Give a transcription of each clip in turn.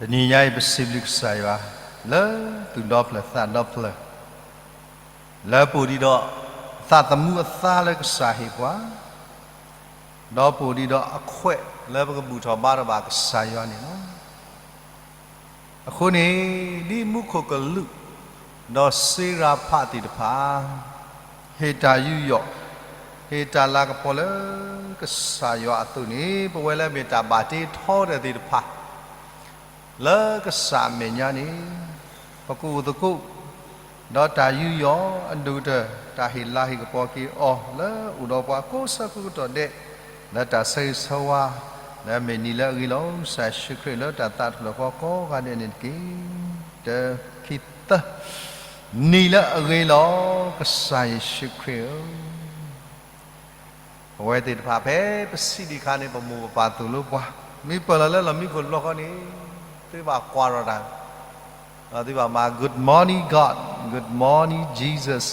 တနံၤညါအံၤ ပစံးဘျုးကစၢ်ယွၤ လၢသူၣ်ဒီဖျၢၣ်သးဒီဖျၢၣ်, လၢပအိၣ်ဒံးဒီး သးသမူအသါလၢကစၢ်ဟ့ၣ်ပှၤ, ဒီးပအိၣ်ဒံးဒီးအခွဲးလၢပကဘူၣ်ထီၣ်ဘါထီၣ်ဘၣ်ကစၢ်ယွၤန့ၣ်လီၤ. အဃိန့ၣ် ဒ်မူခိၣ်ကလူး ဒီးစ့ရၤဖးသ့ၣ်တဖၣ် ဟ့ၣ်တၢ်ယူးယီၣ်, ဟ့ၣ်တၢ်လၤကပီၤလၢကစၢ်ယွၤအသိးန့ၣ် ပဝဲလၢမ့ၢ်တၢ်ဘၣ်တ့ထီတၢၢ်သ့ၣ်တဖၣ် လၢကစၢ်အမဲာ်ညါန့ၣ် ပကအိၣ်သကိး ဒီးတၢ်ယူးယီၣ်အဒိၣ်ကတၢၢ် တၢ်ဟ့ၣ်လၤဟ့ၣ်ကပီၤက့ၤအီၤလၢအိၣ်ဒီးပှၤကိးဆၢကိးကတီၢ်ဒဲး လၢတၢ်ဆၢဂ့ၤဆၢဝါ လၢအမ့ၢ်နံၤလၢအဂ့ၤလီၤ. ကစၢ်ယ့ၣ်ၡူးခရံာ်လၢတၢ်သးတဖျၢၣ်ဃီကိးဂၤဒဲးန့ၣ်တက့ၢ်. တၢ ခံ သၢ နံၤလၢအဂ့ၤလီၤ. ကစၢ်ယ့ၣ်ၡူးခရံာ်ဧၢ, ပဝဲသ့ၣ်တဖၣ်ဖဲပစံးဒံးအခါန့ၣ် ပမိၢ်ပပၢ်သိၣ်လိပှၤ, မ့ၢ်ပၢၢ်လီၤလၢလီၢ်မံခိၣ်တဘျီဃီန့ၣ် သုဘၣ်ကွၢ်ထီၣ်တၢ်, ဒီးသုဘၣ်မၤ Good morning God, Good morning Jesus,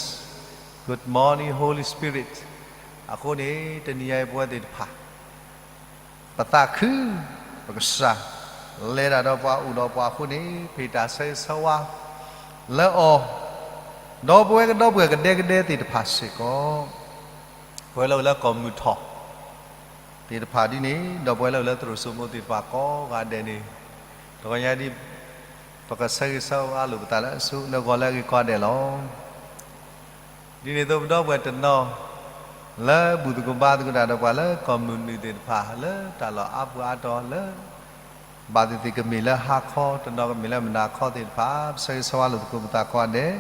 Good morning Holy Spirit. အဃိန့ၣ် တနံၤညါအံၤပဝဲသ့ၣ်တဖၣ် ပသးခု ပကစၢ် လဲၤတၢ်ဒီးပှၤအိၣ်ဒီးပှၤအဃိန့ၣ် ပဟ့ၣ်တၢ်ဆၢဂ့ၤဆၢဝါ လၢအီၤ, ဒီးပဝဲကဒီပုၢ်ဝဲၢ်ကဒဲကဒဲသ့ၣ်တဖၣ်စ့ၢ်ကီး, ပဝဲလၢအိၣ်လၢကီၢ်မုၢ်ထီၣ် သ့ၣ်တဖၣ်ဒ်န့ၣ် ဒီးပဝဲလၢအိၣ်လၢသရိာ်စိမိသ့ၣ်တဖၣ်ကိးဂၤဒဲးန့ၣ်, တဂီၤညါဒ် ပကဆၢဂ့ၤဆၢဝါလိာ်ပသးလၢအဆိလၢဂီၤလၢအဂ့ၤကိးဂၤဒဲးလီၤ. ဒ်န့ၣ်အသိးပဒီပုၢ်ဝဲၢ်တနီၤ လၢဘူၣ်သကိးဘါသကိးတၢ်ဒီးပှၤလၢကီၢ်မုၢ်နုာ်သ့ၣ်တဖၣ် လၢတၢ်လီၢ်အါပှၤအါတီၤလၢ ဘၣ်သ့ၣ်သ့ၣ်ကမ့ၢ်လၢဟါခီ တနီၤကမ့ၢ်လၢမုၢ်နၤခီသ့ၣ်တဖၣ် ပဆၢဂ့ၤဆၢဝါလိာ်သကိးပသးကိးဂၤဒဲး,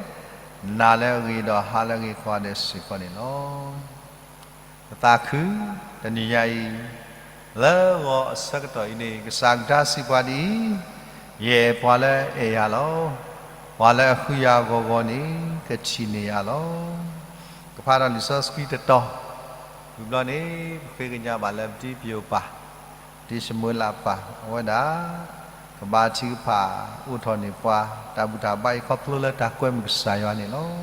နၤလၢအဂ့ၤဒီးဟါလၢအဂ့ၤကိးဂၤဒဲးစ့ၢ်ကီးန့ၣ်လီၤ. ပသးခု တနံၤညါအံၤ လၢဂီၤအဆၢကတီၢ်အံၤန့ၣ် ကစၢ်ကဒါစံးပှၤဒ်အံၤ, ယအဲၣ်ပှၤလၢအအဲၣ်ယၤလီၤ. ပှၤလၢအဃုယၤဂီၤဂီၤန့ၣ် ကထံၣ်န့ၢ်ယၤလီၤ. ကဖးဒီးလံာ်စီဆှံတတီၤ, ဝံၤဘျီန့ၣ် ပဃ့ကညးဘၣ်လၢပတံၤပယိၤပၢ်, တံၤၡမူၤအ့လးပၢ် အဝဲဒၣ် ကဘါထုကဖၣ်အိးထီၣ်န့ၢ်ပှၤ တၢ်ဘူၣ်တၢ်ဘါအံၤခီဖျိလၢတၢ်ကွဲမုာ်ကစၢ်ယွၤန့ၣ်လီၤ.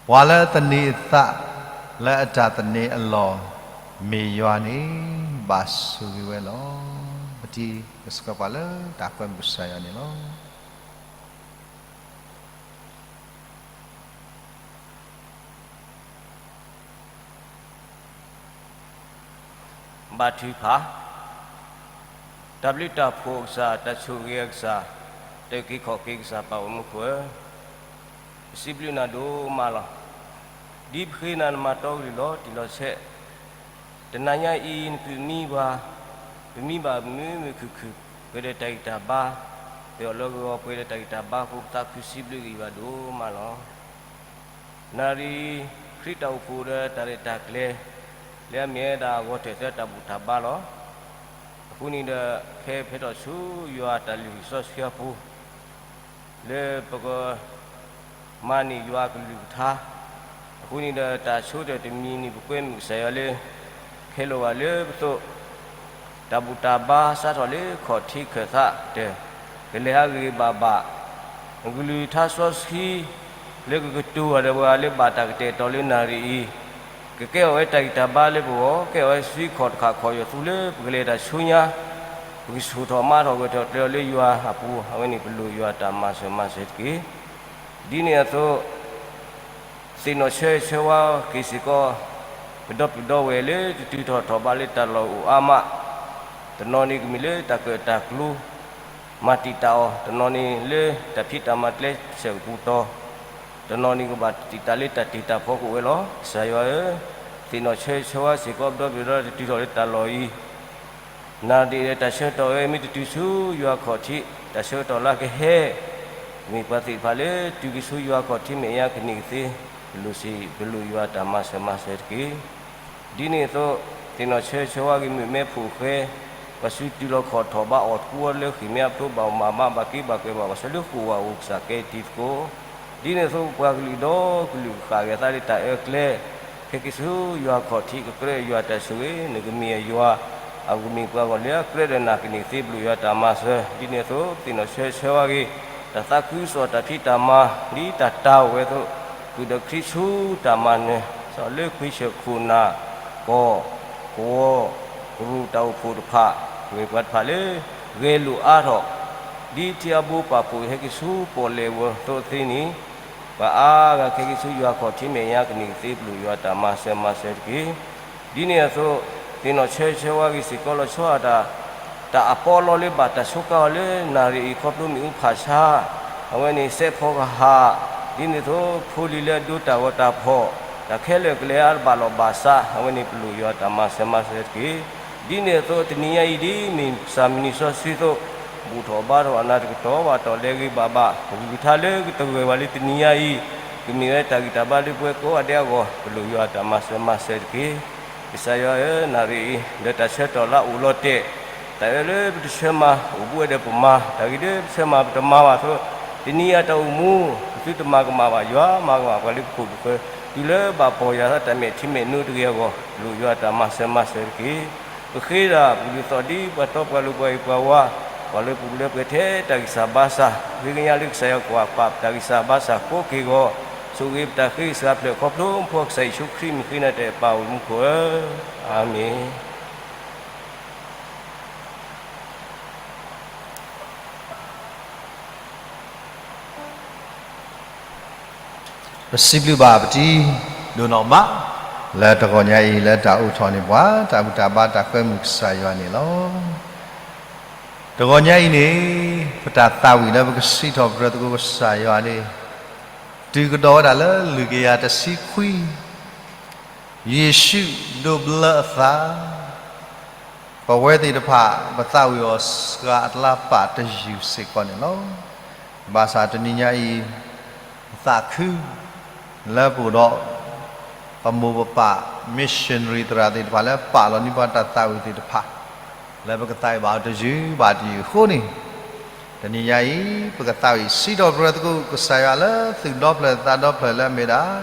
ပှၤလၢသန့ၤအသးလၢအတၢ်သန့ၤအလီၢ် မ့ၢ်ယွၤန့ၣ် ဘၣ်ဆိၣ်ဂ့ၤဝဲလီၤ. ပတံၤကဆှၢပှၤလၢတၢ်ကွဲမုာ်ကစၢ်ယွၤန့ၣ်လီၤ. ဘါထုကဖၣ်, တၢ်ဘျုးတၢ်ဖှိၣ်အကစၢ်, တၢ်ဆိၣ်ဂ့ၤအကစၢ်, တၢ်အုၣ်က့ၤခီၣ်က့ၤကစၢ် ပၢ်အိၣ်မူခိၣ်ဧၢ, ပစံးဘျုးနၤဒိၣ်မးလီၤ. ဒ်ပဃ့နၤနမၤတီကလုၢ်လီၤတံၢ်လီၤဆဲး, တနၤညါအံၤ နသုးမံပှၤ, ပမံဘၣ်မုာ်မုာ်ခုၣ်ခုၣ် ပှဲၤဒီးတၢ်ဂံၢ်တၢ်ဘါ, ပအီၣ်လၢဂီၤဂီၤ ပှဲၤဒီးတၢ်ဂံၢ်တၢ်ဘါအဃိ ပသးခုစံးဘျုးက့ၤယွၤဒိၣ်မးလီၤ. နၣ်ရံၣ်အံၤ ခရံာ်တၢ်အိၣ်ဖှိၣ်ဒီးတၢ်ရဲၣ်တၢ်ကျဲၤ လၢအမ့ၢ်ဝဲဒၣ်အဂီၤတၢၢ်သၢတၢ်ဘူၣ်တၢ်ဘါလီၤ. အဃိန့ၣ်ဒီး ဖဲဖဲထီၣ်ဆူယွၤတၢ်လုၢ်ဟံၣ်စီဆှံအပူၤ လၢပက မၤန့ၢ်ယွၤအကလုၢ်ကထါ, အဃိန့ၣ်ဒီး တၢ်ဆိကတၢၢ်တမံၤန့ၣ် ပကွဲမုာ်ကစၢ်ယွၤလၢ ခဲလၢာ်ဘၣ်လၢပသိး တၢ်ဘူၣ်တၢ်ဘါစးထီၣ်လၢခီၣ်ထံးခၢၣ်သးကတၢၢ် ကလဲၤဟးဂ့ၤဂ့ၤဘၣ်ဘၣ်, ကလုၢ်ကထါစီဆှံ လၢကကတိၤအီၤဒီးပှၤလၢဘၣ်တၢ်ကတဲာ်ကတီၤလၢနၣ်ရံၣ်အံၤ, ကကဲထီၣ်ဝဲတၢ်ဂံၢ်တၢ်ဘါလၢပဂီၢ်, ကဲထီၣ်ဝဲဆှံခီၣ်တခၣ်ခီၣ်ယီၤသူလၢပကလဲၤတၢ်ဆူညါ, ပကဆူၣ်ထီၣ်မၤထီၣ်ဂဲၤထီၣ်ကျဲၤအီၤလၢယွၤအပူၤ, အဝဲန့ၣ်ပလိၣ်ယွၤတၢ်မၤစၢၤမၤစၢၤတက့ၢ်. ဒ်န့ၣ်အသိး သ့ၣ်နီၣ်ဆၢဂ့ၤဆၢဝါက့ၤစ့ၢ်ကီး ပဒီပုၢ်ဒီဝဲၢ်လၢတတုၤထီၣ်ထီၣ်ဘးလၢတၢ်လီၢ်အိၣ်အါမး, တနီၤန့ၣ်ကမ့ၢ်လၢတၢ်ကၢၣ်တၢ်ကျူ မၤတံာ်တာ်အီၤ, တနီၤန့ၣ်လၢတၢ်ဖံးတၢ်မၤကျဲဆၢးကပူၤတီၤ, တနီၤန့ၣ်ကဘၣ်တံာ်တာ်လၢတၢ်တ့ၢ်တၢ်ဖီကအိၣ်ဝဲလီၤ. ကစၢ်ယွၤဧၢ, သ့ၣ်နီၣ်ဆၢဂ့ၤဆၢဝါစ့ၢ်ကီး ပဒီပုၢ်ဒီဝဲၢ်လၢတတုၤထီၣ်လၢတၢ်လီၢ်အံၤ နၣ်ရံၣ်ဒီးတၢ်ဆၢကတီၢ်ဝဲ မ့ၢ်တတုၤဆူယွၤခီၣ်ထံး တၢ်ဆၢကတီၢ်လၢကဟဲ, မ့ၢ်ပှၤသ့ၣ်တဖၣ်လၢတုၤက့ၤဆူယွၤခီၣ်ထံးမဲာ်ညါကန့ၢ်ကသ့, ပလိၣ်စ့ၢ် ပလိၣ်ယွၤတၢ်မၤစၢၤမၤစၢၤတက့ၢ်. ဒ်န့ၣ်အသိး သ့ၣ်နီၣ်ဆၢဂ့ၤဆၢဝါက့ၤမုၣ်မဲဖိဃဲ, ပှၤစုတုၤလီၤခီၣ်ထီၣ်ဘးအီၣ်သကူအီၤလၢဃ့ၢ်မဲအဖျိဘၣ်အိၣ်မးဘၣ် ဘၣ်က့ဘၣ်ကွဲးဘၣ် ပှၤဆှၢလၢဃိာ်ဝဲအိၣ်ကစၢ်ကဲတံၤသကိး, ဒ်န့ၣ်အသိးပပှၤကလုာ်ဒီကလုာ်ဃၣ်ဂဲၤသးလၢတၢ်အၢကျဲ ခဲက့ၤဆူယွၤခီၣ်ထံးကကြၢးယွၤတၢ်ဆိၣ်ဂ့ၤ နကမ့ၢ်ယွၤ, အကမ့ၢ်ပှၤဂီၢ်လၢအကြၢးဒီးနၤကန့ၢ်ကသ့ ပလိၣ်ယွၤတၢ်မၤစၢၤ, ဒ်န့ၣ်အသိး သ့ၣ်နီၣ်ဆၢဂ့ၤဆၢဝါက့ၤ တၢ်သးခုကစီၣ်တၢ်ဖံးတၢ်မၤ ဒ်တၢ်တၢ်အိၣ်ဝဲအသိး, ဃုာ်ဒီးခရံာ်ဆူတၢ်မၤနၢၤ, စးလၢခွံဆၢၣ်ခိၣ်နၢ်, ကီၢ်, ကဝီၤ, ကရူၢ်တၢ်အိၣ်ဖှိၣ်တဖၣ်, ဂ့ၤပှၤတဖၣ်လၢ ဂဲၤလိာ်အါထီၣ်, ဒ်ထံအဘိပာ်ဖှိၣ်ဟဲက့ၤဆူပီၣ်လဲၣ်ဝဲအသိးသ့န့ၣ်, ပှၤအါဂၤကဟဲက့ၤဆူယွၤခီၣ်ထံးမဲာ်ညါ ကန့ၢ်ကသ့ပျိာ်ယွၤတၢ်မၤစၢၤမၤဆဲးတက့ၢ်. ဒ်န့ၣ်အသိး, သ့ၣ်နီၣ်ဆၢဂ့ၤဆၢဝါက့ၤစ့ၢ်ကီးလီၤဆီဒၣ်တၢ်, တၢ်အပီအလီလၢဘၣ်တၢ်ဆိးကါအီၤလၢနၣ်ရံၣ်အံၤ ခီဖျိမ့ၣ်အူဖးဆါ, အဝဲန့ၣ်စဲးဖီကဟၣ်, ဒ်န့ၣ်အသိး ဖိလံၤလၢအဒိတၢ်ဂီၤတၢ်ဖီၣ်, တၢ်ခဲလၢာ်ကလဲၤအါတဘၣ်လီၢ်ဘၣ်စး, အဝဲန့ၣ်ပျိာ်ယွၤတၢ်မၤစၢၤမၤဆဲးတက့ၢ်. ဒ်န့ၣ်အသိး တနံၤညါအံၤ ဒ်မ့ၢ်ကစၢ်မုၢ်နံၤစီဆှံအသိး, ဘူၣ်ထီၣ်ဘါထီၣ်အနၢ်တကတီၢ်ဘၣ်တီၢ်လဲၤဂ့ၤဘၣ်ဘၣ်, ကဂုာ်ကထါလၢကတဂၢၢ်ဘၣ်လၢတနံၤညါအံၤ, ကမ့ၢ်ဝဲတၢ်ဂံၢ်တၢ်ဘါလၢပဝဲကိးဂၤဒဲးအဂီၢ်, ပျိာ်ယွၤတၢ်မၤစၢၤမၤဆဲးတက့ၢ်. ကစၢ်ယွၤဧၢ, နၣ်ရံၣ်အံၤ လၢတၢ်ဆၢကတီၢ်လၢအအိၣ်လီၤတဲာ်, တၢ်အၢလၢပတဆၢမၤအိၣ်ဘူးဝဲဒီးပမၤ, တၢ်ဂ့ၤလၢပဆၢမၤပတမၤဘၣ်အသိး, တနံၤအံၤတၢ်အိၣ်မူ, ပသုတမၤကမၣ်ဘၣ်, ယွၤမၤကမၣ်ပှၤလၢပခိၣ်ပဃၢၤ, တုၤလၢဘၣ်ပီၢ်ယၢ်ထီၣ်တၢ်မဲာ်ထံမဲာ်နိတဂ့ၤအဂီၢ်, ပျိာ်ယွၤတၢ်မၤစၢၤမၤဆဲးတက့ၢ်. ပဃ့ဒၣ်ပကလုၢ်သီၣ်ဒ်ပှၤတီပှၤလိၤပှၤဂ့ၤပှၤဝါ, ပှၤလၢပူၤလၢပှဲၤထဲတၢ်ဂံၢ်စၢ်ဘါစၢ်, ဃ့ကညးလၢကစၢ်ယွၤကွၢ်ပာ်ပတၢ်ဂံၢ်စၢ်ဘါစၢ်ကိးက့ၢ်ဂီၤ, ဆိၣ်ဂ့ၤပတၢ်ဃ့စှၤဖျၢၣ်ခီဖျိမူခိၣ်ကစၢ်ယ့ၣ်ၡူးခရံာ် မ့ၢ်ဃ့နၤတဲပၢ်အိၣ်မူခိၣ်ဧၢ, အၤမ့ၣ်. ပစံးဘျုးဘၣ်ပတံၤဒိၣ်နီၢ်မး, လၢတဂီၤညါအံၤလၢတၢ်အိးထီၣ်န့ၢ်ပှၤ တၢ်ဘူၣ်တၢ်ဘါတၢ်ကွဲမုာ်ကစၢ်ယွၤန့ၣ်လီၤ. တဂီၤညါအံၤန့ၣ်, ပတၢ်သးဝံၣ်လၢပကစံးထီၣ်ပတြၢၤသကိးကစၢ်ယွၤန့ၣ်, တုၤကဒီးဝဲဒၣ်လၢလွံၢ်ကယၤတဆံခွံ, ယ့ၣ်ၡူးဒိးဘျၢအသး ပဝဲသ့ၣ်တဖၣ် ပသးဝံၣ်အီၤစှၤအကျါပာ်တယုၢ်စ့ၢ်ကီးန့ၣ်လီၤ. ဘၣ်ဆၣ်တနံၤညါအံၤ, ပသးခု, လၢပအိၣ်ဒီး, ပမိၢ်ပပၢ် missionary သရၣ်သ့ၣ်တဖၣ်လၢပာ်လီၤန့ၢ်ပှၤတၢ်သးဝံၣ်သ့ၣ်တဖၣ်, လၢပကသးဝံၣ်ဘၣ်အီၤတယုၢ်ဘၣ်တယုၢ်အဃိန့ၣ်, တနံၤညါအံၤ ပကသးဝံၣ်စံးထီၣ်ပတြၢၤသကိးကစၢ်ယွၤလၢသူၣ်ဒီဖျၢၣ်သးဒီဖျၢၣ်လၢအမ့ၢ်ဒၣ်,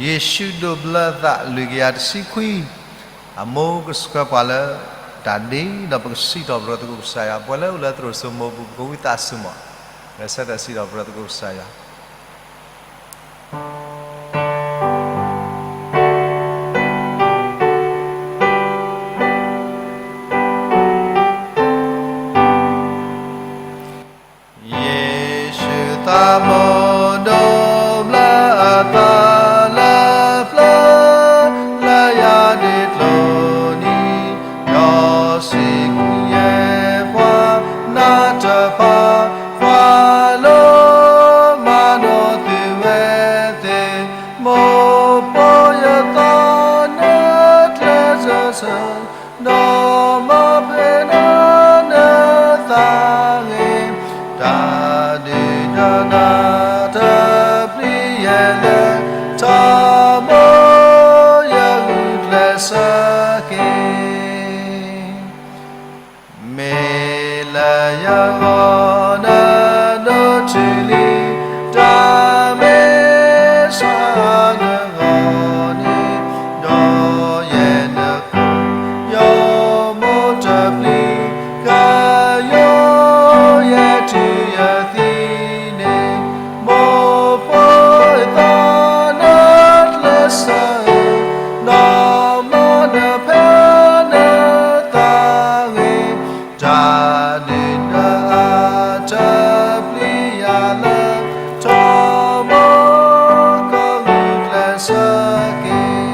ယ့ၣ်ၡူးဒိးဘျၢအသးလွံၢ်ကယၤတဆံခွံ, အမိၢ်ကဆှၢပှၤလၢတၢ်ဒ့ဒီးပကစံးထီၣ်ပတြၢၤသကိးကစၢ်ယွၤ, ပှၤလၢအိၣ်လၢသရိာ်စိမိၢ်ပူၤ ပကဝံသးစူၤမး, လဲၤဆၢထၢၣ်စံးထီၣ်ပတြၢၤသကိးကစၢ်ယွၤ. ယ့ၣ်ၡူးသးမိၢ်ဒိးဘျၢအသးလၢပျၢၤ, လၢယၤဒ့ကျိၣ်နံၤ, ဒီးစံးကွံာ်ယဲပှၤနးတဖၣ်, ပှၤလၢမၤနီၣ်သုဝဲသ့ၣ်, မိၢ်ဖိယသးနၢကျၢၤစၢၤစၢၤ, ဒီးမၤဖဲဒၣ်နသးဂ့ၤ, တၢ်ဒုၣ်တၢ်နၢ်တၢ်ပျံၤယဲလဲၣ်, ထီဘိယဂုာ်ကျဲးစၢးက့ၤ မ့ၢ်လၢယဂီၢ်နဒိးထူလံ, တၢ်မ့ၢ်စှၤနဂီၢ်န့ၣ်, ဒီးယဲနခိၣ်, ယမိၢ်တပျံၤ, ကယီယဲတုၤယသံန့ၣ်, မိၢ်ဖိယသးနၢကျၢၤစၢၤ, ဒီးမၤနၢၤဖဲနသးဂ့ၤ, တၢ်ဒုၣ်နၢအတၢ်ပျံၤယၤလၢ, ထီဘိကဂုာ်ကျဲးစၢးက့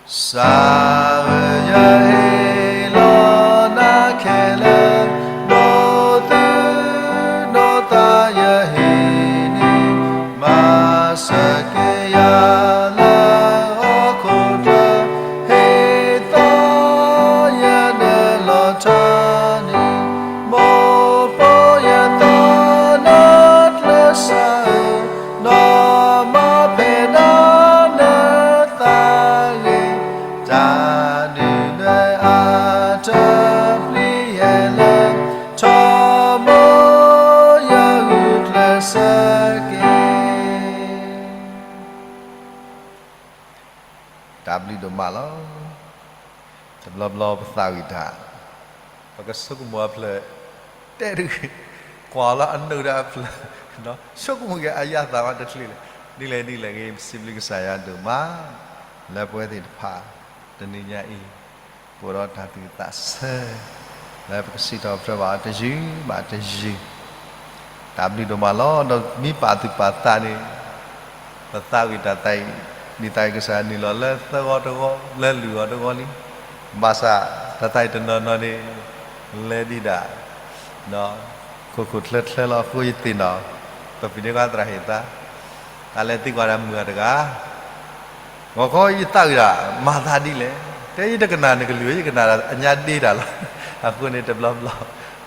ၤ စၢ်ယွၤဟ့ၣ်လီၤနၤခဲလၢာ်, ဒီးသုနီၢ်သးယဟ့ၣ်န့ၣ်, မၤစၢၤက့ၤယၤလၢဟီၣ်ခိၣ်ချၢ, ဟ့ၣ်သးယၤနလီၤဆီန့ၣ်, မိၢ်ဖိယသးနၢကျၢၤစၢၤ, ဒီးမၤဖဲဒၣ်နသးဂ့ၤ, တၢ်ဒုၣ်နၢအတၢ်ပျံၤယဲလဲၣ်, ထီဘိယဂုာ်ကျဲးစၢးက့ၤ တၢ်ဘျုးဒိၣ်မးလီၤ. တဘျီဘျီပသးဝံၣ်တၢ်, ပကဆိကမိၣ်အဖျၢၣ်, တဲတဂ့ၤ, ကွၢ်လီၤအနုာ်ဒီးအဖျၢၣ် ဆိကမိၣ်က့ၤအယၣ်သးမးတချုးလဲၣ်. ဒ်လဲၣ်ဒ်လဲၣ်ဂ့ၤ ပစံးဘျုးကစၢ်ယွၤဒိၣ်မး လၢပဝဲသ့ၣ်တဖၣ် တနံၤညါအံၤ ပအိၣ်ဒီးတၢ်သူၣ်ကသးဆၢ လၢပကစံးထီၣ်ပတြၢၤဘၣ်အီၤတယုၢ်ဘၣ်တယုၢ် တၢ်ဘျုးဒိၣ်မးလီၤ. ဒီးမ့ၢ်ပာ်သူၣ်ပာ်သးန့ၣ် ပသးဝံၣ်တၢ်သးအံၤ ဒ်သိးကစၢ်ယွၤနုာ်လီၤလၢသၢဂီၤတဂီၤ လၢလွံၢ်ဂီၤတဂီၤလံ. ဘၣ်ဆၣ်တၢ်သးအံၤတနီၤနီၤန့ၣ် လဲၤဒံးဒၣ် ခိၣ်ခိၣ်ချၢချၢလီၤ. အဃိယသ့ၣ်နီၣ် ပဖံးန့ၢ်ကီးသရၣ်ဟ့ၣ်သး တၢ်လဲၤသံကွၢ်ဒၣ်မုၢ်ဂၤတဂၤ ဂီၤခီယသးဝံၣ်ဒၣ် မၤသးဒ်လဲၣ်. တဲယတကနၣ်နကလုၢ် ယကနၣ်အညါဒ့တၢ်လီၤ. အဃိန့ၣ်တဘျီဘျီ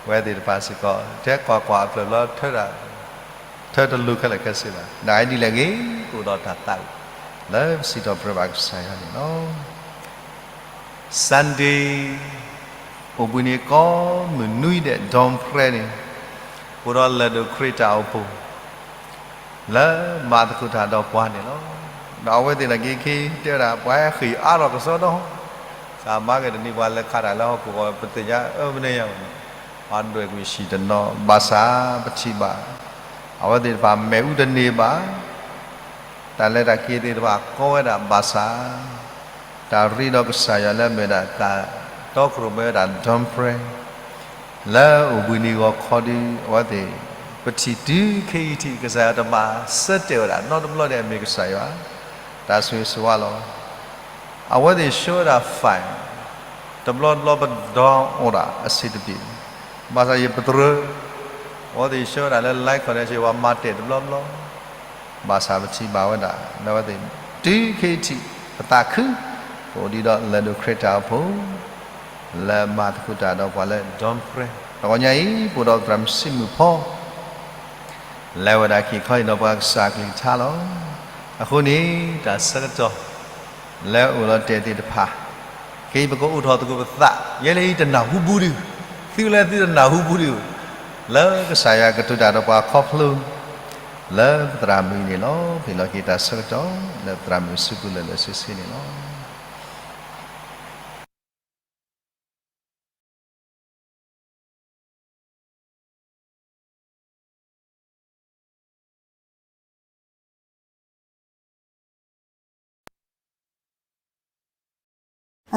ပဝဲသ့ၣ်တဖၣ်စ့ၢ်ကီး ထဲကွၢ်ကွၢ်အဖျၢၣ်ဘျီ ထၢတလိၤခဲလၢာ်ခဲဆ့ဘၣ်. နဒ်လဲၣ်ဂ့ၤ ပအိၣ်ဒီးတၢ်သးဝံၣ် လၢပစံးထီၣ်ပတြၢၤဘၣ်ကစၢ်ယွၤန့ၣ်လီၤ. Sunday အိၣ်ဘှံးနံၤကိးမုၢ်နွံဒဲး dawn prayer န့ၣ် အိၣ်ဒီးလၢၢ်ဒိၣ်ခရံာ်တၢ်အိၣ်ဖှိၣ် လၢမၤသကိးတၢ်ဒီးပှၤန့ၣ်လီၤ. ဒီးအဝဲသ့ၣ်နာ်က့ခံ တဲဝဲဒၣ် ပှၤဟဲဃ့ၢ်အါထီၣ်ကစီဒီ စးမၤက့ၤတနံၤပှၤလဲၤခးတၢ်လၢဟီၣ်ခိၣ်ဂီၤ ပသ့ၣ်ညါအၢမနုၤညါဘၣ်န့ၣ် ပှၤဒွဲၣ်ကွံာ်ဆံးတနီၤ ဘၣ်ဆၣ်ပထံၣ်ဘၣ် အဝဲသ့ၣ်တဖၣ်မ့ၣ်အူတန့ၢ်ဘၣ် တၢ်လဲၤတၢ်က့ၤသ့ၣ်တဖၣ်ကီဝဲဒၣ်ဘၣ်ဆၣ် တၢ်ရ့ဒီးကစၢ်ယွၤလၢအမ့ၢ်ဒၣ်တၢ်တီခိၣ်ရိၣ်မဲဝဲဒၣ် dawn prayer လၢအိၣ်ဘှံးနံၤဂီၤခီဒီး အဝဲသ့ၣ် ပထံၣ်တုၤခဲအံၤထံး ကစၢ်ယွၤတမၤဆၢတဲာ်ဝဲဒၣ် နီတဘျီဒဲးအမ့ၢ်ကစၢ်ယွၤ တၢ်ဆိၣ်ဂ့ၤဆိၣ်ဝါလီၤ. အဝဲသ့ၣ်ဆှၢဝဲဒၣ် file တဘျီတဘျီပ download အဆံးတဘ့ၣ် ဘၣ်ဆၣ်ယပတြၢၤ အဝဲသ့ၣ်ဆှၢဝဲဒၣ်လၢ live connection ပှၤမၤတဲာ်တဘျီဘျီ ဘၣ်ဆၣ်ပထံၣ်ဘၣ်ဝဲဒၣ် လၢအဝဲသ့ၣ် တုၤခဲအံၤထံး ပသးခု ပအိၣ်ဒံးဒီးလၢၢ်ဒိၣ်ခရံာ်တၢ်အိၣ်ဖှိၣ် လၢမၤသကိးတၢ်ဒီးပှၤလၢ dawn prayer တဂီၤညါအံၤ ပအိၣ်ဒီးသရၣ်မုၣ်ဆံးမုၣ်ဖီ လဲၤဝဲဒၣ်က့ၤခီအံၤဒီးပှၤကစၢ်ကလုၢ်ကထါလီၤ. အဃိန့ၣ် တၢ်ဆၢကတီၢ် လၢအအိၣ်လီၤတဲာ်သ့ၣ်တဖၣ် ခဲအံၤပကအိၣ်ထီၣ်သကိးပသး ယဲလၢယတနၢ်ဟူဘူးဒံး သုလၢသုတနၢ်ဟူဘူးဒံး လၢကစၢ်ယွၤကတိၤတၢ်ဒီးပှၤခီဖျိ လၢပသရၣ်မုၣ်အံၤန့ၣ်လီၤ. ပဟ့ၣ်လီၤက့ၤတၢ်ဆၢကတီၢ် လၢပသရၣ်မုၣ်စုပူၤလၢာ်လၢာ်ဆ့ဆ့န့ၣ်လီၤ.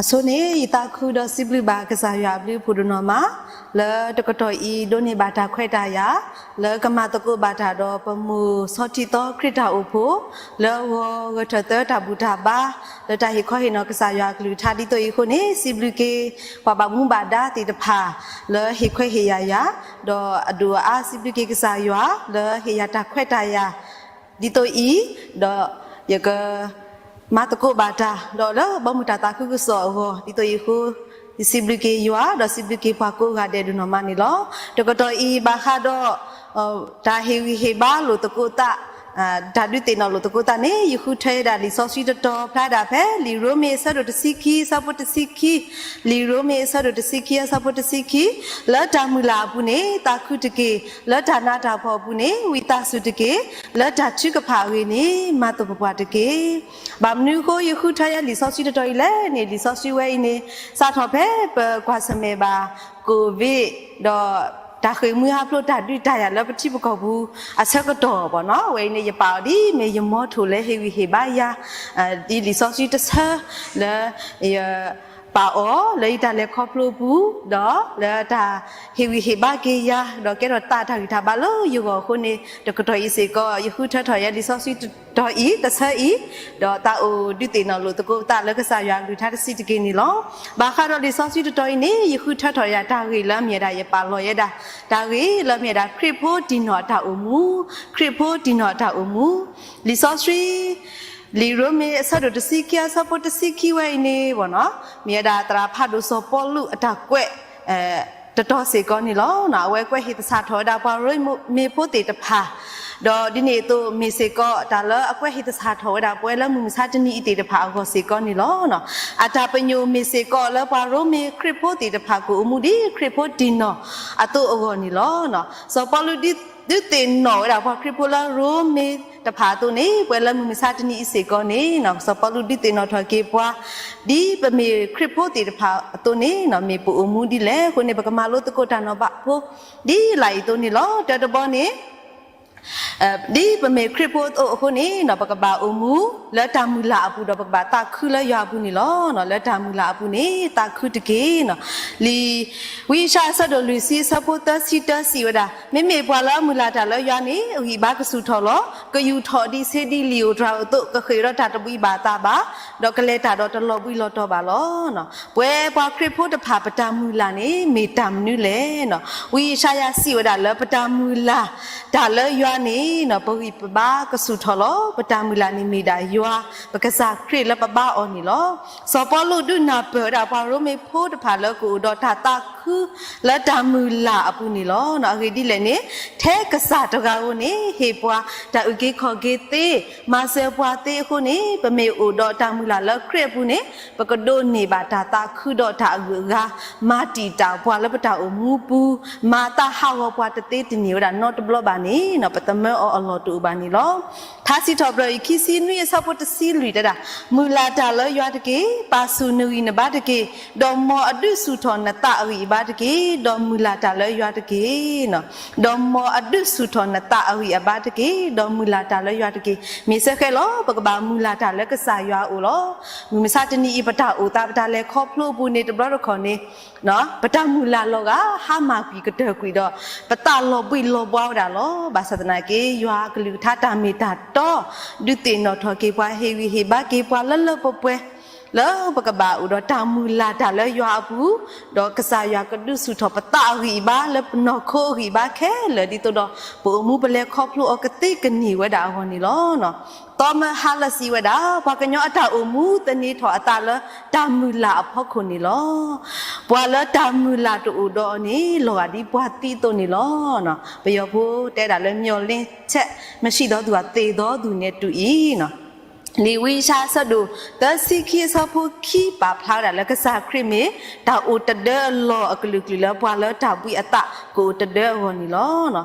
အဆိန့ၣ် ယသးခုဒီးစံးဘျုးဘၣ်ကစၢ်ယွၤအဘျုးဖးဒိၣ်နီၢ်မး လၢတကတီၢ်အံၤဒိးန့ၢ်ဘၣ်တၢ်ခွဲးတၢ်ယာ် လၢကမၤသကိးဘၣ်တၢ်ဒီးပမိၢ်ဆီထံသီခရံာ်တၢ်အိၣ်ဖှိၣ် လၢဂီၤဂဲၤထၢၣ်သၢတၢ်ဘူၣ်တၢ်ဘါ လၢတၢ်ဟ့ၣ်ခီဟ့ၣ်နီၤကစၢ်ယွၤအကလုၢ်ကထါဒ်သိးအံၤအဃိန့ၣ် စံးဘျုးက့ၤ ပှၤဘၣ်မူဘၣ်ဒါသ့ၣ်တဖၣ် လၢဟ့ၣ်ခွဲးဟ့ၣ်ယာ်ယၤ ဒီးအဒိၣ်အအါစံးဘျုးက့ၤကစၢ်ယွၤ လၢဟ့ၣ်ယၤတၢ်ခွဲးတၢ်ယာ် ဒ်သိးအံၤ ဒီးယက မၤသကိးဘၣ်တၢ် ဒီးလၢဘီမုၢ်တၢ်သးခုကစီၣ်အဂီၢ် ဒ်သိးအံၤအဃိ ယစံးဘျုးက့ၤယွၤ ဒီးစံးဘျုးက့ၤပှၤကိးဂၤဒဲးဒိၣ်နီၢ်မးန့ၣ်လီၤ. တကတီၢ်အံၤဘၣ်ဃးဒီး တၢ်ဟ့ၣ်ဂံၢ်ဟ့ၣ်ဘါလိာ်သကိးသး တၢ်ဒုးသ့ၣ်နီၣ်လိာ်သကိးသးန့ၣ် ယဃုထၢဝဲဒၣ်လံာ်စီဆှံတတီၤဖျါဒၣ်ဖဲ လံာ်ရိမ့ၤအဆၢဒိၣ်တဆံခံ အဆၢဖိတဆံခံ, လံာ်ရိမ့ၤအဆၢဒိၣ်တဆံခံ အဆၢဖိတဆံခံ, လၢတၢ်မုၢ်လၢ်အပူၤန့ၣ် သးခုတက့ၢ်, လၢတၢ်နးတၢ်ဖှီၣ်အပူၤန့ၣ် ဝံသးစူၤတက့ၢ်, လၢတၢ်ထုကဖၣ်အဂ့ၢ်န့ၣ် မၤသပှၢ်ပှၢ်တက့ၢ်. ဘၣ်မနုၤအဃိ ယဃုထၢယၤလံာ်စီဆှံတတီၤအံၤလဲၣ်န့ၣ် လံာ်စီဆှံဝဲအံၤန့ၣ် စးထီၣ်ဖဲပကွၢ်ဆၢၣ်မဲာ်ဘၣ် ကိၣ်ဝ့း ဒီးတၢ်ဃ့ၢ်မှံဟးဖျိးတၢ်ဒုးတၢ်ယၤလၢပထံပကီၢ်ပူၤအဆၢကတီၢ်ဘၣ်နီၤ, ဝဲအံၤန့ၣ် ယပာ်အီၤဒ်မ့ၢ်ယမီထိၣ်လၢဟ့ၣ်ဂံၢ်ဟ့ၣ်ဘါယၤ ဒ်လံာ်စီဆှံတဆၢလၢ ယပာ်အီၤလၢယတၢ်လဲၤခီဖျိအပူၤ, ဒီးလၢတၢ်ဟ့ၣ်ဂံၢ်ဟ့ၣ်ဘါက့ၤယၤ, ဒီးကဲထီၣ်သးတၢ်ဂံၢ်တၢ်ဘါလၢယဂီၢ်အဃိန့ၣ် တကတီၢ်အံၤစ့ၢ်ကီး ယဃုထၢထီၣ်ယၤလံာ်စီဆှံတတီၤအံၤ တဆၢအံၤ, ဒီးသးအိၣ်ဒုးသ့ၣ်နီၣ်လိာ်သကိးသးလၢကစၢ်ယွၤအကလုၢ်ကထါတဆံးတက့ၢ်န့ၣ်လီၤ. ဘၣ်ဃးဒီးလံာ်စီဆှံတတီၤအံၤန့ၣ် ယဃုထၢထီၣ်ယၤတၢ်ဂ့ၢ်လၢအမ့ၢ်ဝဲဒၣ် ယပာ်လီၤဝဲဒၣ် တၢ်ဂ့ၢ်လၢအမ့ၢ်ဝဲဒၣ် ခရံာ်ဖိတံၢ်နီၣ်အတၢ်အိၣ်မူ, ခရံာ်ဖိတံၢ်နီၣ်အတၢ်အိၣ်မူ, လံာ်စီဆှံ လံာ်ရိမ့ၤအဆၢဒိၣ်တဆံခံ အဆၢဖိတဆံခံဝဲအံၤန့ၣ် မ့ၢ်ဝဲဒၣ်သရၣ်ဖးဒိၣ်စီၤပီလူးအတၢ်ကွဲး တတီၤစ့ၢ်ကီးန့ၣ်လီၤ. အဝဲကွဲးဟ့ၣ်သဆၣ်ထီၣ်ဝဲဒၣ်ပှၤရိမ့ၤဖိသ့ၣ်တဖၣ်, ဒီးဒ်န့ၣ်အသိးမ့ၢ်စ့ၢ်ကီး တၢ်လၢအကွဲးဟ့ၣ်သဆၣ်ထီၣ်ဝဲဒၣ်ပဝဲလၢမုၢ်မဆါတနံၤအံၤသ့ၣ်တဖၣ်အဂီၢ်စ့ၢ်ကီးန့ၣ်လီၤ. အတၢ်ပညိၣ်မ့ၢ်စ့ၢ်ကီးလၢပှၤရိမ့ၤခရံာ်ဖိသ့ၣ်တဖၣ်ကအိၣ်မူဒ်ခရံာ်ဖိတံၢ်နီၣ်အသိးအဂီၢ်န့ၣ်လီၤ. စီၤပီလူးဒုးသ့ၣ်နီၣ်ဝဲဒၣ်ပှၤခရံာ်ဖိလၢရိမ့ၤတဖၣ်အသိးန့ၣ် ပဝဲလၢမုၢ်မဆါတနံၤအံၤစ့ၢ်ကီးန့ၣ် စီၤပီလူးဒုးသ့ၣ်နီၣ်ထီၣ်က့ၤပှၤ ဒ်ပမ့ၢ်ခရံာ်ဖိသ့ၣ်တဖၣ်အသိးန့ၣ် မ့ၢ်ပအိၣ်မူဒ်လဲၣ်အဃိန့ၣ် ပကမၤလိသကိးတၢ်နီၤဖးဖိ ဒ်လာ်အံၤအသိးန့ၣ်လီၤ. တၢတဘီန့ၣ် ဒ်ပမ့ၢ်ခရံာ်ဖိအသိးအဃိန့ၣ် ပကဘၣ်အိၣ်မူလၢတၢ်မုၢ်လၢ်အပူၤ ဒီးပကဘၣ်သးခုလၢယွၤအပူၤန့ၣ်လီၤ. လၢတၢ်မုၢ်လၢ်အပူၤန့ၣ် သးခုတက့ၢ်. လံာ်ဝံယၡါယၤအဆၢဒိၣ်လွံၢ်ဆံအဆၢဖိသၢဆံတၢစံးဝဲဒၣ်, မ့မ့ၢ်ပှၤလၢအမုၢ်လၢ်တၢ်လၢယွၤန့ၣ် အဂံၢ်အဘါကဆူၣ်ထီၣ်လီၤ. ကယူာ်ထီၣ်ဒံးဆ့ဒံးလံာ်ဧိၤတြၤဧိၤအသိး, ကဃ့ၢ်ဒီးတၢ်တဘှံးဘၣ်အသးဘၣ်, ဒီးကလဲၤတၢ်ဒီးတလီၤဘှံးလီၤတီၤဘၣ်လီၤ. ပဝဲပှၤခရံာ်ဖိတဖၣ် ပတၢ်မုၢ်လၢ်န့ၣ် မ့ၢ်တၢ်မနုၤလဲၣ်. ဝံယၡါယၤစံးဝဲဒၣ်လၢပတၢ်မုၢ်လၢ်တၢ်လၢယွၤန့ၣ် ပဂံၢ်ပဘါကဆူၣ်ထီၣ်လီၤ. ပတၢ်မုၢ်လၢ်န့ၣ်မ့ၢ်ဒၣ်ယွၤ ပကစၢ်ခရံာ်လၢပဘါအီၤန့ၣ်လီၤ. စီၤပီလူးဒုးနၢ်ပၢၢ်ဝဲဒၣ်ပှၤရိမ့ၤဖိတဖၣ်လၢကအိၣ်ဒီးတၢ်သးခုလၢတၢ်မုၢ်လၢ်အပူၤန့ၣ်လီၤ. အဂ့ၢ်ဒ်လဲၣ်န့ၣ် ထဲကစၢ်တဂၤဧိၤန့ၣ် ဟ့ၣ်ပှၤတၢ်အုၣ်က့ၤခီၣ်က့ၤသ့, မၤစၢၤပှၤသ့အဃိန့ၣ် ပမ့ၢ်အိၣ်ဒီးတၢ်မုၢ်လၢ်လၢခရံာ်အပူၤန့ၣ် ပကဒိးန့ၢ်ဘၣ်တၢ်သးခုဒီးတၢ်အဂုၤအဂၤ, မၤတံာ်တာ်ပှၤလၢပတၢ်အိၣ်မူပူၤ, မၤသးဟးဂီၤပှၤတသ့တန့ၢ်ဝဲဒၣ်နီတဘျီဘၣ်န့ၣ် ပသမၢအီၤအလီၢ်တအိၣ်ဘၣ်န့ၣ်လီၤ. ထါစံးထီၣ်ပတြၢၤအံၤ ခံဆံနွံအဆၢဖိတဆံလွံၢ်တဲဒၣ်, မုၢ်လၢ်တၢ်လၢယွၤတက့ၢ်. ပာ်ဆူၣ်နဂံၢ်နဘါတက့ၢ်. ဒီးမ်အဒုးဆူၣ်ထီၣ်နသးအဂံၢ်အဘါတက့ၢ်. ဒီးမုၢ်လၢ်တၢ်လၢယွၤတက့ၢ်. ဒီးမ်အဒုးဆူၣ်ထီၣ်နသးအဂံၢ်အဘါတက့ၢ်. ဒီးမုၢ်လၢ်တၢ်လၢယွၤတက့ၢ်. မ့ၢ်စ့ၢ်ကီးလီၤ. ပကဘၣ်မုၢ်လၢ်တၢ်လၢကစၢ်ယွၤအအိၣ်လီၤ. မုၢ်မဆါတနံၤအံၤ ပတၢ်အိၣ်သး ပတၢ်လဲၤခီဖျိအပူၤန့ၣ် တဘျီတခီၣ်န့ၣ် ပတၢ်မုၢ်လၢ်လီၤဂာ် ဟါမၢ်ကွံာ်ကတၢၢ်ကွံာ်ဒီး ပသးလီၤဘှံးလီၤဘှါဝဲဒၣ်လီၤ. ဘၣ်ဆၣ်သနာ်က့ ယွၤအကလုၢ်ကထါတၢ်မ့ၢ်တၢ်တီ ဒုးသ့ၣ်နီၣ်ထီၣ်က့ၤပှၤ ဟ့ၣ်ဂံၢ်ဟ့ၣ်ဘါက့ၤပှၤလၢလၢပှဲၤပှဲၤ လၢပကဘၣ်အိၣ်ဒီးတၢ်မုၢ်လၢ်တၢ်လၢယွၤအပူၤ, ဒီးကစၢ်ယွၤကဒုးဆူၣ်ထီၣ်ပသးအဂံၢ်အဘါလၢပနီၢ်ခိအဂံၢ်အဘါခဲလၢာ် ဒ်သိးဒီး ပအိၣ်မူပလဲၤခီဖျိအီၤကသ့ကန့ၢ်ဝဲဒၣ်အဂီၢ်န့ၣ်လီၤ. သီမၢဟါလၢစံးဝဲဒၣ် ပှၤကညီအတၢ်အိၣ်မူသန့ၤထီၣ်အသးလၢတၢ်မုၢ်လၢ်အဖီခိၣ်န့ၣ်လီၤ. ပှၤလၢတၢ်မုၢ်လၢ်တအိၣ်ဒီးအီၤန့ၣ် လီၤဂာ်ဒ်ပှၤသံအသိးန့ၣ်လီၤ. ပယီၤဖိတဲဒၣ်လၢ မျှော်လင့်ချက်မရှိသောသူဟာ သေသောသူနဲ့တူ၏. လံာ်ဝံယၡါယၤအဆၢဒိၣ်သၢဆံခံအဆၢဖိခံ ပာ်ဖျါဝဲဒၣ်လၢကစၢ်ခရံာ်မ့ၢ် တၢ်အိၣ်တဒၢအလီၢ်အကလုာ်ကလုာ်လၢပှၤလၢတၢ်ဘှံးအသးကအိၣ်တဒၢအဂီၢ်န့ၣ်လီၤ.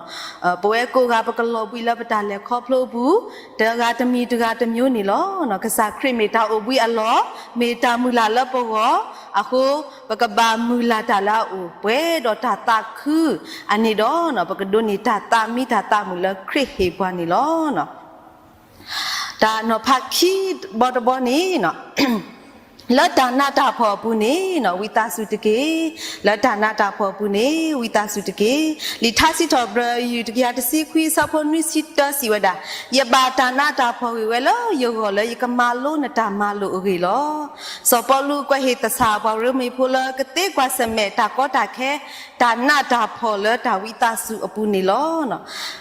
ပဝဲကိးဂၤပကလီၤဘှံးလၢပတၢ်လဲၤခီဖျိအပူၤ တဂၤတမံၤတဂၤတမျိုးန့ၣ်လီၤ. ကစၢ်ခရံာ်မ့ၢ်တၢ်အိၣ်ဘှံးအလီၢ် မ့ၢ်တၢ်မုၢ်လၢ်လၢပဂီၢ်အဃိ ပကဘၣ်မုၢ်လၢ်တၢ်လၢအအိၣ်ပှဲၤဒီးတၢ်သးခု အန့ၣ်ဒီး ပကဒိးန့ၢ်တၢ်သးမံတၢ်သးမုာ်လၢခရံာ်ဟ့ၣ်ပှၤန့ၣ်လီၤ. တၢ်နီၤဖးခံဘီတဘီန့ၣ် လၢတၢ်နးတၢ်ဖှီၣ်အပူၤန့ၣ် ဝံသးစူၤတက့ၢ်. လၢတၢ်နးတၢ်ဖှီၣ်အပူၤန့ၣ် ဝံသးစူၤတက့ၢ်. လံာ်ထါစံးထီၣ်ပတြၢၤ ယူၢ်တကယၤတဆံခွံအဆၢဖိနွံဆံတၢစံးဝဲဒၣ်, ယဘၣ်တၢ်နးတၢ်ဖှီၣ်ဂ့ၤဝဲလၢယဂီၢ် လၢယကမၤလိနတၢ်မၤလိာ်အဂ့ၢ်လီၤ. စီၤပီလူးကွဲးဟ့ၣ်သဆၣ်ပှၤရိမ့ၤဖိလၢကသ့ကွၢ်ဆၢၣ်မဲာ်တၢ်ကီတၢ်ခဲ တၢ်နးတၢ်ဖှီၣ်လၢတၢ်ဝံသးစူၤအပူၤန့ၣ်လီၤ.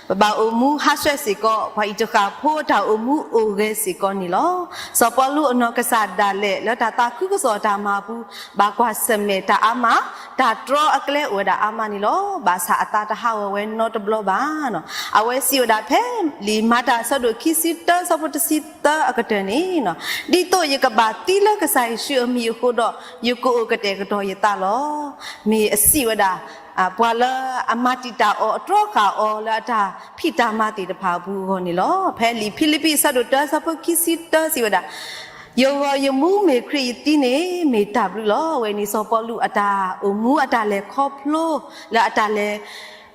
ပဘၣ်အိၣ်မူဟးဆှဲးစ့ၢ်ကီး ပှၤအံၤတဃၣ်ဖိအတၢ်အိၣ်မူအိၣ်ဂဲၤစ့ၢ်ကီးန့ၣ်လီၤ. စီၤပီလူးအနီၢ်ကစၢ်ဒၣ်လဲာ်လၢတၢ်သးခုကစီၣ်အတၢ်မၤအပူၤ ဘၣ်ကွၢ်ဆၢၣ်မဲာ်တၢ်အါမး တၢ်တြီအကျဲအိၣ်ဝဲဒၣ်အါမးန့ၣ်လီၤ. ဘၣ်ဆၣ်အသးတဟးဂီၤဝဲနီတဘျီဘၣ်. အဝဲစံးဝဲဒၣ်ဖဲ လံာ်မၤတၢ်အဆၢဒိၣ်ခံဆံတၢ အဆၢဖိတဆံသၢအကတၢၢ်န့ၣ်, ဒ်သိးယကဘၣ်သံလၢကစၢ်ယ့ၣ်ၡူးအမံၤအဃိဒီး ယကအိၣ်ကတဲာ်ကတီၤယသးလီၤ. မ့ၢ်အစံးဝဲဒၣ် ပှၤလၢအမၤတံာ်တာ်အီၤ အတြီဃာ်အီၤလၢအတၢ်ဖံးတၢ်မၤသ့ၣ်တဖၣ်အပူၤအဂီၢ်န့ၣ်လီၤ. ဖဲလံာ်ဖံလံးပံးအဆၢဒိၣ်တၢ အဆၢဖိခံဆံတၢစံးဝဲဒၣ်, ယဂီၢ်ယမူမ့ၢ်ခရံာ်ယသံန့ၣ် မ့ၢ်တၢ်ဘျုးလီၤ. အဝဲန့ၣ် စီၤပီလူးအတၢ်အိၣ်မူအတၢ်လဲၤခီဖျိ လၢအတၢ်လဲၤ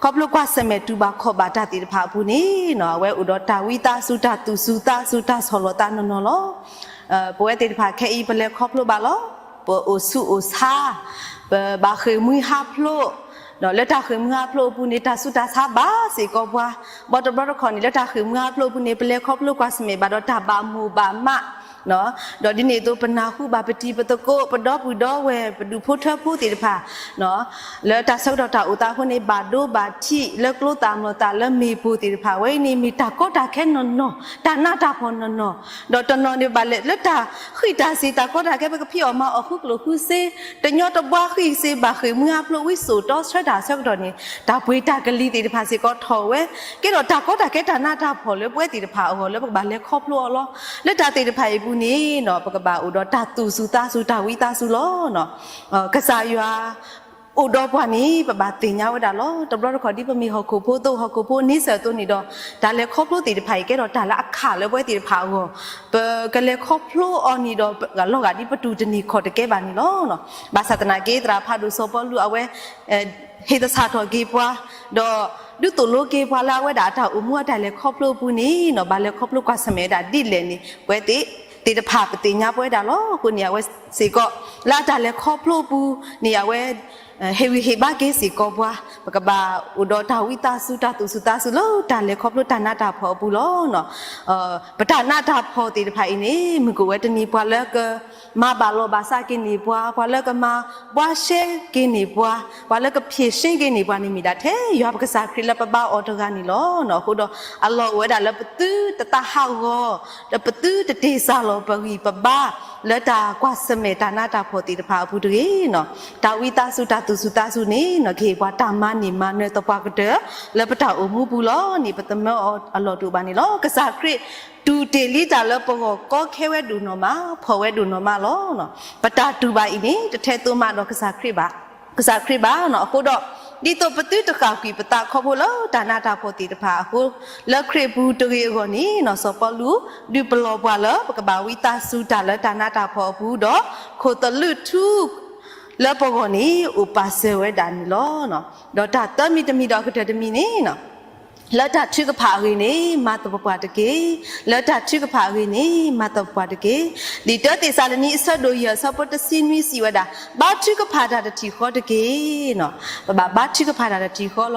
ခီဖျိကွၢ်ဆၢၣ်မဲာ်တူၢ်ဘၣ်ခီၣ်ဘၣ်တၢ်သ့ၣ်တဖၣ်အပူၤန့ၣ် အဝဲအိၣ်ဒီးတၢ်ဝံသးစူၤ တၢ်သူၣ်စူၤသးစူၤ တၢ်ဆီၣ်လီၤသးနီၢ်နီၢ်လီၤ. ပဝဲသ့ၣ်တဖၣ်ခဲအံၤ ပလဲၤခီဖျိဘၣ်လီၤ. ပအိၣ်ဆူၣ်အိၣ်ဆါ, ပဘၣ်ဃ့ၢ်မှံဟးဖျိး, ဒီးလၢတၢ်ဃ့ၢ်မှံဟးဖျိးအပူၤန့ၣ် တၢ်ဆူးတၢ်ဆါဘၣ်စ့ၢ်ကီးပှၤ, ဘီတဘျီတခီၣ်န့ၣ် လၢတၢ်ဃ့ၢ်မှံဟးဖျိးအပူၤန့ၣ် ပလဲၤခီဖျိကွၢ်ဆၢၣ်မဲာ်ဘၣ်ဒီးတၢ်ဘၣ်မိၢ်ဘၣ်မး ဒီးဒ်န့ၣ်အသိး ပနၢ်ဟူဘၣ်ပတံၤပသကိး ပဒီပုၢ်ဒီဝဲၢ် ပဒူၣ်ဖိထၢဖိသ့ၣ်တဖၣ် လၢတၢ်ဆၢကတီၢ်တၢ်အိၣ်သးအဃိန့ၣ် ဘၣ်ဒိဘၣ်ထံးလၢကျိသၣ်မျိာ်သၣ်လၢမ့ၢ်ပိၢ်သ့ၣ်တဖၣ် ဝဲအံၤန့ၣ် မ့ၢ်တၢ်ကီတၢ်ခဲနီၢ်နီၢ်, တၢ်နးတၢ်ဖှီၣ်နီၢ်နီၢ်, ဒီးတနီၤန့ၣ်ဘၣ်လဲၣ် လၢတၢ်ဃံးတၢ်စ့ၤ တၢ်ကီတၢ်ခဲ ပကဖံးအီၣ်မၤအီၣ်ဃုကျိၣ်ဃုစ့, တညီတဘှါဃံးစ့ၤ ဘၣ်ဃ့ၢ်မှံဟးဖျိးဝံစိာ်တီဆှၢတၢ်ဆၢကတီၢ်န့ၣ် တၢ်ပှ့ၤတၢ်ကလံၤသ့ၣ်တဖၣ်စ့ၢ်ကီးထီၣ်ဝဲ, ကဲဒီးတၢ်ကီတၢ်ခဲတၢ်နးတၢ်ဖှီၣ်လၢပဝဲသ့ၣ်တဖၣ်အဂီၢ်လၢပကဘၣ်လဲၤခီဖျိအီၤလီၤ. လၢတၢ်သ့ၣ်တဖၣ်အံၤအပူၤန့ၣ် ပကဘၣ်အိၣ်ဒီးတၢ်သူၣ်စူၤသးစူၤ တၢ်ဝံသးစူၤလီၤ. ကစၢ်ယွၤ အိၣ်ဒီးပှၤန့ၣ် ပဘၣ်သ့ၣ်ညါဝဲဒၣ်လီၤ. တဘျီတခီၣ်ဒ်ပမ့ၢ်ဟီၣ်ခိၣ်ဖိအသိး ဟီၣ်ခိၣ်ဖိန့ဆၢၣ်အသိးန့ၣ်ဒီး တၢ်လဲၤခီဖျိသ့ၣ်တဖၣ်အံၤ ကဲထီၣ်တၢ်လၢအခးလၢပဝဲသ့ၣ်တဖၣ်အဂီၢ်, ပကလဲၤခီဖျိအီၤန့ၣ်ဒီး လီၤဂာ်ဒ်ပတူၢ်တန့ၢ်ခီၣ်တကဲဘၣ်န့ၣ်လီၤ. ဘၣ်ဆၣ်သနာ်က့ သရၣ်ဖးဒိၣ်စီၤပီလူးအဝဲ ဟ့ၣ်သဆၣ်ထီၣ်က့ၤပှၤ, ဒီးဒုးသိၣ်လိက့ၤပှၤလၢအဝဲဒၣ်အတၢ်အိၣ်မူအတၢ်လဲၤခီဖျိအပူၤန့ၣ် ဘၣ်လဲၤခီဖျိကွၢ်ဆၢၣ်မဲာ်ဝဲဒၣ်ဒ်လဲၣ်န့ၣ် ပဝဲသ့ၣ်တဖၣ်ပသ့ၣ်ညါပဝဲဒၣ်လီၤ. အဃိန့ၣ် အဝဲစ့ၢ်ကီး လၢအတၢ်လဲၤခီဖျိအပူၤန့ၣ် အဝဲ ဟ့ၣ်ဂံၢ်ဟ့ၣ်ဘါက့ၤစ့ၢ်ကီးပှၤ, ပကဘၣ်အိၣ်ဒီးတၢ်ဝံသးစူၤ တၢ်သူၣ်စူၤသးစူၤလၢတၢ်လဲၤခီဖျိတၢ်နးတၢ်ဖှီၣ်အပူၤလီၤ. ပတၢ်နးတၢ်ဖှီၣ်သ့ၣ်တဖၣ်အံၤန့ၣ် မုၢ်ကအိၣ်ဝဲတနံၤ ပှၤလၢကမၤဘၣ်လီၤဘၣ်စးက့ၤန့ၢ်ပှၤ, ပှၤလၢကမၤဘှါရှဲက့ၤန့ၢ်ပှၤ, ပှၤလၢကဖြေရှင်းက့ၤန့ၢ်ပှၤန့ၣ် မ့ၢ်ဒၣ်ထဲယွၤပကစၢ်ခရံာ်လၢပဘါအီၤတဂၤန့ၣ်လီၤ. အဃိဒီး အလီၢ်အိၣ်ဝဲဒၣ်လၢပသုတသးဟးဂီၤ, ဒီးပသုတတ့ၢ်စၢ်လီၤပဂံၢ်ပဘါ လၢတၢ်ကွၢ်ဆၢၣ်မဲာ်တၢ်နးတၢ်ဖှီၣ်သ့ၣ်တဖၣ်အပူၤတဂ့ၤ. တၢ်ဝံသးစူၤ တၢ်သူၣ်စူၤသးစူၤန့ၣ် ကဟ့ၣ်ပှၤတၢ်မၤန့ၢ်မၤနၢၤသပှၢ်ကတၢၢ် လၢပတၢ်အိၣ်မူပူၤလီၤန့ၣ် ပသမၢအီၤအလီၢ်တအိၣ်ဘၣ်န့ၣ်လီၤ. ကစၢ်ခရံာ်တူၢ်တ့ၢ်လံတၢ်လၢပဂီၢ် ကီခဲဝဲဒိၣ်နီၢ်မး, ဖှီၣ်ဝဲဒိၣ်နီၢ်မးလီၤ. ပတၢ်တူၢ်ဘၣ်အံၤန့ၣ် တထဲသိးမးဒီး ကစၢ်ခရံာ်ဘၣ်. အဃိဒီး ဒ်သိးပသုတဃၣ်ကွံာ်ပသးခီဖျိလၢတၢ်နးတၢ်ဖှီၣ်သ့ၣ်တဖၣ်အဃိ, လၢခရံာ်ပူၤတဂ့ၤအဂီၢ်န့ၣ် စီၤပီလူးဒုးပလီၢ်ပှၤလၢ ပကဘၣ်ဝံသးစူၤတၢ်လၢတၢ်နးတၢ်ဖှီၣ်အပူၤဒီး ခိၣ်သလုးထူ လၢပဂီၢ်န့ၣ် အိၣ်ပာ်စၢၤဝဲဒၣ်န့ၣ်လီၤ. ဒီးတၢ်သၢမံၤတမံၤဒီးအကတၢၢ်တမံၤန့ၣ် လၢတၢ်ထုကဖၣ်အဂ့ၢ်န့ၣ် မၤသပှၢ်ပှၢ်တက့ၢ်. လၢတၢ်ထုကဖၣ်အဂ့ၢ်န့ၣ် မၤသပှၢ်ပှၢ်တက့ၢ်. လံာ်တၢသ့းစၤလနံ အဆၢဒိၣ်ယဲၢ် အဆၢဖိတဆံနွံစံးဝဲဒၣ်, ဘါထုကဖၣ်တၢ်တထံၣ်ဃီတက့ၢ်. ပဘၣ်ဘါထုကဖၣ်တၢ်တထံၣ်ဃီ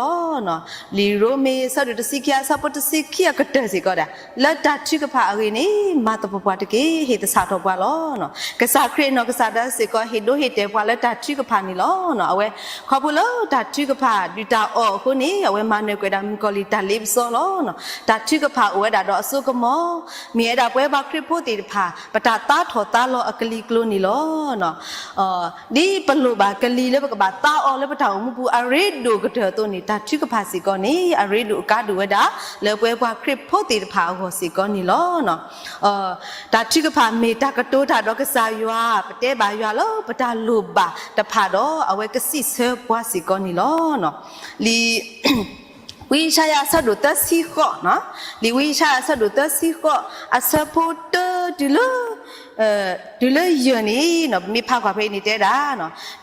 လီၤ. လံာ်ရိမ့ၤ အဆၢဒိၣ်တဆံခံ အဆၢဖိတဆံခံအကတၢၢ်စ့ၢ်ကီးဒၣ်, လၢတၢ်ထုကဖၣ်အဂ့ၢ်န့ၣ် မၤသပှၢ်ပှၢ်တက့ၢ်, ဟ့ၣ်သဆၣ်ထီၣ်ပှၤလီၤ. ကစၢ်ခရံာ်အနီၢ်ကစၢ်ဒၣ်စ့ၢ်ကီး ဟ့ၣ်ဒိဟ့ၣ်တဲာ်ပှၤလၢတၢ်ထုကဖၣ်န့ၣ်လီၤ. အဝဲ ခီဖျိလၢတၢ်ထုကဖၣ်ဒုၣ်တၢ်အီၣ်အဃိန့ၣ် အဝဲမၤနၢၤကွံာ်ဝဲဒၣ်မုၣ်ကီၤလံၢ်တၢ်လ့ပစီလီၤ. တၢ်ထုကဖၣ်အိၣ်ဝဲဒၣ်ဒီးအစိကမီၤ, မ့ၢ်ဝဲဒၣ်ပဝဲပှၤခရံာ်ဖိသ့ၣ်တဖၣ် ပတၢ်သါထီၣ်သါလီၤအကလံၤကျိၤန့ၣ်လီၤ. ဒ်ပလိၣ်ဘၣ်ကလံၤလၢပကဘၣ်သါအီၤလၢပတၢ်အိၣ်မူပူၤအရ့ဒိၣ်ကတၢၢ်အသိးန့ၣ် တၢ်ထုကဖၣ်စ့ၢ်ကီးန့ၣ် အရ့ဒိၣ်အကါဒိၣ်ဝဲဒၣ် လၢပဝဲပှၤခရံာ်ဖိသ့ၣ်တဖၣ်အဂီၢ်စ့ၢ်ကီးန့ၣ်လီၤ. တၢ်ထုကဖၣ်မ့ၢ်တၢ်ကတိၤတၢ်ဒီးကစၢ်ယွၤ, ပတဲဘၣ်ယွၤလၢပတၢ်လိၣ်ဘၣ်တဖၣ်ဒီး အဝဲကစံးဆၢပှၤစ့ၢ်ကီးန့ၣ်လီၤ. လံာ် ဝံယၡါယၤအဆၢဒိၣ်သၢဆံဃိး, လံာ်ဝံယၡါယၤအဆၢဒိၣ်သၢဆံဃိး အဆၢဖိတၢတုၤလၢ တုၤလၢယဲၢ်န့ၣ် ပမ့ၢ်ဖးကွၢ်ဖဲအံၤန့ၣ်တဲဒၣ်,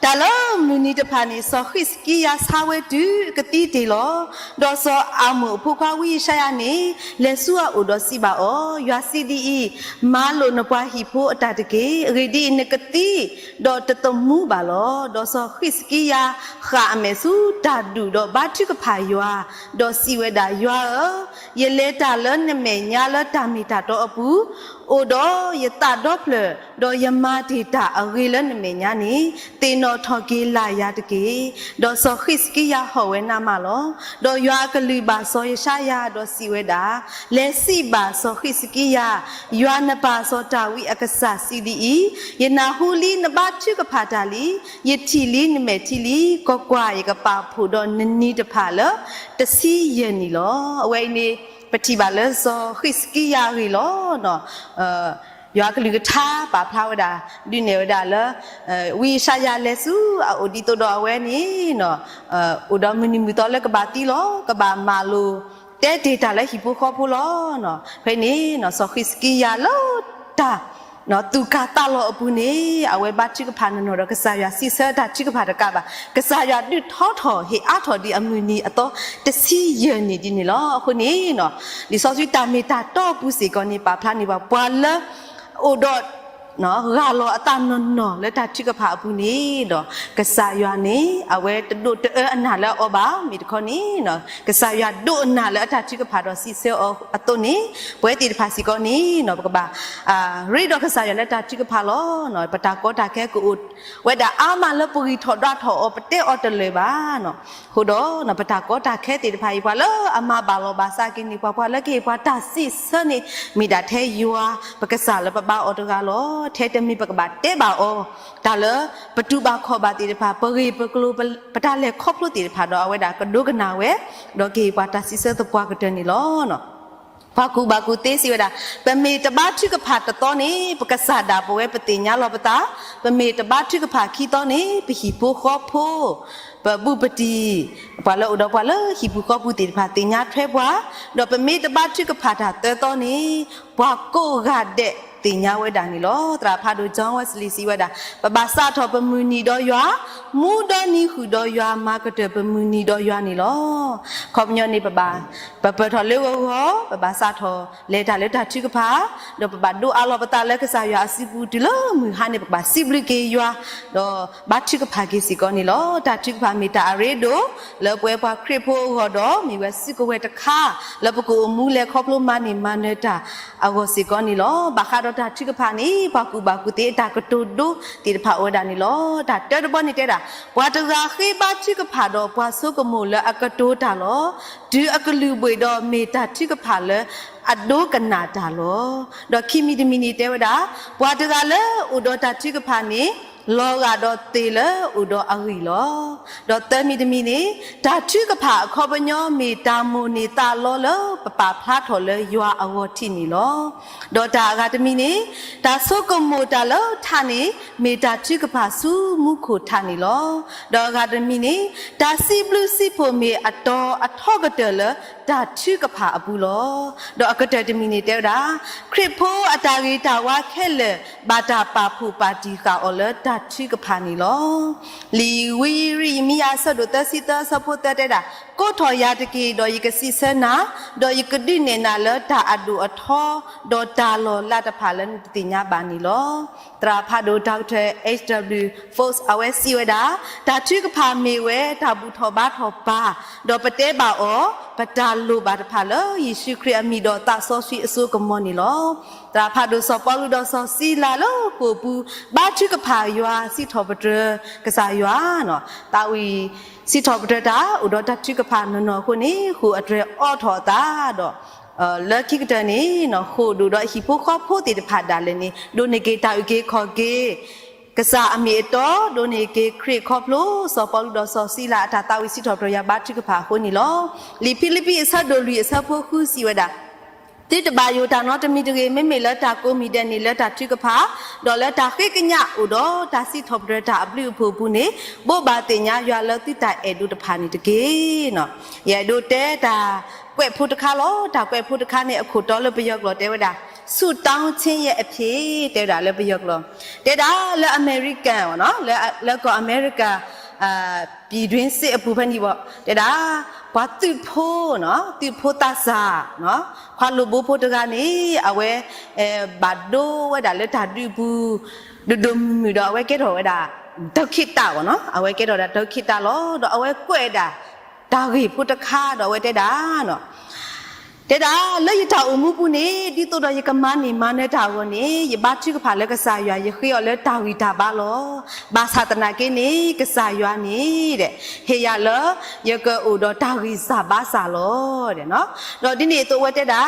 တၢ်လၢမုၢ်နံၤတဖၣ်န့ၣ် စီၤဃံးစကံယၤဆါဝဲတုၤကသံတ့ၢ်လီၤ. ဒီးစီၤအၤမိၣ်အဖိခွါဝံယၡါယၤန့ၣ် လဲၤဆူအအိၣ်ဒီးစံးဘၣ်အီၤ, ယွၤစံးဒ်အံၤ, မၤလိာ်နပှၤဟံၣ်ဖိအတၢ်တက့ၢ်. အဂ့ၢ်ဒ်အံၤ, နကသံ ဒီးတသမူဘၣ်လီၤ. ဒီးစီၤဃံးစကံယၤဃၣ်အမဲာ်ဆူတၢ်ဒူၣ်ဒီးဘါထုကဖၣ်ယွၤ, ဒီးစံးဝဲဒၣ်, ယွၤဧၢ, ယလဲၤတၢ်လၢနမဲာ်ညါလၢတၢ်မ့ၢ်တၢ်တီအပူၤ, အိၣ်ဒီးယသးဒီဖျၢၣ်, ဒီးယမၤတ့ၢ်တၢ်အဂ့ၤလၢနမဲာ်ညါန့ၣ်, သ့ၣ်နီၣ်ထီၣ်က့ၤလၢ်ယၤတက့ၢ်. ဒီးစီၤဃံးစကံယၤဟီၣ်ဝဲနးမးလီၤ. ဒီးယွၤအကလုၢ်ဘၣ်စီၤယၡါယၤဒီးစံးဝဲဒၣ်, လဲၤစံးဘၣ်စီၤဃံးစကံယၤ, ယွၤနပၢ်စီၤဒၤဝံးအကစၢ်စံးဒ်အံၤ, ယနၢ်ဟူလံနဘါထုကဖၣ်တၢ်လံ, ယထံၣ်လံနမဲာ်ထံလံ, ကွၢ်ကွၢ်, ယကပာ်ဖှိၣ်ဒီးနနံၤတဖၣ်လၢတဆံယဲၢ်နံၣ်လီၤ. အဝဲအံၤန့ၣ် ပထံၣ်ဘၣ်လၢစီၤဃံးစကံယၤအဂ့ၢ်လီၤ. ယွၤအကလုၢ်ကထါပာ်ဖျါဝဲဒၣ် ဒုးနဲၣ်ဝဲဒၣ်လၢ ဝံယၡါယၤလဲၤဆူအအိၣ်ဒ်သိးဒီးအဝဲန့ၣ် အိၣ်ဒီးမုၢ်နံၤမုၢ်သီလၢကဘၣ်သံလီၤ. ကဘၣ်မၤလိ တဲတ့ၢ်တၢ်လၢဟံၣ်ဖိဃီဖိလီၤ. ဖဲန့ၣ် စီၤဃံးစကံယၤလၢတၢ် သူၣ်ကၢ်သးလီၤအပူၤန့ၣ် အဝဲဘါထုကဖၣ်နီၢ်နီၢ်ဒီးကစၢ်ယွၤစံးဆၢတၢ်ထုကဖၣ်တကးဘၣ် ကစၢ်ယွၤဒုးထီထီၣ်ဟ့ၣ်အါထီၣ်ဒံးအမုၢ်နံၤအသီတဆံယဲၢ်နံၣ်ဒ်န့ၣ်လီၤ. အဃိန့ၣ် လံာ်စီဆှံတၢ်မ့ၢ်တၢ်တီအပူၤစ့ၢ်ကီးန့ၣ် ပာ်ဖျါန့ၢ်ပှၤ ပှၤလၢ အိၣ်ဒီး ဂၢ်လီၤအသးနီၢ်နီၢ်လၢတၢ်ထုကဖၣ်အပူၤန့ၣ်ဒီး ကစၢ်ယွၤန့ၣ် အဝဲတဒိးတအၢအနၢ်လၢအီၤဘၣ်. မ့ၢ်တခီန့ၣ် ကစၢ်ယွၤဒိးအနၢ်လၢအတၢ်ထုကဖၣ်ဒီးစံးဆၢအီၤအသိးန့ၣ် ပဝဲသ့ၣ်တဖၣ်စ့ၢ်ကီးန့ၣ် ပကဘၣ် ရ့ဒီးကစၢ်ယွၤလၢတၢ်ထုကဖၣ်လီၤ. ပတၢ်ကီတၢ်ခဲကအိၣ်ဝဲဒၣ်အါမးလၢပဂံၢ်ထီၣ်ဒွးထီၣ်အီၤ ပတဲအီၤတလၢာ်ဘၣ်. အဃိဒီး ပတၢ်ကီတၢ်ခဲသ့ၣ်တဖၣ်အံၤ ပှၤလၢအမၤဘၣ်လီၤဘၣ်စးက့ၤန့ၢ်ပှၤ ပှၤလၢကဟ့ၣ်ပှၤတၢ်စံးဆၢန့ၣ် မ့ၢ်ဒၣ်ထဲယွၤ ပကစၢ်လၢပဘါအီၤတဂၤလီၤ. ထဲတမံၤပကဘၣ်တဲဘၣ်အီၤ တၢ်လၢပတူၢ်ဘၣ်ခီၣ်ဘၣ်သ့ၣ်တဖၣ် ပဂ့ၢ်ပကျိၤ ပတၢ်လဲၤခီဖျိသ့ၣ်တဖၣ်ဒီး အဝဲဒၣ်ကဒိကနၣ်ဝဲ ဒီးကဟ့ၣ်ပှၤတၢ်စံးဆၢသပှၢ်ကတၢၢ်န့ၣ်လီၤ. ပှၤကူၣ်ဘၣ်ကူၣ်သ့စံးဝဲဒၣ်, ပမ့ၢ်တဘါထုကဖၣ်တသီန့ၣ် ပကစၢ်ဒၣ်ပဝဲပသ့ၣ်ညါလီၤပသး, ပမ့ၢ်တဘါထုကဖၣ်ခံသီန့ၣ် ပဟံၣ်ဖိဃီဖိ, ပဘူးပတံၢ်, ပှၤလၢအိၣ်ဒီးပှၤလၢဟံၣ်ပူၤဃီပူၤသ့ၣ်တဖၣ်သ့ၣ်ညါထွဲပှၤ, ဒီးပမ့ၢ်တဘါထုကဖၣ်တၢ်သၢသီန့ၣ် ပှၤကိးဂၤဒဲးသ့ၣ်ညါဝဲဒၣ်န့ၣ်လီၤ. သရၣ်ဖးဒိၣ် John Wesley စံးဝဲဒၣ်, ပဘၣ်စးထီၣ်ပမုၢ်နံၤဒီးယွၤ, မူဒီနံၤဃုာ်ဒီးယွၤ, မၤကတၢၢ်ပမုၢ်နံၤဒီးယွၤန့ၣ်လီၤ. ခီပညီန့ၣ် ပဘၣ် ပပၢၢ်ထီၣ်လၢဂီၤဂီၤ, ပဘၣ်စးထီၣ်လဲၤတၢ်လၢတၢ်ထုကဖၣ်, ဒီးပဘၣ်ဒိးအးလီၤပသးလၢကစၢ်ယွၤအစုပူၤတုၤလၢမုၢ်ဟါန့ၣ် ပကဘၣ်စံးဘျုးက့ၤယွၤ, ဒီးဘါထုကဖၣ်က့ၤစ့ၢ်ကီးန့ၣ်လီၤ. တၢ်ထုကဖၣ်မ့ၢ်တၢ်အရ့ဒိၣ် လၢပဝဲပှၤခရံာ်ဖိအဂီၢ်ဒီး မ့ၢ်ဝဲစုကဝဲၤတခါ လၢပကအိၣ်မူလဲၤခီဖျိမၤန့ၢ်မၤနၢၤတၢ်အဂီၢ်စ့ၢ်ကီးန့ၣ်လီၤ. ဘၣ်ဃးဒီးတၢ်ထုကဖၣ်န့ၣ် ပှၤကူၣ်ဘၣ်ကူၣ်သ့အတၢ်ကတိၤဒိသ့ၣ်တဖၣ်အိၣ်ဝဲဒၣ်န့ၣ်လီၤ. တၢ်တၢတဘီန့ၣ်တဲဒၣ်, ပှၤတဂၤဃ့ဘါထုကဖၣ်ဒီးပှၤဆိကမိၣ်လၢအကတိၤတၢ်လီၤ. တုၤအကလုၢ်ဘှ့ၣ်ဒီး မ့ၢ်တၢ်ထုကဖၣ်လၢအဒိကနၣ်တၢ်လီၤ. ဒီးခံမံၤတမံၤန့ၣ်တဲဝဲဒၣ်, ပှၤတဂၤလၢအိၣ်ဒီးတၢ်ထုကဖၣ်န့ၣ် လီၤဂာ်ဒီးသ့ၣ်လၢအိၣ်ဒီးအဂံၢ်လီၤ. ဒီးသၢမံၤတမံၤန့ၣ်, တၢ်ထုကဖၣ်အခီပညီမ့ၢ်တၢ်မိၣ်န့ၢ်သးလီလၢပပာ်ဖျါထီၣ်လၢယွၤအဂီၢ်ထံးန့ၣ်လီၤ. ဒီးတၢ်အဂၤတမံၤန့ၣ်, တၢ်ဆိကမိၣ်တၢ်လၢထးန့ၣ် မ့ၢ်တၢ်ထုကဖၣ်ဆူမူခိၣ်ထးန့ၣ်လီၤ. ဒီးအဂၤတမံၤန့ၣ်, တၢ်စံးဘျုးစံးဖှိၣ်မ့ၢ်အတီၤအထီကတၢၢ်လၢတၢ်ထုကဖၣ်အပူၤလီၤ. ဒီးအကတၢၢ်တမံၤန့ၣ်တဲဝဲဒၣ်, ခရံာ်ဖိအတၢ်ဂ့ၤတၢ်ဝါခဲလၢာ် ဘၣ်တၢ်ပာ်ဖှိၣ်ပာ်တံၢ်ဃာ်အီၤလၢတၢ်ထုကဖၣ်န့ၣ်လီၤ. လံာ်ဝံယံးရမံယၤအဆၢဒိၣ်သၢဆံသၢအဆၢဖိသၢတဲဒၣ်, ကိးထီၣ်ယၤတက့ၢ်, ဒီးယကစံးဆၢနၤ, ဒီးယကဒုးနဲၣ်နၤလၢတၢ်အဒိၣ်အထီ, ဒီးတၢ်လီၤလးတဖၣ်လၢနတသ့ၣ်ညါဘၣ်န့ၣ်လီၤ. သရၣ်ဖးဒိၣ် Doctor H W Fox အဝဲစံးဝဲဒၣ်, တၢ်ထုကဖၣ်မ့ၢ်ဝဲတၢ်ဘူၣ်ထီၣ်ဘါထီၣ်ပၢ်, ဒီးပတဲဘၣ်အီၤ ပတၢ်လိၣ်ဘၣ်တဖၣ်လၢယ့ၣ်ၡူးခရံာ်အမံၤဒီးသးစီဆှံအစိကမီၤန့ၣ်လီၤ. သရၣ်ဖးဒိၣ်စီၤပီလူးဒီးစီၤစံလၤလၢဃိာ်ပူၤ ဘါထုကဖၣ်ယွၤစံးထီၣ်ပတြၢၤကစၢ်ယွၤ, သးဝံၣ်စံးထီၣ်ပတြၢၤတၢ်အိၣ်ဒီးတၢ်ထုကဖၣ်နီၢ်နီၢ်အဃိန့ၣ် ဃိာ်အတြဲၤအိးထီၣ်အသးဒီး လၢခံကတၢၢ်န့ၣ် ဃိာ်ဒိၣ်ဒီးဟံၣ်ဖိဃီဖိသ့ၣ်တဖၣ်ဒၣ်လဲာ်န့ၣ် ဒိးန့ၢ်က့ၤတၢ်အုၣ်က့ၤခီၣ်က့ၤ ကစၢ်အမ့ၢ်အတီ, ဒိးန့ၢ်က့ၤခရံာ်ခီဖျိ စီၤပီလူးဒီးစီၤစံလၤအတၢ်သးဝံၣ်စံးထီၣ်ပတြၢၤယွၤဘါထုကဖၣ်အဃိန့ၣ်လီၤ. လံာ်ဖံလံးပံးအဆၢဒိၣ်လွံၢ်အဆၢဖိဃုစံးဝဲဒၣ်, သုတဘၣ်ယိၣ်တၢ်နီတမံၤတဂ့ၤ, မ့မ့ၢ်လၢတၢ်ကိးမံၤဒဲးန့ၣ် လၢတၢ်ထုကဖၣ်, ဒီးလၢတၢ်ဃ့ကညးအိၣ်ဒီးတၢ်စံးထီၣ်ပတြၢၤတၢ်အဘျုးအဖှိၣ်အပူၤန့ၣ်, ဘိးဘၣ်သ့ၣ်ညါယွၤလၢသုတၢ်အဲၣ်ဒိးတဖၣ်န့ၣ်တက့ၢ်. ယအဲၣ်ဒိးတဲတၢ်ကွဲးဖိတခါလီၤ. တၢ်ကွဲးဖိတခါန့ၣ် အခိၣ်တီလၢပယီၤကျိာ်တဲဝဲဒၣ် ဆုတောင်းခြင်းရဲ့အဖြေ တဲဝဲဒၣ်လၢပယီၤကျိာ်, တဲဒၣ်လၢအမဲရကၤ, လၢကီၢ်အမဲရကၤ ပြည်တွင်းစစ်အပူၤဖဲန့ၣ်ဘၣ်, တဲဒၣ် ပှၤသုးဖိ, သုးဖိသးစၢ်, ခွါလိာ်ဘိဖိတဂၤန့ၣ် အဝဲ ဘၣ်ဒိဝဲဒၣ်လၢတၢ်ဒုးပူၤ ဒိၣ်ဒိၣ်မုၢ်မုၢ်ဒီး အဝဲကဲထီၣ်ဝဲဒၣ် ဒုက္ခတၢ်ဘၣ်နီၤ, အဝဲကဲထီၣ်ဒၣ် ဒုက္ခတၢ်လီၤ. ဒီးအဝဲကွဲးဒၣ် တၢ်ဂ့ၢ်ဖိတခါဒီးအဝဲတဲဒၣ် တဲဒၣ်လၢယတၢ်အိၣ်မူပူၤန့ၣ် ဒ်သိးဒီးယကမၤန့ၢ်မၤနၢၤတၢ်အဂီၢ်န့ၣ် ယဘါထုကဖၣ်လၢကစၢ်ယွၤ ယဃ့အီၤလၢတၢ်ဂံၢ်တၢ်ဘါလီၤ. ဘၣ်ဆၣ်သနာ်က့န့ၣ် ကစၢ်ယွၤန့ၣ် ဟ့ၣ်ယၤလၢ ယကအိၣ်ဒီးတၢ်ဂံၢ်စၢ်ဘါစၢ်လီၤ. ဒီးဒ်န့ၣ်အသိးအဝဲတဲဒၣ်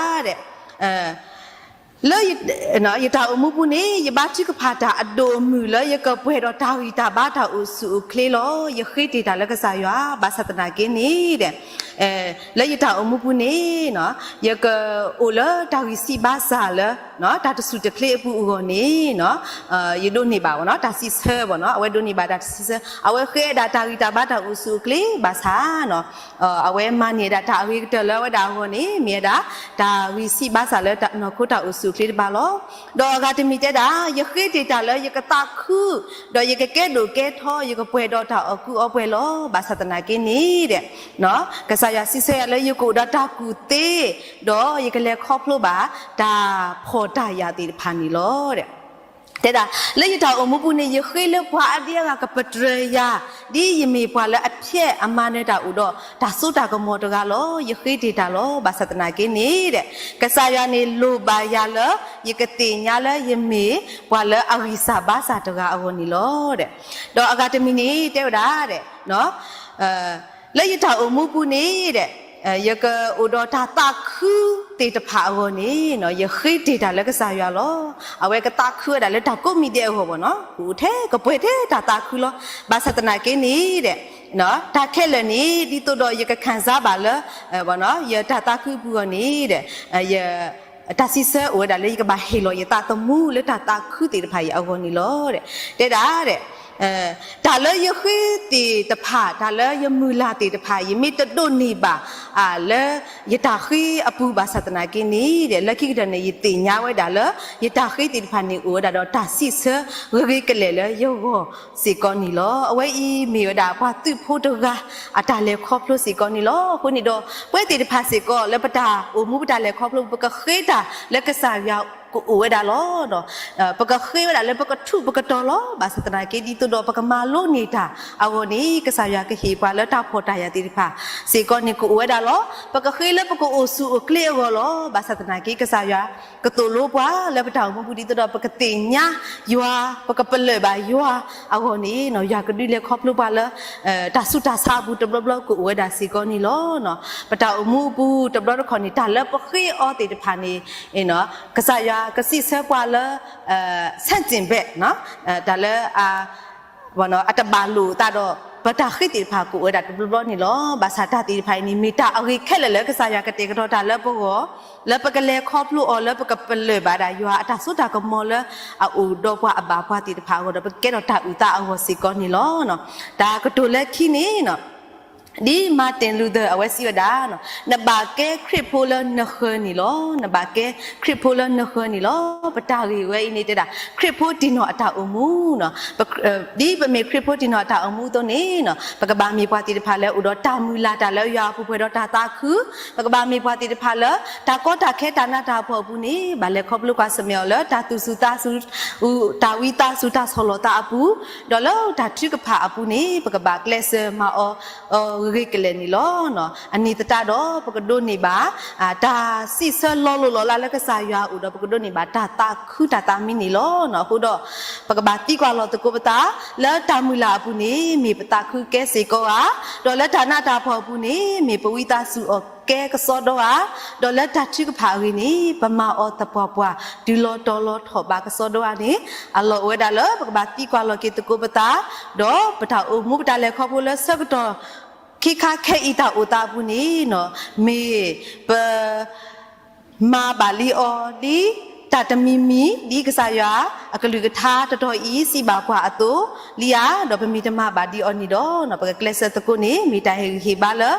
လၢ ယတၢ်အိၣ်မူပူၤန့ၣ် ယဘါထုကဖၣ်တၢ်အဒိၣ်အမုၢ်လၢယကပှဲၤဒီးတၢ်ဂံၢ်တၢ်ဘါတၢ်အိၣ်ဆူၣ်အိၣ်ချ့လီၤ. ယဃ့တ့ၢ်တၢ်လၢကစၢ်ယွၤ ဘၣ်ဆၣ်သနာ်က့န့ၣ် လၢယတၢ်အိၣ်မူပူၤန့ၣ် ယကအိၣ်လၢတၢ်ဂံၢ်စၢ်ဘါစၢ်လၢ တၢ်တဆူၣ်တချ့အပူၤအဂီၢ်န့ၣ် ယဒိးန့ၢ်ဘၣ် တၢ်စံးဆၢဘၣ်နီၤ, အဝဲဒိးန့ၢ်ဘၣ်တၢ်စံးဆၢ, အဝဲဃ့ဝဲဒၣ်တၢ်ဂံၢ်တၢ်ဘါတၢ်အိၣ်ဆူၣ်အိၣ်ချ့ဘၣ်ဆၣ် အဝဲမၤန့ၢ်ဒၣ်တၢ်အဂ့ၤကတၢၢ်လၢအဝဲဒၣ်အဂီၢ်န့ၣ် မ့ၢ်ဝဲဒၣ် တၢ်ဂံၢ်စၢ်ဘါစၢ်လၢနီၢ်ခိတၢ်အိၣ်ဆူၣ်အိၣ်ချ့တဖၣ်လီၤ. ဒီးအဂၤတမံၤတဲဒၣ် ယဃ့တ့ၢ်တၢ်လၢယကသးခု ဒီးယကကဲဒိၣ်ကဲထီ ယကပှဲၤဒီးတၢ်အီၣ်ကူအီပှဲၤလီၤ. ဘၣ်ဆၣ်သနာ်က့န့ၣ် ကစၢ်ယွၤစံးဆၢယၤလၢယကအိၣ်ဒီးတၢ်ကူၣ်သ့ ဒီးယကလဲၤခီဖျိဘၣ်တၢ်ဖှီၣ်တၢ်ယာ်သ့ၣ်တဖၣ်န့ၣ်လီၤ. တဲဒၣ် လၢယတၢ်အိၣ်မူပူၤန့ၣ် ယဃ့လၢပှၤအါဒံအါဂၤကပတြၢၤယၤ, ဒ်ယမ့ၢ်ပှၤလၢအဖျဲးအမၤနၢၤတၢ်အိၣ်ဒီး တၢ်စိတၢ်ကမီၤတဂၤလီၤ. ယဃ့တ့ၢ်တၢ်လီၤ. ဘၣ်ဆၣ်သနာ်က့န့ၣ် ကစၢ်ယွၤန့ၣ်လိၣ်ဘၣ်ယၤလၢ ယကသ့ၣ်ညါလၢယမ့ၢ်ပှၤလၢအဂံၢ်စၢ်ဘါစၢ်တဂၤအဂီၢ်န့ၣ်လီၤ. ဒီးအဂၤတမံၤန့ၣ် တဲဝဲဒၣ် လၢယတၢ်အိၣ်မူပူၤန့ၣ် ယကအိၣ်ဒီးတၢ်သးခု သ့ၣ်တဖၣ်အဂီၢ်န့ၣ် ယဃ့တ့ၢ်တၢ်လၢကစၢ်ယွၤလီၤ. အဝဲကသးခုဝဲဒၣ်လၢတၢ်ကိးမံၤဒဲးအဂီၢ်ဘၣ်နီၤ, ကအိၣ်ထဲကပှဲၤထဲတၢ်သးခုလီၤ. ဘၣ်ဆၣ်သနာ်က့န့ၣ်ဒီး တၢ်ခဲလၢာ်န့ၣ် ဒ်သိးဒီးယကခံစားဘၣ်လၢ ယတၢ်သးခုအပူၤအဂီၢ်န့ၣ်ဒီး ယ တၢ်စံးဆၢအိၣ်ဝဲဒၣ်လၢ ယကဘၣ်ဟ့ၣ်လီၤယသးသမူလၢတၢ်သးခုသ့ၣ်တဖၣ်အံၤအဂီၢ်န့ၣ်လီၤ. တဲဒၣ် တၢ်လၢယဃ့သ့ၣ်တဖၣ်, တၢ်လၢယမုၢ်လၢ်သ့ၣ်တဖၣ်, ယမ့ၢ်တဒိးန့ၢ်ဘၣ် လၢယတၢ်ဃ့အပူၤဘၣ်ဆၣ်သနာ်က့န့ၣ်ဒီး လၢခံကတၢၢ်န့ၣ် ယသ့ၣ်ညါဝဲဒၣ်လၢ ယတၢ်ဃ့သ့ၣ်တဖၣ်န့ၣ် အိၣ်ဝဲဒၣ်ဒီးတၢ်စံးဆၢဂ့ၤဂ့ၤကလဲာ်လၢယဂီၢ်စ့ၢ်ကီးန့ၣ်လီၤ. အဝဲအံၤမ့ၢ်ဝဲဒၣ်ပှၤသုးဖိတဂၤအတၢ်လဲၤခီဖျိစ့ၢ်ကီးန့ၣ်လီၤ. အဃိန့ၣ်ဒီး ပဝဲသ့ၣ်တဖၣ်စ့ၢ်ကီး လၢပတၢ်အိၣ်မူပတၢ်လဲၤခီဖျိ ပကဃ့တၢ်လၢကစၢ်ယွၤကအိၣ်ဝဲဒၣ်လီၤ. ပကဃ့ဝဲဒၣ်လၢပကထူးပကတီၤလီၤ. ဘၣ်ဆၣ်သနာ်က့ ဒ်သိးဒီးပကမၤလိန့ၢ်တၢ်အဂီၢ်န့ၣ် ကစၢ်ယွၤကဟ့ၣ်ပှၤလၢတၢ်ဖှီၣ်တၢ်ယာ်သ့ၣ်တဖၣ်စ့ၢ်ကီးန့ၣ် ကအိၣ်ဝဲဒၣ်လီၤ. ပကဃ့လၢပကအိၣ်ဆူၣ်အိၣ်ချ့အဂီၢ်လီၤ. ဘၣ်ဆၣ်သနာ်က့ ကစၢ်ယွၤကသိၣ်လိပှၤလၢပတၢ်အိၣ်မူပူၤ ဒ်သိးဒီးပကသ့ၣ်ညါယွၤ, ပကပလၢၢ်ဘၣ်ယွၤအဂီၢ်န့ၣ် ယွၤကဒုးလဲၤခီဖျိပှၤလၢ တၢ်ဆူးတၢ်ဆါအပူၤတဘျီဘျီကအိၣ်ဝဲဒၣ်စ့ၢ်ကီးန့ၣ်လီၤ. ပတၢ်အိၣ်မူအပူၤတဘျီတခီၣ်န့ၣ် တၢ်လၢပဃ့အီၤသ့ၣ်တဖၣ်န့ၣ် ကစၢ်ယွၤကစံးဆၢပှၤလၢ ဆန့်ကျင်ဘက် တၢ်လၢ အတဘၣ်လိာ်အသးဒီး ပတၢ်ဃ့သ့ၣ်တဖၣ်ကအိၣ်ဝဲဒၣ်တဘျီဘျီန့ၣ်လီၤ. ဘၣ်ဆၣ်တၢ်သ့ၣ်တဖၣ်အံၤန့ၣ် မ့ၢ်တၢ်အဂ့ၤခဲလၢာ်လၢ ကစၢ်ယွၤကတဲာ်ကတီၤတၢ်လၢပဂီၢ် လၢပကလဲၤခီဖျိအီၤ လၢပကပလၢၢ်ဘၣ်ဒၣ်ယွၤအတၢ်စိတၢ်ကမီၤလၢအအိၣ်ဒီးပှၤအဘၣ်ပှၤသ့ၣ်တဖၣ်အဂီၢ်ဒီး ပကကဲထီၣ်တၢ်အုၣ်သးအဂီၢ်စ့ၢ်ကီးန့ၣ်လီၤ. တၢ်ကတိၤလၢခံန့ၣ် ဒ် Martin Luther အဝဲစံးဝဲဒၣ်, နဘၣ်ကဲခရံာ်ဖိလၢနဃၢၤန့ၣ်လီၤ. နဘၣ်ကဲခရံာ်ဖိလၢနဃၢၤန့ၣ်လီၤ. ပတၢ်ဂ့ၢ်ဝဲအံၤန့ၣ်တဲဒၣ် ခရံာ်ဖိတံၢ်နီၢ်အတၢ်အိၣ်မူ ဒ်ပမ့ၢ်ခရံာ်ဖိတံၢ်နီၢ်အတၢ်အိၣ်မူအသိးန့ၣ် ပကဘၣ်မ့ၢ်ပှၤသ့ၣ်တဖၣ်လၢအိၣ်ဒီးတၢ်မုၢ်လၢ်တၢ်လၢယွၤအပူၤပှဲၤဒီးတၢ်သးခု, ပကဘၣ်မ့ၢ်ပှၤသ့ၣ်တဖၣ်လၢ တၢ်ကီတၢ်ခဲတၢ်နးတၢ်ဖှီၣ်အပူၤန့ၣ် ဘၣ်လဲၤခီဖျိကွၢ်ဆၢၣ်မဲာ်အီၤလၢတၢ်သူၣ်စူၤသးစူၤ, တၢ်ဝံသးစူၤတၢ်ဆီၣ်လီၤသးအပူၤ, ဒီးလၢတၢ်ထုကဖၣ်အပူၤန့ၣ် ပကဘၣ်ကျဲးစၢးမၤအီၤ ဂ့ၤကလဲာ်န့ၣ်လီၤ. အန့ၣ်သတးဒီး ပကဒိးန့ၢ်ဘၣ် တၢ်စံးဆၢလီၤလိၢ်လီၤလးလၢကစၢ်ယွၤအအိၣ်ဒီး ပကဒိးန့ၢ်ဘၣ်တၢ်သးခုတၢ်သးမံန့ၣ်လီၤ. အဃိဒီး ပကဘၣ်သံကွၢ်လီၤသကိးပသး လၢတၢ်မုၢ်လၢ်အပူၤန့ၣ် မ့ၢ်ပသးခုကဲစ့ၢ်ကီးဧါ, ဒီးလၢတၢ်နးတၢ်ဖှီၣ်အပူၤန့ၣ် မ့ၢ်ပဝံသးစူၤအီၤကဲကစီဒီဧါ, ဒီးလၢတၢ်ထုကဖၣ်အဂ့ၢ်န့ၣ် ပမၤအီၤသပှၢ်ပှၢ် တုၤလီၤတီၤလီၤထီၣ်ဘးကစီဒီဧါန့ၣ် အလီၢ်အိၣ်ဝဲဒၣ်လၢ ပကဘၣ်သံကွၢ်လီၤက့ၤသကိးပသး, ဒီးပတၢ်အိၣ်မူပတၢ်လဲၤခီဖျိလၢဆၢကတီၢ် ခံခါခဲအံၤတၢ်အိၣ်သးအပူၤန့ၣ် မ့ၢ်ပ မၤဘၣ်လံအီၤ ဒ်တၢ်တမံၤမံၤ ဒ်ကစၢ်ယွၤအကလုၢ်ကထါတတီၤအံၤ စံးဘၣ်ပှၤအသိးလံဧါ, ဒီးပမ့ၢ်တမၤဘၣ်ဒံးအီၤန့ၣ်ဒီး ပကကျဲးစၢးသကိးန့ၣ် မ့ၢ်တၢ်ဟ့ၣ်ဂံၢ်ဟ့ၣ်ဘါလၢ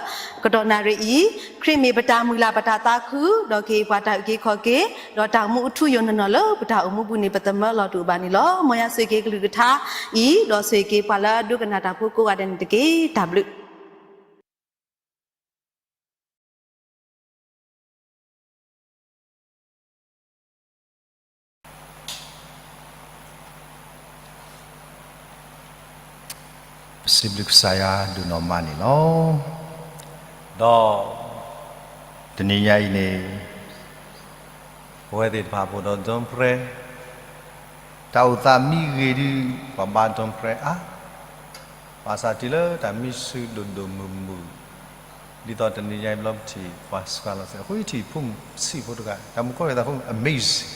ကတီၢ်နၣ်ရံၣ်အံၤ, ခရံာ်မ့ၢ်ပတၢ်မုၢ်လၢ်ပတၢ်သးခု ဒီးကဟ့ၣ်ပှၤတၢ်အုၣ်က့ၤခီၣ်က့ၤ, ဒီးတၢ်အိၣ်မူအထူအယိာ်နီၢ်နီၢ်လၢပတၢ်အိၣ်မူပူၤန့ၣ် ပသမၢလီၤတအိၣ်ဘၣ်န့ၣ်လီၤ. မ်ယွၤဆိၣ်ဂ့ၤက့ၤကလုၢ်ကထါအံၤ, ဒီးဆိၣ်ဂ့ၤက့ၤပှၤလၢအဒိကနၣ်တၢ်ဖိကိးဂၤဒဲးန့ၣ်တက့ၢ်. တၢ်ဘျုး ပစံးဘျုးကစၢ်ယွၤဒိၣ်နီၢ်မးန့ၣ်လီၤ. ဒီး တနံၤညါအံၤန့ၣ် ပဝဲသ့ၣ်တဖၣ်ဖိဒီး Don Prayer တၢ်အိၣ်သးမံဂ့ၤဒုး ပှၤဘါ Don Prayer အါ, ဘၣ်ဆၣ်တုၤလၢတၢ်မံဆူၣ်ဒိၣ်ဒိၣ်မုၢ်မုၢ်, ဒ်သိးတနံၤညါအံၤဘျီပထံၣ် ပှၤစှၤလီၤစဲး အဃိယထံၣ်ဖိမုၣ်ဆံးဖိတဂၤ တၢ်မူကီၢ်ရသးဖိ amazing,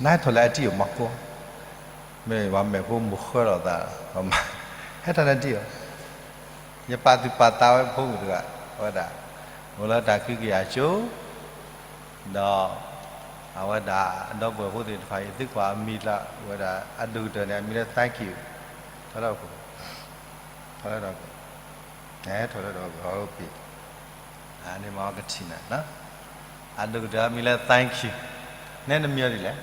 နဟဲထီၣ်လၢအတံၢ်အမၤကိး, မ့ၢ်ပှၤမဲာ်ဖိမိၢ်ဃၢလီၤသး, ဟဲထီၣ်လၢအတံၢ်အီၤ, ယပာ်သူၣ်ပာ်သးဝဲဖိမုၣ်တဂၤ, အဝဲဒၣ် အိၣ်လၢတၢ်ခံကယၤကၠိ, ဒီး အဝဲဒၣ်အဒီပုၢ်ဝဲၢ်ဖိသ့ၣ်တဖၣ်အံၤ သုကွၢ်အမံၤလၢ အဝဲဒၣ်အဒိၣ်ကတၢၢ်န့ၣ် အမံၤလၢ thank you, ထီၣ်လၢအခိၣ်, ထီၣ်လၢအခိၣ်, ထီၣ်လၢအခိၣ်, အန့ၣ်မ့ၢ်ကထံၣ်နၤ, အဒိၣ်ကတၢၢ်အမံၤလၢ thank you, နဲနမံၤအီၤဒ်လဲၣ်,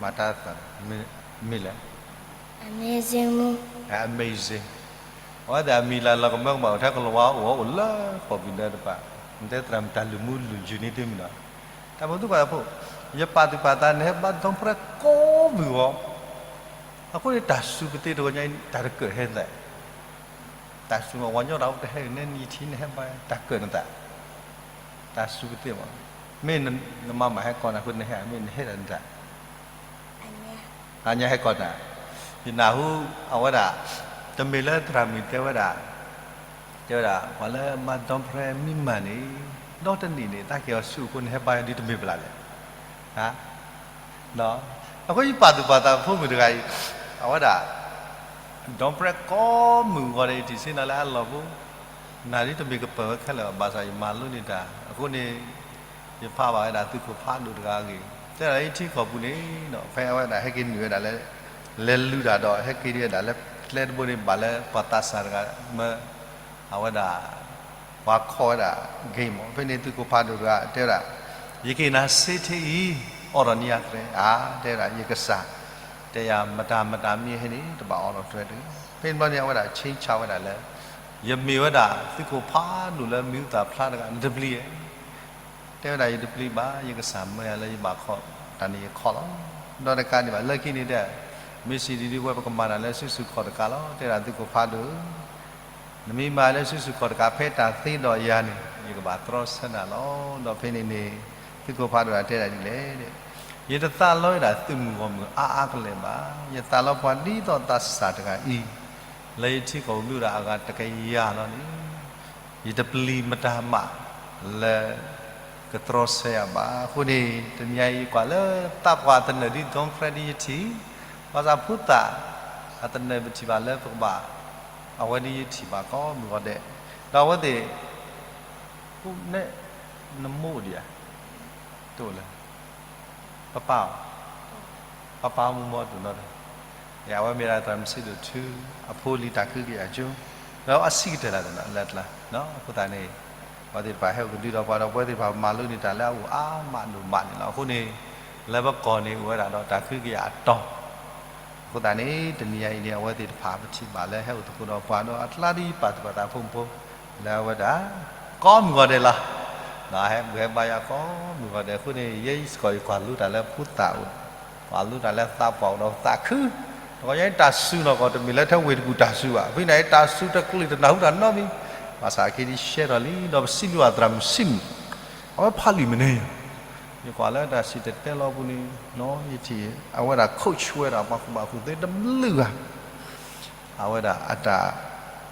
မၤတၢ်သး, မံၤလဲၣ်, amazing, အဝဲသ့ၣ်အမံၤလၢလီၤကမၢကမၣ် အိၣ်ထဲကလၤဝါအိၣ် အိၣ်လၢဃိာ်ပူၤဒၢတဖၣ်, နတဲသရၣ်မုၣ်တၢ်လုၢ်မူလုၢ်ယုၢ်န့ၣ်သုမံၤနီၤ, တၢ်ဖိသုကွၢ်ဖိ, ယပာ်သူၣ်ပာ်သးနဟဲဘါ Don Prayer ကိးမုၢ်ဂီၤ, အဃိန့ၣ်တၢ်စူၤကသ့တဂီၤညါအံၤ တၢ်တကၢၢ်ဟဲသး တၢ်စူၤမး ပှၤကညီတၢ်အိၣ်တဟဲန့ၣ် နံၣ်ထံနဟဲဘါ တၢ်ကၢၢ်နသး, တၢ်စူၤကသ့မး, မ့ၢ်နမၤမၤဟဲကီးနၤ အဃိနဟဲ မ့ၢ်နဟဲဒၣ်နသး, အညါဟဲကီးနၤ, ယနၢ်ဟူအဝဲဒၣ်, တမ့ၢ်လၢသရၣ်မုၣ်တဲဝဲဒၣ်, တဲဝဲဒၣ် ပှၤလၢမၤ Don Prayer မံမၤန့ၣ် ဒီတနံၣ်န့ၣ် တၢ်ကဲအီၤဆူၣ်အဃိန့ၣ် ဟဲဘါယွၤဒ်တမ့ၢ်ပလၢ်လဲၣ်. အဃိယပာ်သူၣ်ပာ်သးဖိမုၣ်တဂၤအံၤ အဝဲဒၣ် ဒီပြဲကိးမုၢ်ဂီၤဒီး ယထံၣ်ဆ့ၣ်နီၤလၢအလီၢ်ပူၤ, နၤဒ်တမ့ၢ်ကပၢၤဝဲခဲလၢာ်ဘၣ်ဆၣ် ယမၤလိန့ၢ်တၢ်အဃိန့ၣ် ယဖးဘၣ်ဝဲဒၣ်သုးခိၣ်ဖးဒိၣ်တဂၤအဂ့ၢ်, တဲဒၣ်လၢယထံကီၢ်ပူၤန့ၣ်ဒီး ဖဲအဝဲဒၣ်ဟဲက့ၤနုာ်ဝဲဒၣ်လၢ လဲၤလုၢ်တၢ်ဒီး ဟဲက့ၤဝဲဒၣ်လၢကျဲတဘိန့ၣ် ဘၣ်လၢပှၤသးစၢ်တဂၤ မၢ အဝဲဒၣ် ပှၤခိးဝဲဒၣ် game မး, ဖဲန့ၣ်သုးခိၣ်ဖးဒိၣ်တဂၤတဲဝဲဒၣ် ယက့ၤနၤစ့ထ့အံၤ အိးထီၣ်န့ၢ်ယၤတြဲၤဧါ, တဲဝဲဒၣ် ယကစၢ် တဲယၤမတၤမတၤမ့ၢ်ဟဲန့ၣ် တဘၣ်အိးထီၣ်တြဲၤတဂ့ၤ. ဖဲန့ၣ်ဘျီန့ၣ် အဝဲဒၣ် change ဝဲဒၣ်လၢ ယမ့ၢ်ဝဲဒၣ်သုးခိၣ်ဖးဒိၣ်လၢမံၤဟူသၣ်ဖျါတဂၤ နတပျံၤဧါ, တဲဝဲဒၣ် ယတပျံၤဘၣ်, ယကစၢ်မၢယၤလၢယဘၣ်ခိး တၢ်န့ၣ်ယခိးလီၤ. ဒီးတကးဒံးဘၣ် လၢခံန့ၣ်ဒီး မ့ၢ်စံးဒ်ဒ်ဝဲ ပကမၤတၢ်လၢစုဆူၣ်ခီၣ်တကးလီၤ, တဲဒၣ်သုးခိၣ်ဖးဒိၣ် နမ့ၢ်မၤလၢစုဆူၣ်ခီၣ်တကး ဖဲတၢ်သ့ဒီးယၤန့ၣ် ယကဘၣ်တြီဆၢနၤလီၤ. ဒီးဖဲန့ၣ်န့ၣ် သုးခိၣ်ဖးဒိၣ်တဲဒၣ်ဒ်လဲၣ်, ယတသးလီဝဲဒၣ်သုးမုၢ်ဂီၢ်မုၢ်အါအါကလဲာ်ဘၣ်, ယသးလီပှၤဒ်သိးသးစၢ်တဂၤအံၤ လၢယထံကီၢ်ပူၤမ့ၢ်ဝဲဒၣ်အဂၤတကယၤလီၤန့ၣ် ယတပျံၤမတၤမးလၢ ကတြီဆၢယၤဘၣ်. အဃိန့ၣ် တနံၤညါအံၤ ယကွၢ်လၢသးပှၢ်တနၢၣ်ဒ် Don Fred ဒ်ယထံၣ်, ဘၣ်ဆၣ်ဖိသၣ်အတနၢၣ်ပထံၣ်ဘၣ်လၢပကဘၣ် အဝဲဒ်ယထံၣ်ဘၣ်ကိးမုၢ်ဂီၤဒဲး, ဒီးအဝဲသ့ၣ် နဲ နမိၢ်ဒံးဧါ, တအိၣ်လၢ ပပၢ်အီၤ, ပပၢ်အီၤမူမီၢ်တူၢ်နီတဂၤ, အဝဲမ့ၢ်ဒၣ်သရၣ်မုၣ်ဆံးဒိၣ်ထူ အဖိလံၤတၢ်ခုကယၤကၠိ, ဒီးအဆံးကတၢၢ်လၢ်လၢ်လၢ်, အဃိသတးန့ၣ် ပှၤသ့ၣ်တဖၣ်ဟဲအိၣ်ကဒုဒီးပှၤဒီး ပဝဲသ့ၣ်တဖၣ်မၤလိန့ၢ်တၢ်လၢအအိၣ်အါမးဒိၣ်မးန့ၣ်လီၤ. အဃိန့ၣ် လၢပကီၢ်န့ၣ်အိၣ်ဝဲဒၣ်ဒီးတၢ်ခုကယၤအတီၤ အဃိသတးန့ၣ် တနံၤညါအံၤန့ၣ် အဝဲသ့ၣ်တဖၣ်ပထံၣ်ဘၣ်လၢဟဲအိၣ်သကိးဒီးပှၤဒီးအကျါဒ်ယပာ်သူၣ်ပာ်သးဖိမုၣ်ဖိ လၢအဝဲဒၣ် ကိးမုၢ်ဂီၤဒဲးလီၤ. ဟဲဘူၣ်ဟဲဘါယွၤကိးမုၢ်ဂီၤဒဲးအဃိန့ၣ် ယဲစ့ၢ်ကီးယကွၢ်လိတၢ်လၢဖိသၣ်အိၣ်, ကွၢ်လိတၢ်လၢသးပှၢ်အိၣ်ဒီးသးခု, တခီညါအံၤတၢ်စူၤနီၢ်ကီၢ် တမ့ၢ်လၢထဲဝ့ၢ်တကူၣ်တၢ်စူၤဘၣ်, ဖဲန့ၣ်အံၤတၢ်စူၤတကျ့ၢ်တနၢ်ဟူတၢ်နီတမံၤ, ဘၣ်ဆၣ်အက့ၤဒ်ရှဲထီၣ်လံ ဒီးပစံးဘျုးဘၣ်သရၣ်မုၣ်ဆံးမုၣ်, အဝဲဖးလံာ်မ့ၢ်န့ၣ် ယကွၢ်လၢတၢ်စံၣ်တဲၤတဲလီၤအပူၤန့ၣ် ယထံၣ် အဝဲဒၣ် coach ဝဲဒၣ်ပှၤကူၣ်ဘၣ်ကူၣ်သ့တဘျုးဂၤ, အဝဲဒၣ်အတၢ်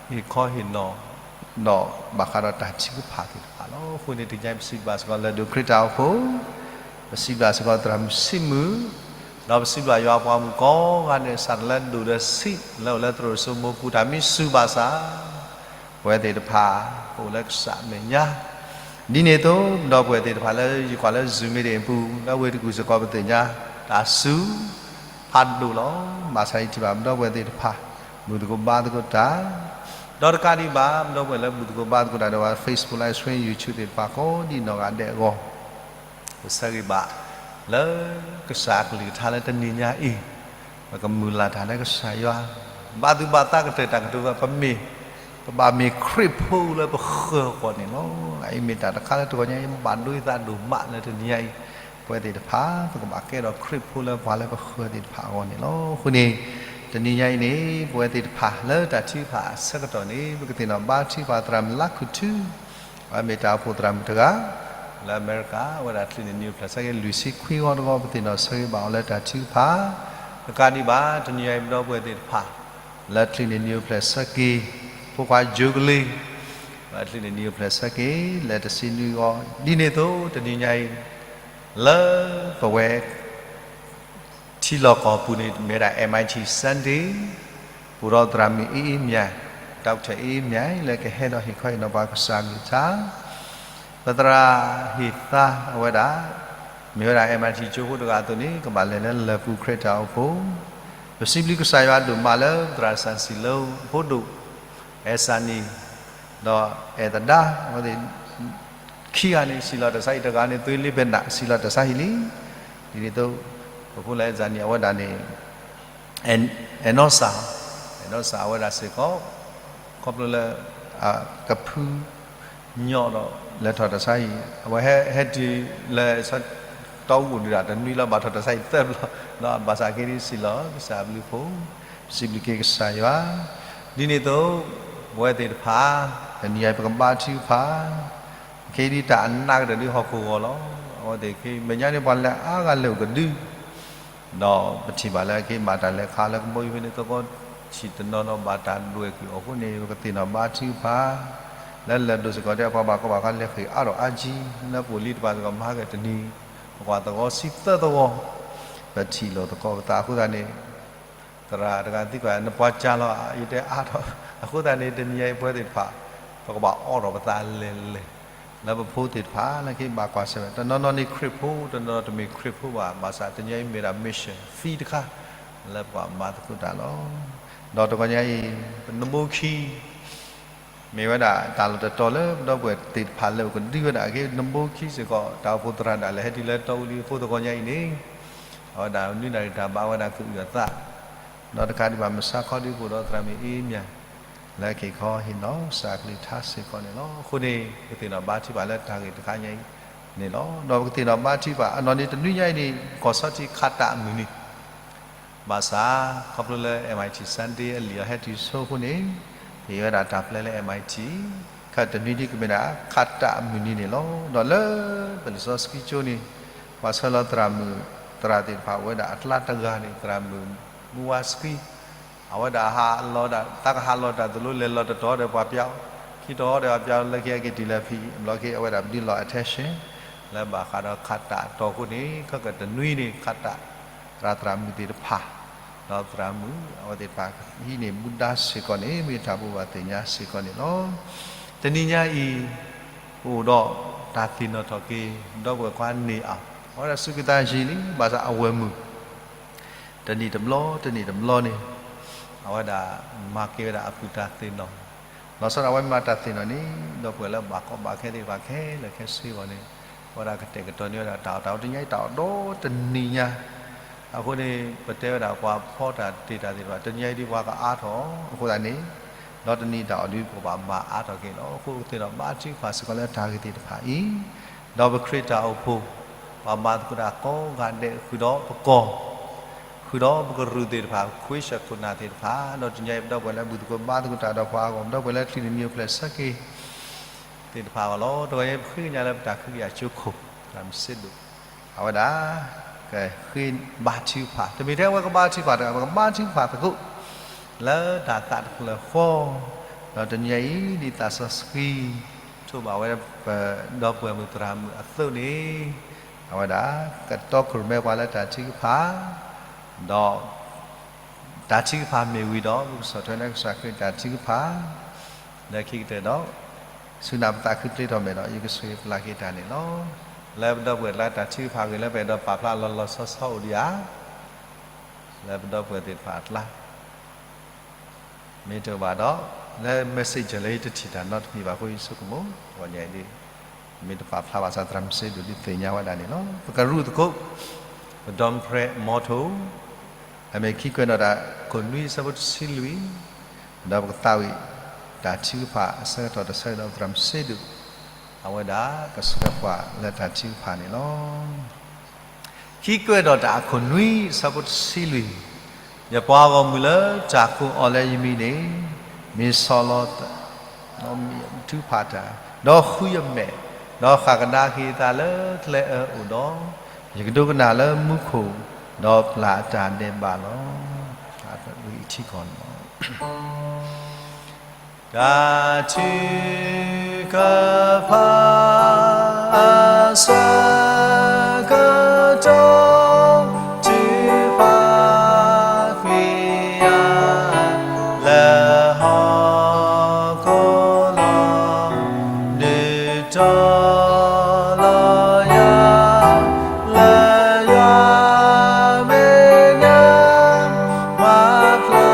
ဟ့ၣ်ခီဟ့ၣ်နီၤ ဒီးဘၣ်ဃးဒီးတၢ်ထုကဖၣ်သ့ၣ်တဖၣ်လီၤ. အဃိန့ၣ် တနံၤညါအံၤ ပစံးဘျုးဘၣ်စ့ၢ်ကီးလၢၢ်ဒိၣ်ခရံာ်တၢ်အိၣ်ဖှိၣ်, ပစံးဘျုးဘၣ်စ့ၢ်ကီးသရၣ်မုၣ်ဆံးမုၣ်, ဒီးပစံးဘျုးဘၣ်ယွၤပှၤမုၣ်ကိးဂၤဒဲး စးထီၣ်လၢဒိၣ်ဒီးဆံး လၢအိၣ်လၢသရိာ်စိမိၤပူၤ တၢ်မံစူၤဘၣ်ဆၣ် ပဝဲသ့ၣ်တဖၣ် ပအိၣ်လၢကစၢ်အမဲာ်ညါ, ဒ်န့ၣ်အသိး ဒီပုၢ်ဝဲၢ်သ့ၣ်တဖၣ်လၢယကွၢ်လၢ Zoom meeting အပူၤ လၢဝ့ၢ်တကူၣ်စ့ၢ်ကီးပသ့ၣ်ညါ, တၢ်စူၤ ဖးဒိၣ်လီၤ. ဘၣ်ဆၣ်ယထံၣ်ဘၣ်ပဒီပုၢ်ဝဲၢ်သ့ၣ်တဖၣ် ဘူၣ်သကိးဘါသကိးတၢ်, ဒီးတကးဒံးဘၣ် ပဒီပုၢ်ဝဲၢ်လၢဘူၣ်သကိးဘါသကိးတၢ်ဒီးဝဲ Facebook Live Stream YouTube သ့ၣ်တဖၣ်ကိးဒံးနီၢ်ဂၤဒဲးအဂီၢ် ပဆၢဂ့ၤဘၣ် လၢကစၢ်အကလုၢ်ကထါလၢတနံၤညါအံၤ, ပကမုၢ်လၢ်တၢ်လၢကစၢ်ယွၤ, ဘၣ်သူၣ်ဘၣ်သးကတၢၢ်တၢ်ကတိၤဝဲ ပမ့ၢ် ပဘၣ်မ့ၢ်ခရံာ်ဖိလၢပဃၢၤအဂီၢ်န့ၣ်လီၤ. အအံၤမ့ၢ်တၢ်တခါလၢတဂီၤညါအံၤ ဘၣ်ဒိသးဒိၣ်မးလၢတနံၤညါအံၤ, ပဝဲသ့ၣ်တဖၣ် ပကဘၣ်ကဲထီၣ်ခရံာ်ဖိလၢပှၤလၢပဃၢၤသ့ၣ်တဖၣ်အဂီၢ်န့ၣ်လီၤ. အဃိန့ၣ် တနံၤညါအံၤန့ၣ် ပဝဲသ့ၣ်တဖၣ်လၢတၢ်ထုကဖၣ်အဆၢကတီၢ်န့ၣ် ပကသ့ၣ်နီၣ်ဘါထုကဖၣ်သရၣ်မုၣ်လါခူၣ်ထူ အဝဲမ့ၢ်တၢ်အိၣ်ဖှိၣ်သရၣ်မုၣ်တဂၤ လၢအမဲရကၤ အဝဲဒၣ်ချုးန့ၢ်နံၣ်အိၣ်ဖျဲၣ်ဆၢက့ၤ လွံၢ်ဆံခွံဂီၤတဂီၤ ပသ့ၣ်နီၣ်ဆၢဂ့ၤဘၣ်အီၤလၢတၢ်ထုကဖၣ်, တကးဒံးဘၣ် တနံၤညါအံၤပဒီပုၢ်ဝဲၢ်သ့ၣ်တဖၣ် လၢချုးန့ၢ်နံၣ်အိၣ်ဖျဲၣ်ဆၢက့ၤ ဖိခွါယိၤကလ့ၤ လၢချုးန့ၢ်နံၣ်အိၣ်ဖျဲၣ်ဆၢက့ၤ လၢတဆံနွံဂီၤ ဒ်န့ၣ်အသိး တနံၤညါအံၤ လၢပဝဲ ထံလီၢ်ကီၢ်ပူၤန့ၣ် မ့ၢ်ဝဲဒၣ် M I T Sunday ပူၤဒီးသရၣ်မုၣ်အ့အ့မၠဲၣ်, Doctor အ့အ့မၠဲၣ် လၢကဟဲဒီးဟ့ၣ်ခီဟ့ၣ်နီၤပှၤကစၢ်အကလုၢ်ကထါ, ပသရၣ်ဟ့ၣ်သါအဝဲဒၣ် မ့ၢ်ဝဲဒၣ် M I T ကၠိဖိတဂၤအသိးန့ၣ် ကဘၣ်လဲၤလၢလၢၢ်ပူၤခရံာ်တၢ်အိၣ်ဖှိၣ်, ပစံးဘျုးကစၢ်ယွၤဒိၣ်မးလၢပသရၣ်စၣ်စံၣ်လၢ ဖိဒိၣ် အဲၣ်စၢ်နံၣ် ဒီးအဲၣ်သဒါ အဝဲသ့ၣ် ခံဂၤန့ၣ် စံၣ်လီၤတၢ်ဆါဟံၣ် တဂၤန့ၣ် သွ့လ့ဘဲနး စံၣ်လီၤတၢ်ဆါဟံၣ်လံ. ဒ်န့ၣ်အသိး ပဖိလၢအဲၣ်စၢ်နံၣ် အဝဲဒၣ်န့ၣ် အဲၣ်နီၢ်စၢ်, အဲၣ်နီၢ်စၢ်အဝဲဒၣ်စ့ၢ်ကီး ခီဖျိလၢ ကဖု ညီဒီး လဲၤထီၣ်တၢ်ဆါဟံၣ် အဝဲဟဲတုၤလၢ တီအူဒုၣ်ဒၣ်တနွံလီၤ ဘၣ်ထီၣ်တၢ်ဆါဟံၣ်သၢဘျီ ဘၣ်ဆၣ်က့ၤဒ်စံၣ်လီၤ ကစၢ်ဘျုးဖှိၣ် စံးဘျုးက့ၤကစၢ်ယွၤ, ဒ်န့ၣ်အသိး ပဝဲသ့ၣ်တဖၣ် တနံၤအံၤပကဘါထုကဖၣ် က့ၤဒ်တၢ်အနးကတၢၢ်ဒ်ဟီၣ်ခိၣ်ဂီၤလီၤ. အဝဲသ့ၣ်က့ၤ မဲာ်ညါန့ၣ်ပှၤလၢအါဂၤလဲၤအိၣ်ကဒု ဒီးပထံၣ်ဘၣ်လၢအက့ၤမၤတၢ်လဲၤခးလၢကဘီယူၤဖဲန့ၣ် သကိးဆံးတနီၤဒီးဘၣ်တၢ်ဒွဲၣ်ကွံာ်အီၤအဃိန့ၣ် ပကသ့ၣ်နီၣ်ဘါထုကဖၣ် လၢလၢၢ်ဒိၣ်စ့ၢ်ကီး တဲပှၤဘၣ်ကီဘၣ်ခဲလဲၤဃ့ၢ်အါထီၣ်အါကံ, လၢပအိၣ်လံတပၤစ့ၢ်ကီး မၤဟါကတနံၤ ပကွၢ်သဂီၤဆံသၢသဝီ, ပထံၣ်လိာ်သကိးပသးအဃိသတးန့ၣ်, သရၣ်တဂၤသံကွၢ် နပှၤကၢ်လီၤ ယတဲအါထီၣ်, အဃိသတးန့ၣ် တနံၤညါအံၤပဝဲသ့ၣ်တဖၣ် ပကဘၣ်အိးထီၣ်ပသးလဲၤလဲၤ, လၢပဖိသ့ၣ်တဖၣ် လၢခံဘၣ်ကွၢ်ဆၢၣ်မဲာ် တနီၤနီၤန့ၣ်ခရံာ်ဖိ တနီၤနီၤတမ့ၢ်ခရံာ်ဖိဘၣ်, ဘၣ်ဆၣ်တနံၤညါအံၤမ့ၢ်ဒၣ် mission field တခါ လၢပကဘၣ်မၤသကိးတၢ်လီၤ. ဒီးတဂီၤညါအံၤ ပနဘိခံ မ့ၢ်ဝဲဒၣ်တၢ်လီၢ်တတီၤလၢပဒီပုၢ်ဝဲၢ်သ့ၣ်တဖၣ်လၢပကဒုးဝဲဒၣ်အဂ့ၢ် နဘိခံစ့ၢ်ကီး တၢ်အိၣ်ဖှိၣ်သရၣ်ဒၣ်လဲာ်ဟဲတုၤလၢတီအူလံအဃိ တဂီၤညါအံၤန့ၣ်, အဝဲဒၣ်နွံနၣ်ရံၣ်တၢ်ဘါဝဲဒၣ်ကအုၣ်အသး, ဒီးတကးဒံးဘၣ် မုၢ်ဆါခီဒုးကအိၣ်ဒီးသရၣ်မုၣ်အ့မၠၣ် လၢက့ၤခီဟ့ၣ်နီၤစၢ်ကလုၢ်ကထါစ့ၢ်ကီးန့ၣ်လီၤ. အဃိန့ၣ် ပကသ့ၣ်နီၣ်ဘါထုကဖၣ်လၢတၢ်ဂ့ၢ်တခါညါအံၤန့ၣ်လီၤ. ဒီးပကသ့ၣ်နီၣ်ဘါထုကဖၣ် အနီၢ်န့ၣ်တနွံညါအံၤန့ၣ် ကီၢ်ဆီထံးခးတၢ်အမုၢ်နံၤ ဘၣ်ဆၣ် ခီဖျိလၢ MIT Sunday အလံာ်အီၤဟဲတုၤဆိအဃိန့ၣ်, ဟ့ၣ်ဝဲဒၣ်တၢ်ပျဲလၢ MIT ခါတနွံဒ်ကမ့ၢ်ဒၣ် ခးတၢ်အမုၢ်နံၤန့ၣ်လီၤ. ဒီးလၢပလံာ်စီဆှံကၠိန့ၣ် ပှၤဆှၢလီၤသရၣ်မုၣ်သရၣ်သ့ၣ်တဖၣ်အိၣ်ဝဲဒၣ်အကျါတဂၤန့ၣ် သရၣ်မုၣ်မူဝါစဃံ အဝဲဒၣ်ဟးလီၤဒၣ် သးကဟးလီၤတၢ်သိၣ်လိလဲၤလီၤတတီၤဒီးပှၤပျၢ်အီၤ, ခံတီၤဒီးပှၤပျၢ်အီၤလၢခံအက့ၤတုၤလၢဖံး အဘျီက့ၤအဝဲဒၣ်ပဒုးလီၤ attention လၢဘၣ်ဃးဒီးခးတၢ်အတီၤအဃိန့ၣ် ခီကတနွံန့ၣ် ခးတၢ် သရၣ်သရၣ်မုၣ်သ့ၣ်တဖၣ်, ဒီးသရၣ်မုၣ်အဝဲသ့ၣ်တဖၣ်ဟံးန့ၢ်မူဒါစ့ၢ်ကီးန့ၣ် မ့ၢ်တၢ်ဘိးဘၣ်သ့ၣ်ညါစ့ၢ်ကီးန့ၣ်လီၤ. တနံၤညါအံၤ ပအိၣ်ဒီးတၢ်သ့ၣ်နီၣ်ထီၣ်က့ၤ ဒီပုၢ်ဝဲၢ်ခွါန့ၣ်အီၤ အဝဲဒၣ်စူၢ်က့ၤသးယံာ်လံ ဘၣ်ဆၣ်အဝဲၢ်မုၢ် တနံၣ်တဘျီ တနံၣ်တဘျီန့ၣ် အဝဲဒၣ်မၤက့ၤဝဲဒၣ်အပုၢ်တၢ်သ့ၣ်နီၣ်, လီၤဆီဒၣ်ဝဲမၤတၢ်သ့ၣ်နီၣ်န့ၣ် ဒီပုၢ်ဝဲၢ်လၢဘၣ်ကီဘၣ်ခဲသ့ၣ်တဖၣ်ခဲလၢာ်ခဲဆ့အဂီၢ်န့ၣ် အဝဲဒၣ်ကတဲာ်ကတီၤန့ၢ်ဝဲဒၣ်တၢ်အီၣ်တၢ်အီ တနံၤညါအံၤတၢ်အီၣ်ဒီတနံၤညါ, အဃိန့ၣ် ပတဲဝဲဒၣ်ပှၤဖီတၢ်တ့ၢ်တၢ်သ့ၣ်တဖၣ် တနံၤညါအံၤဒ်ပှၤကအါထီၣ်အဃိသတးန့ၣ် ဒီတနံၤတၢ်အီၣ်ဒ် ပကဘၣ်မၤအါထီၣ်က့ၤလီၤ. အဃိကသ့ၣ်နီၣ်ဘါထုကဖၣ်စ့ၢ်ကီးလၢတၢ်ဂ့ၢ်သ့ၣ်တဖၣ်အံၤ, ဒီးပခရံာ်တၢ်အိၣ်ဖှိၣ် ပှၤမၤသကိးတၢ်ကိးဂၤဒဲးဃုာ်ဒီးပကီၢ် ဃုာ်ဒီးပကရူၢ်သ့ၣ်တဖၣ် ခွ့ဆၢခိၣ်နၢ်သ့ၣ်တဖၣ် ဒီးတနံၤညါအံၤပဒီပုၢ်ဝဲၢ်လၢဘူၣ်သကိးဘါသကိးတၢ်ဒီးပှၤအဂီၢ် ပဒီပုၢ်ဝဲၢ်လၢချံးတမံၤအိၣ်ဖျဲၣ်ဆၢက့ၤသ့ၣ်တဖၣ်အဂီၢ်လီၤ. တဂီၤညါအံၤပဃ့ကညးလၢပတၢ်ခုကယၤကၠိခိၣ် သရၣ်မုၣ်စ့ဒိၣ် အဝဲဒၣ် ကဃ့ဘါထုကဖၣ် တမ့ၢ်ထဲအဝဲကဘါထုကဖၣ်တဂၤ ပကဘါထုကဖၣ်သကိး လၢတၢ်သးတဖျၢၣ်ဃီ ဒီးတနံၤညါအံၤ ဒ်သးစီဆှံ ထိးဘၣ်ဝဲပဒီပုၢ်ဝဲၢ်မုၣ်သရၣ်မုၣ်အသိးန့ၣ် အဝဲဒၣ် ကတီခိၣ်ရိၣ်မဲပှၤလၢတၢ်ထုကဖၣ် ဒီး တၢ်ထုကဖၣ်မ့ၢ်ဝံၤဒီး ပကဆီၣ်ထွဲလၢကစၢ်ခရံာ်တၢ်ထုကဖၣ် လၢခံကတၢၢ်ဒီး ဆူနၢ်ပသးခုပျ့ၤထီၣ်မဲာ်ဒီး ယကဆိၣ်ဂ့ၤပျၢ်က့ၤတၢ်န့ၣ်လီၤ. လၢပဒီပုၢ်ဝဲၢ်အကျါတၢ်ထုကဖၣ်ဂ့ၢ်လၢပအဲၣ်ဒိးပာ်ဖျါလီၤလီၤဆီဆီအိၣ်ဒံးဧါ, လၢပဒီပုၢ်ဝဲၢ်သ့ၣ်တဖၣ်အကျါ မ့ၢ်တအိၣ်ဘၣ်ဒီး လၢ messenger လၢယတထံၣ်တၢ်နီတမံၤဘၣ်အဃိ ယဆိကမိၣ် တဂီၤညါအံၤဒ် မ့ၢ်တပာ်ဖျါဘၣ်ဆၣ် သရၣ်မုၣ်စ့ဒိၣ်ဒုးသ့ၣ်ညါဝဲဒၣ်န့ၣ်လီၤ. ပကရူၢ်သကိး ပဒီမုၣ်ပြဲး motto အမ့ၢ်ခံကွဲးနီၣ်တၢ်ခိၣ်နွံအဆၢဖိတဆံလွံၢ်, ဒီးပကသးဝံၣ်တၢ်ထုကဖၣ်အဆၢကတီၢ်တဆၢကတီၢ် သရၣ်မုၣ်စ့ဒိၣ် အဝဲဒၣ်ကဆှၢပှၤလၢတၢ်ထုကဖၣ်န့ၣ်လီၤ. ခံကွဲးနီၣ်တၢ်အခိၣ်နွံအဆၢဖိတဆံလွံၢ်, ယပှၤဂီၢ်မုၢ်လၢတၢ်ကိးအီၤလၢယမံၤန့ၣ် မ့ၢ်ဆီၣ်လီၤ ဒီးမ့ၢ်ထုကဖၣ်တၢ်, ဒီးဃုယမဲာ်, ဒီးဃၣ်ကဒါက့ၤအသးလၢကျဲအၢအိၣ်ဒီး, ယကဒိကနၣ်လၢမူခိၣ်, ဒီးပျၢ်အတၢ်ဒဲးဘးလီၤ. ထံကီၢ်န့ၣ်လီၤ. တၢ်ထုကဖၣ် အဆၢကတီၢ် ထုကဖၣ်ဃ့ယၤ လၢဟီၣ်ခိၣ်လီၤ. နုာ်တီၤလီၤယၤ လၢယွၤမဲာ်ညါ မၤဖျါ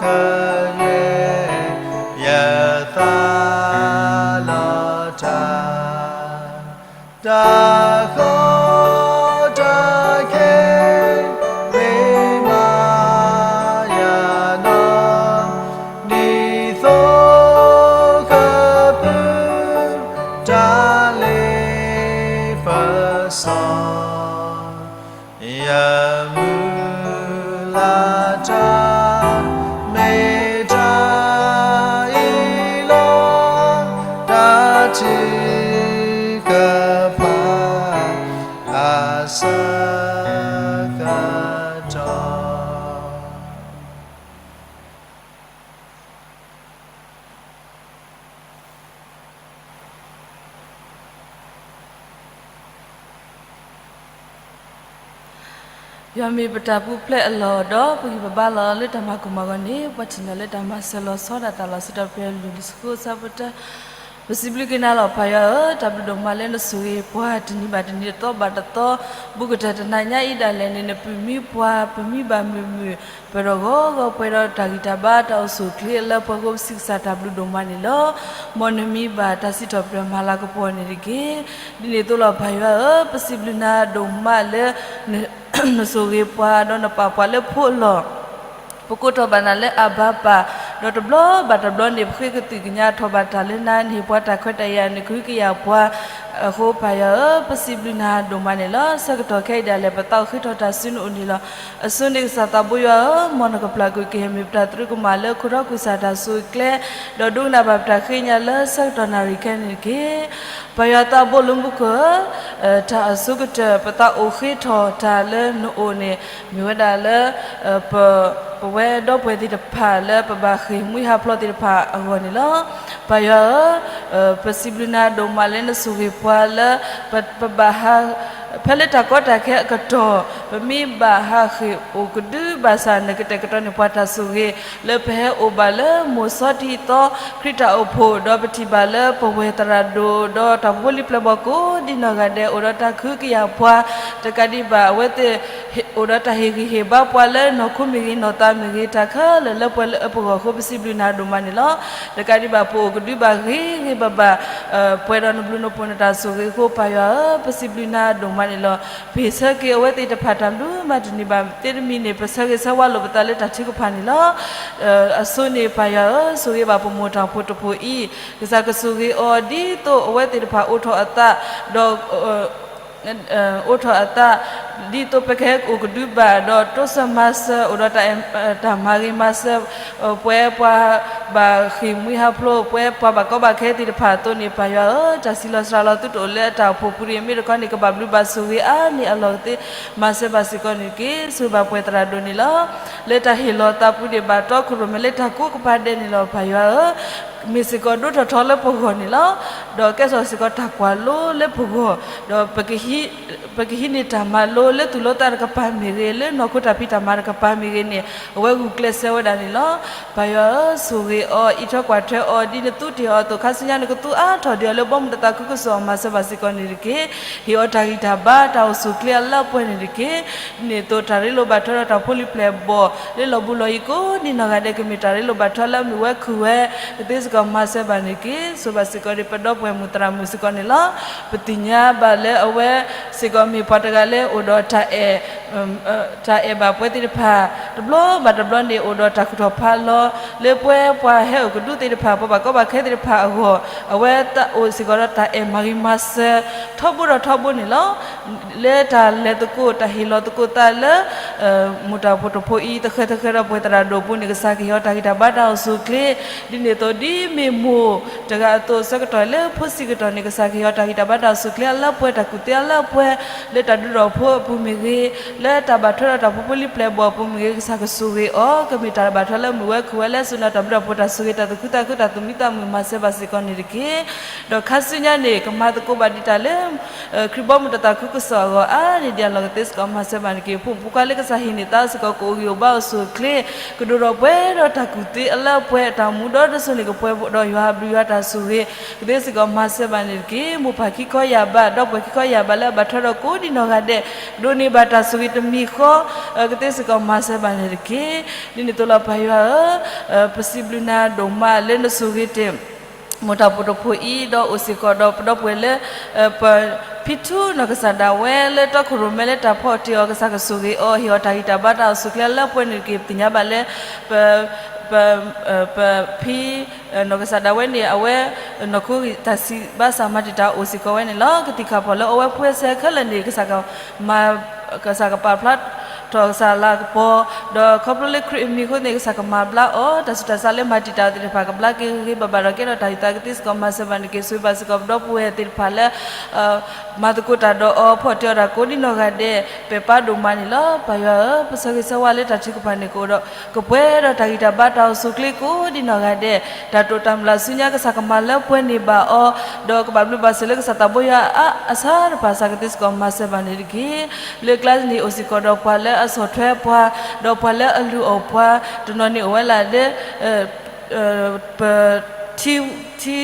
ကယဲၢ် ယသးလီၤတၢ်, တၢ်ကီတၢ်ခဲ မ့ၢ်မၤယၤနီၢ်, ဒ်သိးကပုၢ်တၢ်လ့ပစီ ယမုၢ်လၢ်တၢ် မ့ၢ်တၢ်အံၤလီၤ. တၢ်ထုကဖၣ် အဆၢကတီၢ် ယွၤမ့ၢ်ပတၢ်ပူၤဖျဲးအလီၢ်ဒီး ပဂံၢ်ပဘါလီၤလၢတၢ်မၤကိၢ်မၤဂီၤန့ၣ် ပှၤထံၣ်န့ၢ်လၢတၢ်မၤစၢၤလီၤဆီဒၣ်တၢ်လီၢ်ဆၢကတီၢ်ဖဲလံာ်ဆၢကတီၢ် ပစံးဘျုးက့ၤနၤလီၤ ပၢ်ယွၤဧၢ, တၢ်ဘျုးဒိၣ်မးလၢနဆိၣ်ဂ့ၤပှၤတနံၤဘၣ်တနံၤ တသီဘၣ်တသီ, ဘူးကတၢၢ်တနၤညါအံၤဒၣ်လဲာ်န့ၣ် နပၢၢ်မံပှၤ ပမံဘၣ်မုာ်မုာ် ပဒီးဂီၤဂီၤပှဲၤဒီးတၢ်ဂံၢ်တၢ်ဘါတၢ်အိၣ်ဆူၣ်အိၣ်ချ့လၢပှၤကိးပစံးကစၢ်တၢ်ဘျုးဒိၣ်မးန့ၣ်လီၤ. မ်နမံဘၣ်တၢ်စံးထီၣ်ပတြၢၤမၤလၤကပီၤန့ၣ်တက့ၢ်. ဒ်န့ၣ်အသိးလီၤ ပၢ်ယွၤဧၢ, ပစံးဘျုးနၤဒိၣ်မးလၢ နဆိၣ်ဂ့ၤပှၤ ဒီးနပာ်ပှၤလၢဖိအလီၢ် ပကိးထီၣ်ဘၣ်နၤလၢအဘၤပၢ်, ဒီးတဘျီဘၣ်တဘျီန့ၣ် ပဃ့ကသုၣ်ကညးထီၣ်ဘၣ်တၢ်လၢနၤန့ၣ် ပှၤတၢ်ခွဲးတၢ်ယာ်န့ၣ် ကဟုကယာ်ပှၤအဃိ ပၢ်ယွၤဧၢ, ပစံးဘျုးနၤဒိၣ်မးန့ၣ်လီၤ. ဆၢကတီၢ်ခဲအံၤဒၣ်လဲာ် ပသးအိၣ်ဃ့ထီၣ်တၢ်ဆူနအိၣ်န့ၣ်လီၤ. အဆိန့ၣ်ကစၢ်သးဘိယွၤဧၢ, မ်နကပျၢ်ကွံာ်ကဟဲမ့ၢ်ပတၢ်သရူးကမၣ်လၢ ခိၣ်ထီၣ်ကွံာ်စၢ်တၢ်ဆိၣ်ဂ့ၤကျဲ, ဒီးဒိကနၣ်ဘၣ်ပတၢ်ဃ့ကညးလၢဆၢကတီၢ်နၣ်ရံၣ်ခဲအံၤန့ၣ်တက့ၢ်. ပၢ်ယွၤသးဘိလၢမူခိၣ်ဧၢ, တၢ်အဆိကတၢၢ် ပသးအိၣ်ဃ့ထီၣ်တၢ်လၢနအိၣ်န့ၣ် မ့ၢ်ဝဲဒၣ်လၢ ပဝဲဒီပုၢ်ဝဲၢ်သ့ၣ်တဖၣ်လၢပဘၣ်ဃ့ၢ်မှံဟးဖျိးသ့ၣ်တဖၣ်အဂီၢ်န့ၣ်လီၤ. ပၢ်ယွၤဧၢ, ပစံးဘျုးနၤဒိၣ်မးလၢနဆိၣ်ဂ့ၤပှၤလၢ ပဘၣ်ဟး ဖဲလၢတၢ်ကီတၢ်ခဲအကတီၢ် ပမ့ၢ်ဘၣ်ဟးဃ့ၢ်အိၣ်ကဒုဘၣ်ဆၣ် နကတဲာ်ကတီၤန့ၢ်ပှၤတၢ်ဆိၣ်ဂ့ၤ လၢပဟဲအိၣ်ဘၣ်လၢမိၢ်စီထံသီ ခရံာ်တၢ်အိၣ်ဖှိၣ် ဒီးပထံၣ်ဘၣ်လၢပဝဲၢ်သရၣ်ဒိၣ် ဒီးတၢ်ဖိလံၤပျဲၢ်ဘီၣ်ကိးဒံနီၢ်ဂၤဒဲး အိၣ်ဒီးတၢ်ကဟုကယာ်ပှၤ တကးဒံးဘၣ်အဝဲသ့ၣ် အိၣ်ဒီးတၢ်ဟ့ၣ်ဂံၢ်ဟ့ၣ်ဘါပှၤလၢနီၢ်ခိမ့ၢ်ဂ့ၤ နီၢ်သးမ့ၢ်ဂ့ၤ တၢ်ခဲလၢာ်လၢပှဲၤလၢပဂီၢ်အဃိ ပစံးဘျုးနၤဒိၣ်မးန့ၣ်လီၤ. တကးဒံးဘၣ်ပအိၣ်ကဒုဘၣ်ဂ့ၤဂ့ၤဘၣ်ဘၣ် ပှဲၤဒီးနဘျုးနဖှိၣ်နတၢ်ဆိၣ်ဂ့ၤအဃိ ပၢ်ယွၤဧၢ, ပစံးဘျုးနၤဒိၣ်မးန့ၣ်လီၤ. ပဟ့ၣ်ဆၢက့ၤအဝဲသ့ၣ်တဖၣ်တၢ်ဘျုးမးတန့ၢ်ဘၣ်သ့တမံၤန့ၣ် ပဆၢဂ့ၤဆၢဝါလိာ်ပသးလၢတၢ်ထုကဖၣ်န့ၣ်လီၤ. အဆိန့ၣ် ပၢ်ယွၤဧၢ, ဆိၣ်ဂ့ၤဘၣ်ပမိၢ်တၢ်အိၣ်ဖှိၣ်တဖှိၣ်အံၤ, ကစၢ်ကဆိၣ်ဂ့ၤအီၤဒ်သိးအဝဲသ့ၣ်တဖၣ်အိးထီၣ်အသး ဒီး အိးထီၣ်အသး ဒ်သိးပကဟဲအိၣ်ကဒုဘၣ် ဒီးတိစၢၤမၤစၢၤ အိၣ်ဒီးတၢ်မၤဂ့ၤမၤစၢၤ ပှဲၤပှၤဘၣ်ဃ့ၢ်မှံဟးဖျိး ပှဲၤပှၤဘၣ်ကီဘၣ်ခဲသ့ၣ်တဖၣ်အသိးန့ၣ် ပၢ်ယွၤဧၢ, တၢ်စံးလီၤစှၤလီၤသုတအိၣ်လၢအတၢ်အိၣ်ဖှိၣ်ပူၤတဂ့ၤ မ့ၢ်တခီန့ၣ် ကဘၣ်ဘျုးဘၣ်ဆိၣ်ဂ့ၤအါန့ၢ်အလီၢ်ကသ့ မၤစၢၤဘၣ်စ့ၢ်ကီးန့ၣ်တက့ၢ်. ဆိၣ်ဂ့ၤဘၣ်ပဝဲၢ်သရၣ်ဒိၣ်န့ၣ်လီၤ. လၢတၢ်ဟ့ၣ်လီၤသးပူၤန့ၣ် ဘၣ်တီခိၣ်ရိၣ်မဲလၢတၢ်ကိးကပၤဒဲးန့ၣ်လီၤ ပၢ်ယွၤဧၢ မ့ၢ်စ့ၢ်ကီးဒိထီၣ်ထီလၢပဂီၢ်န့ၣ်လီၤ. ဒီးကဲထီၣ်စ့ၢ်ကီးတၢ်ကွၢ်လိလၢပဂီၢ်, ဒီး ပကဟံးန့ၢ်တၢ်မၤလိလၢသူၣ်လိသးတကပၤမ့ၢ်ဂ့ၤ, လၢနီၢ်ခိတၢ်ဖံးတၢ်မၤတကပၤမ့ၢ်ဂ့ၤန့ၣ် အဝဲဂုာ်ကျဲးစၢးဝဲဒၣ်န့ၣ်လီၤ. ပၢ်ယွၤဧၢ, ဆိၣ်ဂ့ၤအီၤ, အံးထွဲကွၢ်ထွဲအီၤ, ဒ်နသူၣ်တ့ၢ်အီၤအသိး ခါဆူညါနကသူအါထီၣ်ဒံးအီၤလၢ ဘီမုၢ်တသးခုကစီၣ် မၤစၢၤဘၣ်စ့ၢ်ကီးန့ၣ်တက့ၢ်. ဟ့ၣ်အီၤတၢ်ဂံၢ်တၢ်ဘါ တၢ်အိၣ်ဆူၣ်ချ့အလၢအပှဲၤန့ၣ်တက့ၢ်. ဒ်န့ၣ်အသိး တၢ်ရ့လိာ်ဘၣ်ထွဲဒီးတၢ်ဖိလံၤပျဲၢ်ဘီၣ် လၢလီၢ်ဘူးလီၢ်ယံၤကိးဒံနီၢ်ဂၤဒဲး ကမ့ၢ်တၢ်ရ့လိာ်ဘၣ်ထွဲလၢအမ့ၢ်ဝဲခုၣ်ဝဲ ကသ့စ့ၢ်ကီးမၤစၢၤဘၣ်န့ၣ်တက့ၢ်. ဆိၣ်ဘၣ်စ့ၢ်ကီးဒံး ပဒီပုၢ်ဝဲၢ်မုၣ်သရၣ်မုၣ်စ့ၢ်ကီးန့ၣ်လီၤ. ပသ့ၣ်ညါဘၣ်လၢအဝဲစ့ၢ်ကီးမ့ၢ်ပှၤတဂၤလၢအိၣ်ဒီးတၢ်အဲၣ် တၢ်အဲၣ်ဘၣ်ပှဲၤသ့ၣ်တဖၣ် တဘျီဘၣ်တဘျီန့ၣ် အိၣ်ဒီးတၢ်ကူၣ်ထီၣ်ဖးလီၤ လၢပှဲၤပှၤဟဲအိၣ်ကဒုသ့ၣ်တဖၣ် ပှၤဘၣ်ကီဘၣ်ခဲသ့ၣ်တဖၣ်အဂီၢ် အဝဲအိၣ်စ့ၢ်ကီးဒီးတၢ်အဲၣ်မၤဂ့ၤမၤစၢၤ ထီဘိဒီးထီဘိန့ၣ်လီၤ. လၢတၢ်လဲၤသကိး တၢ်ဟ့ၣ်လီၤသကိးသးလၢ မိၢ်တၢ်အိၣ်ဖှိၣ်တဖှိၣ်အံၤ သဃဲၤသဃဲၤဒီးပဝဲၢ်သရၣ်ဒိၣ်အပူၤန့ၣ် ကစၢ်ကဟ့ၣ်အီၤတၢ်ဂံၢ်တၢ်ဘါတၢ်အိၣ်ဆူၣ်ချ့ ဒ်န့ၣ်အသိး ဒ်မ့ၢ်မိၢ်တဂၤအသိး ဆၢကတီၢ်လၢဖိဆံးကတီၢ်န့ၣ် ကစၢ်ကဟ့ၣ်အီၤတၢ်ဂံၢ်တၢ်ဘါတၢ်အိၣ်ဆူၣ်ချ့အလၢအပှဲၤ တၢ်ကူၣ်သ့အလၢအပှဲၤ လၢတၢ်ဒုးဒီးဖိအပူၤမ့ၢ်ဂ့ၤ လၢတၢ်ဘၣ်ထွဲဒီးတၢ်ဖိဖိလံၤပျဲၢ်ဘီၣ်အပူၤမ့ၢ်ဂ့ၤ ကစၢ်ကဆိၣ်ဂ့ၤအီၤ ကမ့ၢ်တၢ်ဘၣ်ထွဲလၢအမ့ၢ်ဝဲခုၣ်ဝဲလၢစိၤနၤ တၢ်ဘျုးတၢ်ဖှိၣ်တၢ်ဆိၣ်ဂ့ၤ တၢ်သူၣ်ခုသးခု တၢ်သူၣ်မံသးမုာ် မၤစၢၤဘၣ်စ့ၢ်ကီးန့ၣ်တက့ၢ်. ဒီးခါဆူညါန့ၣ် ကမၤသကိးဘၣ်ဒံးတၢ်လၢ ခရံာ်ဘီမုၢ်တသးခုကစီၣ်အဂီၢ် အါန့ၢ်ဒံးအလီၢ်ကသ့စ့ၢ်ကီး မၤစၢၤဘၣ်န့ၣ်တက့ၢ်. ဖိမုၣ်ဖိခွါလၢကစၢ်ဟ့ၣ်န့ၢ်သးစ့ၢ်ကီး ကအိၣ်ဂံၢ်အိၣ်ဘါအိၣ်ဆူၣ်အိၣ်ချ့ ကဒိၣ်ထီၣ်ပှဲၤဒီးတၢ်ကူၣ်သ့အလၢအပှဲၤ တၢ်မူဒီတစိၤန့ၣ် ကပှဲၤဒီးယွၤအဘျုးယွၤတၢ်ဆိၣ်ဂ့ၤ ကသ့စ့ၢ်ကီး မၤစၢၤဘၣ်န့ၣ်တက့ၢ်. မိၢ်ပၢ်ခံခီယၢ်ဘး ဒီပုၢ်ဝဲၢ်ခံခီယၢ်ဘးလၢအဘၣ်ထွဲဒီးကိးဒံနီၢ်ဂၤဒဲး ဒိးန့ၢ်ဘၣ်တၢ်ဆိၣ်ဂ့ၤတမံၤဃီ ကသ့စ့ၢ်ကီး မၤစၢၤဘၣ်န့ၣ်တက့ၢ်. ဒ်န့ၣ်အသိးလီၤ ပၢ်ယွၤဧၢ, ပစံးဘျုးနၤဒိၣ်မးလၢနဆိၣ်ဂ့ၤတ့ၢ် မိၢ်တၢ်အိၣ်ဖှိၣ်တဖှိၣ်အံၤ ဒီးအိၣ်စ့ၢ်ကီးဒီးပဒီပုၢ်ဝဲၢ်လၢ ပဖံထူနီၢ်ကစၢ်ဒၣ်ဝဲလၢတီခိၣ်ရိၣ်မဲလၢတၢ်ဖီၣ်တ့ၢ်အီၤ ကစၢ်ကဆိၣ်ဂ့ၤအီၤ ဟ့ၣ်အီၤတၢ်ဂံၢ်တၢ်ဘါတၢ်အိၣ်ဆူၣ်ချ့အလၢအပှဲၤန့ၣ်တက့ၢ်. ပသ့ၣ်ညါဘၣ်လၢ ပ ပ ပဖံ နီၢ်ကစၢ်ဒၣ်ဝဲန့ၣ် အဝဲ နီၢ်ခိဂံၢ်တၢ်စံးဘၣ်ဆၣ်မၤတံာ်တာ်အိၣ်စ့ၢ်ကီးဝဲန့ၣ်လီၤ. ကသံၣ်ခၣ်ဖီၣ်လၢအဝဲဖှဲဆဲခဲလၢာ်န့ၣ် ကစၢ်ကမၤ ကစၢ်ကပာ်ဖျါထီၣ်ကစၢ်လၤကပီၤ ဒီးခီဖျိလၢခရံာ်အမံၤအဃိန့ၣ် ကစၢ်ကမၤဘျါအီၤ တၢ်ဆူးတၢ်ဆါလၢမၤတံာ်တာ်အီၤသ့ၣ်တဖၣ် ကဘျါက့ၤဂ့ၤဂ့ၤဘၣ်ဘၣ်ဒီးကဲထီၣ်တၢ်ဂံၢ်သး ကသ့စ့ၢ်ကီးမၤစၢၤဘၣ်န့ၣ်တက့ၢ်. ဆိၣ်ဂ့ၤဘၣ်စ့ၢ်ကီးပဒီပုၢ်ဝဲၢ်သ့ၣ်တဖၣ်လၢ မၤသကိးတၢ်ဒီးအီၤ ဖီၣ်တ့ၢ်အီၤတၢ်ကိးဒံနီၢ်ဂၤဒဲး ပဲာ်ပါဒိၣ်မးန့ၣ်လီၤ. ပၢ်ယွၤဧၢ, ပဆၢဂ့ၤဆၢဝါလၢတၢ်ထုကဖၣ်န့ၣ်ကအိၣ်ဒီး ကပှဲၤဒီးတၢ်ဂံၢ်တၢ်ဘါတၢ်အိၣ်ဆူၣ်ချ့ကိးဒံနီၢ်ဂၤဒဲး တၢ်တိာ်တၢ်မုၢ်လၢ်ဆူညါ ကစၢ်ကမၤလၢပှဲၤန့ၢ်ဘၣ်အီၤ ဒီးကဘၣ်ဘျုးဘၣ်ဆိၣ်လၢကစၢ်သးဘိယွၤအါအါဆါတဖၣ် ကစၢ်ကသ့စ့ၢ်ကီးမၤစၢၤဘၣ်န့ၣ်တက့ၢ်. လၢကျါန့ၣ်အိၣ်စ့ၢ်ကီးဒီးပှၤလၢ အဆီၣ်ထွဲပှၤ, ဒီးပှၤလၢအလုၢ်အီၣ်ပှၤ, တနီၤန့ၣ်အိၣ်ဝဲဒၣ်လၢ ပ ထံ ထံ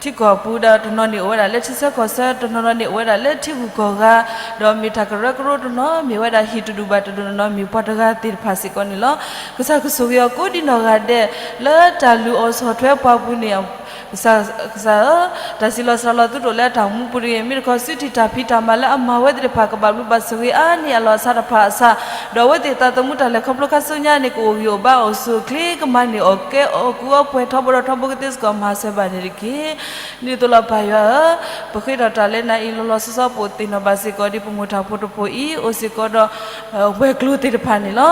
ထံကီၢ်ပူၤ, ဒီးတနီၤန့ၣ်အိၣ်ဝဲဒၣ်လၢထံဆၢကီၢ်ဆၢ, တနီၤနီၤန့ၣ်အိၣ်ဝဲဒၣ်လၢထံဂုၤကီၢ်ဂၤ, ဒီးမ့ၢ်တၢ်ကရၢကရိတနီၤ, မ့ၢ်ဝဲဒၣ်ဟံၣ်တဒူၣ်ဘၣ်တဒူၣ်တနီၤ, မ့ၢ်ပှၤတဂၤသ့ၣ်တဖၣ်စ့ၢ်ကီးန့ၣ်လီၤ. ကစၢ်ကဆိၣ်ဂ့ၤအီၤကိးဒံနီၢ်ဂၤဒဲး လၢတၢ်လုၢ်အီၣ်ဆီၣ်ထွဲပှၤပူၤန့ၣ် ကစၢ် ကစၢ်ဧၢ, တၢ်စံးလီၤစှၤလီၤသုတအိၣ်လၢအတၢ်အိၣ်မူပူၤတဂ့ၤ, မ့ၢ်တခီ စုထံၣ်တၢ်ဖံးတၢ်မၤလၢအမၤဝဲသ့ၣ်တဖၣ် ကဘၣ်ဘျုးဘၣ်ဆိၣ်ဂ့ၤအါန့ၢ်အလီၢ်အဆါတဖၣ်အဆၣ်, ဒီးအဝဲသ့ၣ်သးသမူတၢ်လဲၤခီဖျိခါဆူညါန့ၣ် ကအိၣ်ဂံၢ်အိၣ်ဘါအိၣ်ဆူၣ်အိၣ်ချ့ ကမၤန့ၢ်အီၣ်ကဲအီၣ်ကူအီပှဲၤထီဘိဒီးထီဘိကသ့စ့ၢ်ကီး မၤစၢၤဘၣ်န့ၣ်တက့ၢ်. ဒ်န့ၣ်အသိးလီၤပၢ်ယွၤဧၢ, ပဃ့ထီၣ်တၢ်လၢနၤအံၤလီၤလီၤဆီဆီ ပအိၣ်သ့ၣ်နီၣ်ဘၣ်စ့ၢ်ကီး ဒ်ပမိၢ်တၢ်ဖိတဖိအံၤ အိၣ်စ့ၢ်ကီးဒီး ဝဲၤကျိၤသ့ၣ်တဖၣ်န့ၣ်လီၤ.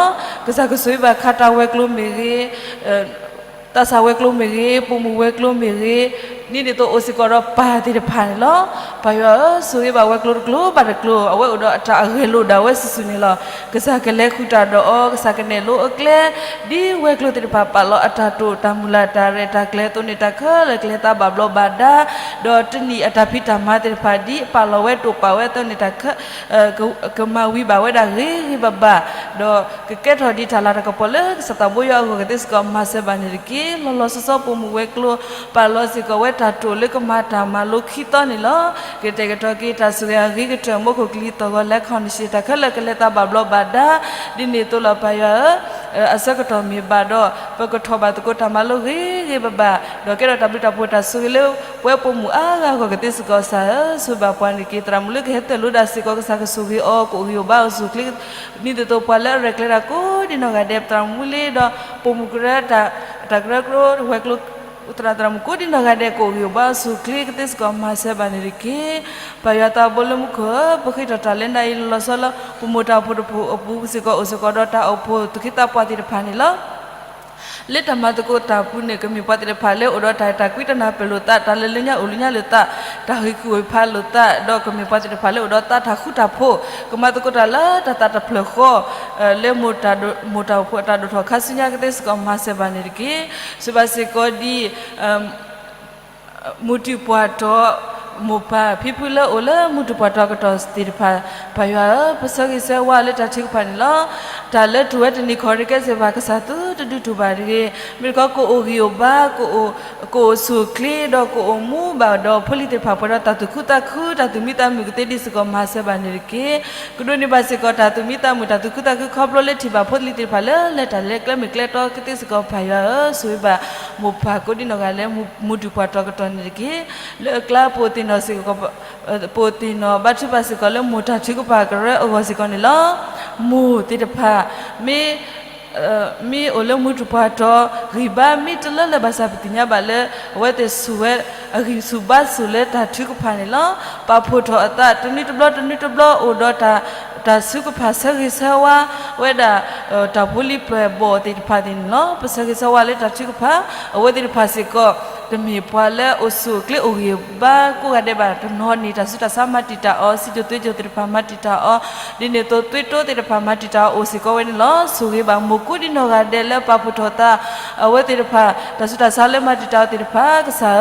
ကစၢ်ကဆိၣ်ဂ့ၤဘၣ်ခးတၢ်ဝဲၤကျိၤမ့ၢ်ဂ့ၤ, သးစၢ်ဝဲၤကျိၤမ့ၢ်ဂ့ၤ, ပိာ်မုၣ်ဝဲၤကျိၤမ့ၢ်ဂ့ၤ, ဒ်န့ၣ်အသိးအိၣ်စ့ၢ်ကီးဒီးပၢ်သ့ၣ်တဖၣ်န့ၣ်လီၤ. ပၢ်ယွၤဧၢ, ဆိၣ်ဂ့ၤဘၣ်ဝဲၤကျိၤတကျိၤဘၣ်တကျိၤ, အဝဲအိၣ်ဒီးအတၢ်အဂဲၤလိာ်ဒၣ်ဝဲစုာ်စုာ်န့ၣ်လီၤ. ကစၢ်ကလဲၤဃုာ်တၢ်ဒီးအီၤ, ကစၢ်ကနဲၣ်လိအကျဲ, ဒ်ဝဲၤကျိၤသ့ၣ်တဖၣ်ပာ်လီၤအတၢ်တိာ်တၢ်မုၢ်လၢ်တၢ်ရဲၣ်တၢ်ကျဲၤအသိးန့ၣ် တၢ်ခဲလၢာ်ကလဲၤသးဘၣ်ဘျီးဘၣ်ဒါ, ဒီးတနံၣ်အတၢ်ဖံးတၢ်မၤသ့ၣ်တဖၣ် ဒ်အပာ်လီၤဝဲတိာ်ပာ်ဝဲအသိးန့ၣ် တၢ် ကမၤဝံၤဘၣ်ဝဲဒၣ်ဂ့ၤဂ့ၤဘၣ်ဘၣ်, ဒီးကကဲထီၣ်ဒ်တၢ်လၤတၢ်ကပီၤလၢကစၢ်သးဘိယွၤအဂီၢ်ကသ့စ့ၢ်ကီး မၤစၢၤဘၣ်န့ၣ်တက့ၢ်. လီၤလီၤဆီဆီ ပိာ်မုၣ်ဝဲၤကျိၤ ပာ်လီၤစ့ၢ်ကီးဝဲတၢ်တိာ်လၢကမၤတၢ်မၤလိခံသီန့ၣ်လီၤ. ကတဲာ်ကတီၤက့ၤတၢ်ဆိၣ်ဂ့ၤအဂ့ၤကတၢၢ် မူခိၣ်ကလံၤသီၣ်ဂီၤလၢခီၣ်နံၣ်ဆံး တၢ်ခဲလၢာ်ကလဲၤသးဘၣ်ဘျီးဘၣ်ဒါ, ဒ်န့ၣ်အသိးလီၤပၢ်ယွၤဧၢ, အဆၢကတီၢ်မ့ၢ်ဘၣ်ဒီး ပကထီၣ်ဘၣ်သကိးတၢ်မၤလိဂ့ၤဂ့ၤဘၣ်ဘၣ်, ဒီးကဲထီၣ်တၢ်ဘျုးတၢ်ဖှိၣ်တၢ်ဆိၣ်ဂ့ၤလၢ ပဝဲပိာ်မုၣ်အါဂၤအဂီၢ်ကသ့စ့ၢ်ကီးစၢ်ဧၢ, ဆိၣ်ဂ့ၤဘၣ်ပှၤန့ၣ်တက့ၢ်. သရၣ်မုၣ်လၢကဟဲတၢၢ်လိဒၣ်စ့ၢ်ကီး ကစၢ်ကဆိၣ်ဂ့ၤအီၤ ကအိၣ်ဂံၢ်အိၣ်ဘါအိၣ်ဆူၣ်အိၣ်ချ့, ဒ်န့ၣ်အသိးပှၤလၢအရဲၣ်ကျဲၤတၢ်ကိးဒံနီၢ်ဂၤဒဲး သရၣ်မုၣ်လံဒီး ပိာ်မုၣ်ကရၢ တၢ်ကရၢကရိ ဝဲၤကျိၤ သရၣ်သရၣ်မုၣ်ကိးဒံနီၢ်ဂၤဒဲး ကအိၣ်ဂံၢ်အိၣ်ဘါအိၣ်ဆူၣ်အိၣ်ချ့ကသ့စ့ၢ်ကီး မၤစၢၤဘၣ်န့ၣ်တက့ၢ်. ပၢ်ယွၤသးဘိလၢမူခိၣ်ဧၢ, ပဃ့ထီၣ်တၢ်လၢနၤအံၤလီၤလီၤဆီဆီလၢ ပမိၢ်တၢ်ဖိတဖိအပူၤစ့ၢ်ကီး အိၣ်စ့ၢ်ကီးဒီးတၢ်အိၣ်ဖှိၣ်သူၣ်က့သးပှၢ်သ့ၣ်တဖၣ်န့ၣ်လီၤ. လၢတၢ်မၤသကိးတၢ်ပူၤန့ၣ် ကမ့ၢ်ပှၤသ့ၣ်တဖၣ်လၢအိၣ်ဒီးတၢ်အဲၣ်တၢ်ကွံ တၢ်နၢ်ပၢၢ်လိာ်သး တၢ်လၢလၢညါအိၣ်လၢညါလိာ်သး တၢ်ဂံၢ်ခုၣ်ဝ့ၢ်ဖးလိာ်သး ဒီးကမ့ၢ်ပှၤသ့ၣ်တဖၣ်လၢအိၣ်ဒီးသးတၢ်ဃူတၢ်ဖိး ကမၤသကိးတၢ်လၢတၢ်သးတဖျၢၣ်ဃီ လၢမိၢ်တၢ်ဒိၣ် မိၢ်တၢ်အိၣ်ဖှိၣ်အတၢ်ဒိၣ်ထီၣ်ခါဆူညါကသ့စ့ၢ်ကီး မၤစၢၤဘၣ်န့ၣ်တက့ၢ်. ဆိၣ်ဘၣ်စ့ၢ်ကီးဒ် မူၢ်တံၢ်ပှၢ်တီၤ မိၢ်ပၢ်ဖံဖုလၢအိၣ်လၢမူၢ်တံၢ်ပှၢ်တီၤကတီၢ်သ့ၣ်တဖၣ် ပၢ်ယွၤဧၢ, ပဆၢဂ့ၤဆၢဝါလၢတၢ်ထုကဖၣ်န့ၣ်လီၤ. တၢ်လၢတူၢ်ဝဲတနံၤခီၣ်ရ့ကဲစ့ၢ်ဘၣ် ကစၢ်သုတဒုးတူၢ်ဘၣ်တဂ့ၤ. မ့ၢ်တခီ ကအိၣ်ဂံၢ်အိၣ်ဘါ ကအိၣ်ဆူၣ်အိၣ်ချ့ ဒီးကအိၣ်မူဘၣ်ဒီးဖိလံၤသ့ၣ်တဖၣ် ပှဲၤဒီးတၢ်သူၣ်ခုသးခု တၢ်သူၣ်မံသးမုာ်ကသ့ဒ်စ့ၢ်ကီး မၤစၢၤဘၣ်န့ၣ်တက့ၢ်. ကဒိးန့ၢ်ဘၣ်စ့ၢ်ကီး တၢ်သူၣ်မံသးမုာ် တၢ်သူၣ်ခုသးခု ခီဖျိလၢထံၣ်ဘၣ်ဖိလံၤသ့ၣ်တဖၣ်လၢ လဲၤတၢ်လဲၤကျဲမ့ၢ်ကျဲတီကသ့စ့ၢ်ကီး ပၢ်ယွၤဧၢ, ဆိၣ်ဂ့ၤဘၣ်မိၢ်ပၢ်ကိးဒံနီၢ်ဂၤလၢ မူၢ်တံၢ်ပှၢ်တီၤကတီၢ်န့ၣ်တက့ၢ်. လၢအကျါပအိၣ်သ့ၣ်နီၣ်စ့ၢ်ကီး ပအိၣ်သ့ၣ်နီၣ်ဘါထုကဖၣ်စ့ၢ်ကီးလၢ မိၢ်တၢ်ထုကဖၣ်ကရၢအဂီၢ်စ့ၢ်ကီးန့ၣ်လီၤ. မိၢ်သ့ၣ်တဖၣ် မ့ၢ် မ့ၢ်အိၣ်လၢမူၢ်တံၢ်ပှၢ်တီၤ ဂံၢ်ဘါမ့ၢ်တလၢလၢၤဘၣ်ဆၣ် ပသ့ၣ်ညါဘၣ်လၢ အဝဲသ့ၣ်ဆူၣ်ဝဲ အဂံၢ်ဆူၣ်ဘါဆူၣ်လၢတၢ်ထုကဖၣ်န့ၣ်လီၤ. ပာ်ဖှိၣ်ထီၣ်အသး တနွံတဘျီ တနွံတဘျီ အိၣ်ဒီးတၢ် တၢ်ထုကဖၣ်ဆၢဂ့ၤဆၢဝါဝဲဒၣ် တၢ်ဖိလံၤပှဲၤဘီၣ်သ့ၣ်တဖၣ်န့ၣ်လီၤ. ပဆၢဂ့ၤဆၢဝါလၢတၢ်ထုကဖၣ် အဝဲသ့ၣ်တဖၣ်စ့ၢ်ကီး တမ့ၢ်ပှၤလၢအိၣ်ဆူၣ်အိၣ်ချ့အိၣ်ဂံၢ်ဘါကိးဂၤဒဲးဘၣ်. တနီၤန့ၣ် တၢ်ဆူးတၢ်ဆါမၤတံာ်တာ်အီၤ, စံၣ်စိၤသွ့စိၤသ့ၣ်တဖၣ်မၤတံာ်တာ်အီၤ, ဒ်န့ၣ်အသိး သွေးတိုးသ့ၣ်တဖၣ်မၤတံာ်တာ်အီၤအိၣ်စ့ၢ်ကီးဝဲန့ၣ်လီၤ. ဆိၣ်ဂ့ၤဘၣ်မိၢ်ကိးဒံနီၢ်ဂၤဒဲးလၢပာ်ဖှိၣ်ထီၣ်သး အဝဲသ့ၣ်တဖၣ် တၢ်ဆူးတၢ်ဆါလၢမၤတံာ်တာ်အီၤသ့ၣ်တဖၣ် ကစၢ်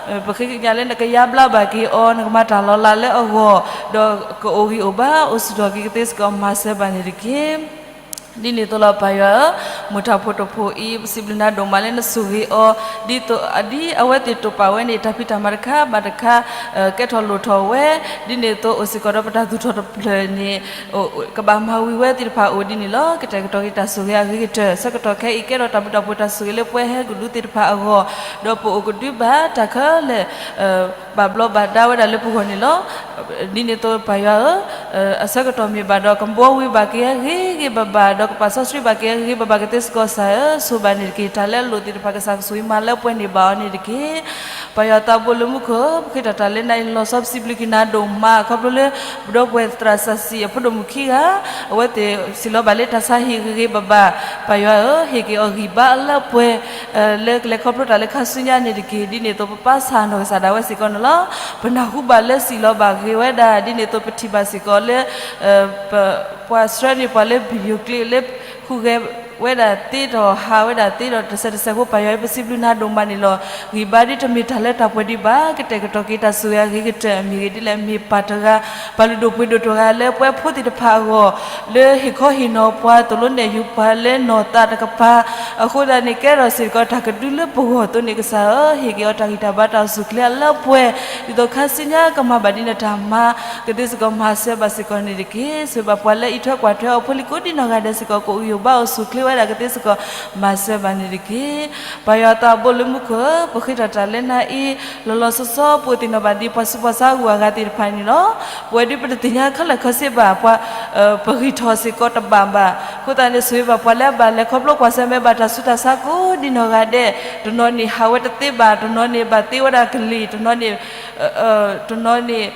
ဧၢ, ပဃ့ကညးလၢနကယါဘျါဘၣ်က့ၤအီၤ, နကမၤတၢ်လီၤလးလၢအဂီၢ်, ဒီးကအိၣ်ဂံၢ်အိၣ်ဘါအိၣ်ဆူၣ်ထီၣ်က့ၤကသ့စ့ၢ်ကီး မၤစၢၤဘၣ်န့ၣ်တက့ၢ်. ဒ်န့ၣ်အသိးလီၤပၢ်ယွၤဧၢ, မိၢ်တၢ်ဖိတဖိအံၤ ပစံးဘျုးနၤဒိၣ်မးလၢနဆိၣ်ဂ့ၤအီၤ ဒ်သိး ဒ်အဝဲသ့ၣ်တိာ်ပာ်ဝဲန့ၣ် တၢ်ဖံးတၢ်မၤတခါဘၣ်တခါ ကဲထီၣ်လိၣ်ထီၣ်ဝဲ, ဒ်န့ၣ်အသိးအိၣ်စ့ၢ်ကီးဒီးပတၢ်သူၣ်ထီၣ်တဖျၢၣ်န့ၣ် ကဘၣ်မၤဝံၤဝဲသ့ၣ်တဖၣ်အိၣ်ဒ်န့ၣ်လီၤ. ကတဲာ်ကတီၤက့ၤတၢ်ဆိၣ်ဂ့ၤအဂ့ၤကတၢၢ် ဆၢကတီၢ်ခဲအံၤ ကဲထီၣ်တၢ်ဘျုးတၢ်ဖှိၣ်တၢ်ဆိၣ်ဂ့ၤလၢပှၤဟဲကဒုသ့ၣ်တဖၣ်အဂီၢ်, ဒီးပအိၣ်ကဒုဘၣ်တၢ်ခဲလၢာ် ဘၣ်ဘျီးဘၣ်ဒါဝဲဒၣ်လၢပဂီၢ်န့ၣ်လီၤ. ဒ်န့ၣ်အသိးပၢ်ယွၤဧၢ, အဆၢကတီၢ်မ့ၢ်ဘၣ်ဒီး ကဘှီဝံၤဘၣ်က့ၤဂ့ၤဂ့ၤဘၣ်ဘၣ် ဒီးကပာ်စီဆှံဘၣ်က့ၤဂ့ၤဂ့ၤဘၣ်ဘၣ်ကသ့စ့ၢ်ကီးစၢ်ဧၢ, ဆိၣ်ဂ့ၤဘၣ်န့ၣ်တက့ၢ်. တၢ်လၢအလိၣ်သ့ၣ်တဖၣ် ကစၢ်ကဆိၣ်ဂ့ၤမၤလၢပှဲၤန့ၢ်ဘၣ်အီၤန့ၣ်တက့ၢ်. ပၢ်ယွၤသးဘိလၢမူခိၣ်, ပဃ့ထီၣ်တၢ်လၢနၤအံၤလီၤဆီ ပစံးဘျုးက့ၤနၤဒိၣ်မး ခီဖျိလၢ ပဒီပုၢ်ဝဲၢ်သရၣ်စီဆှံအဖိဒိၣ်မုၣ်ခံဂၤ, အဝဲသ့ၣ်စံးလီၤဘၣ်လၢတၢ်ဆါဟံၣ်ဂ့ၤဂ့ၤဘၣ်ဘၣ်, ပၢ်ယွၤဧၢ, ဟ့ၣ်က့ၤအီၤဂံၢ်ဘါအလၢပှဲၤ လၢကလဲၤခီဖျိတၢ်လၢခါဆူညါန့ၣ်တက့ၢ်. ဒ်န့ၣ်အသိးပပၢ်ဆၣ်နီၢ်ကစၢ်ဒၣ်ဝဲစ့ၢ်ကီးန့ၣ်လီၤ. ပနၢ်ဟူဘၣ်လၢစံးလီၤဘၣ်ဂ့ၤဝဲဒၣ်, ဒ်န့ၣ်အသိးပထံၣ်ဘၣ်စ့ၢ်ကီးလၢ ပှၤဆှၢန့ၢ်ပှၤလၢ video clip လၢဟူးဂဲၤ ဝဲဒၣ်သ့ဒီးဟးဝဲဒၣ်သ့ဒီးတစဲးတစဲးဖိ ပၢ်ယွၤဧၢ ပစံးဘျုးနၤဒိၣ်မးန့ၣ်လီၤ. ဂံၢ်ဘါဒ်တမ့ၢ်တၢ်လၢတၢ်ပှဲၤဒံးဘၣ်, ကတဲာ်ကတီၤက့ၤတၢ်ဆိၣ်ဂ့ၤအဂ့ၤကတၢၢ် မ့ၢ်ဂ့ၤဒ်လဲၣ် မ့ၢ်ပၢ်တဂၤ ပၢ်လုၢ်ဒိၣ်ပှ့ၤဒိၣ်တဂၤလၢပဝဲဖိသ့ၣ်တဖၣ်အဂီၢ် လၢဟ့ၣ်ခီဟ့ၣ်နီၤပှၤ သိၣ်လိနဲၣ်ယူၤပှၤလၢနီၢ်သးတကပၤ, အဃိသတးန့ၣ် ကဲထီၣ်စ့ၢ်ကီးတၢ်ကဒုလၢပဂီၢ်အသိးန့ၣ် ကစၢ်ဧၢ, ဟ့ၣ်က့ၤအီၤတၢ်ဂံၢ်တၢ်ဘါတၢ်အိၣ်ဆူၣ်အိၣ်ချ့အလၢပှဲၤ, ဒ်သိးခါဆူညါကမၤဘၣ်ဒ်နတၢ်မၤ ကသ့စ့ၢ်ကီး မၤစၢၤဘၣ်စ့ၢ်ကီးန့ၣ်တက့ၢ်. ဆိၣ်ဂ့ၤဘၣ်ပှၤလၢအံးထွဲကွၢ်ထွဲအီၤဖိလံၤကိးဒ်နီၢ်ဂၤဒဲးစ့ၢ်ကီး ကအိၣ်ဂံၢ်အိၣ်ဘါအိၣ်ဆူၣ်အိၣ်ချ့ဝဲဒၣ်ကသ့စ့ၢ်ကီး မၤစၢၤဘၣ်န့ၣ်တက့ၢ်. ပၢ်ယွၤသးဘိလၢမူခိၣ်ဧၢ, ပဃ့ထီၣ်တၢ်လၢနၤအံၤ လီၤလီၤဆီဆီ ပအိၣ်သ့ၣ်နီၣ်ဘၣ်ဒ်ပှၤဆူးပှၤဆါအဂုၤအဂၤသ့ၣ်တဖၣ်န့ၣ်လီၤ. ပဝဲဒ်ပတသ့ၣ်ညါခဲလၢာ်ခဲဆ့ဘၣ် ပှၤ ပဂံၢ်ထီၣ်စ့ၢ်ကီးတဘၣ်ဘၣ်. အဃိသတးန့ၣ် ဆိၣ်ဂ့ၤဘၣ်ပှၤလၢအဘၣ်လဲၤခီဖျိကွၢ်ဆၢၣ်မဲာ်ဘၣ်တၢ်ဆူးတၢ်ဆါကိးဒ်နီၢ်ဂၤဒဲး, တနီၤန့ၣ်ဟးဝဲတသ့ဘၣ်, တနီၤန့ၣ်ဘၣ်သ့ဝဲဒၣ်ကလံၤ, တနီၤန့ၣ် တနီၤန့ၣ်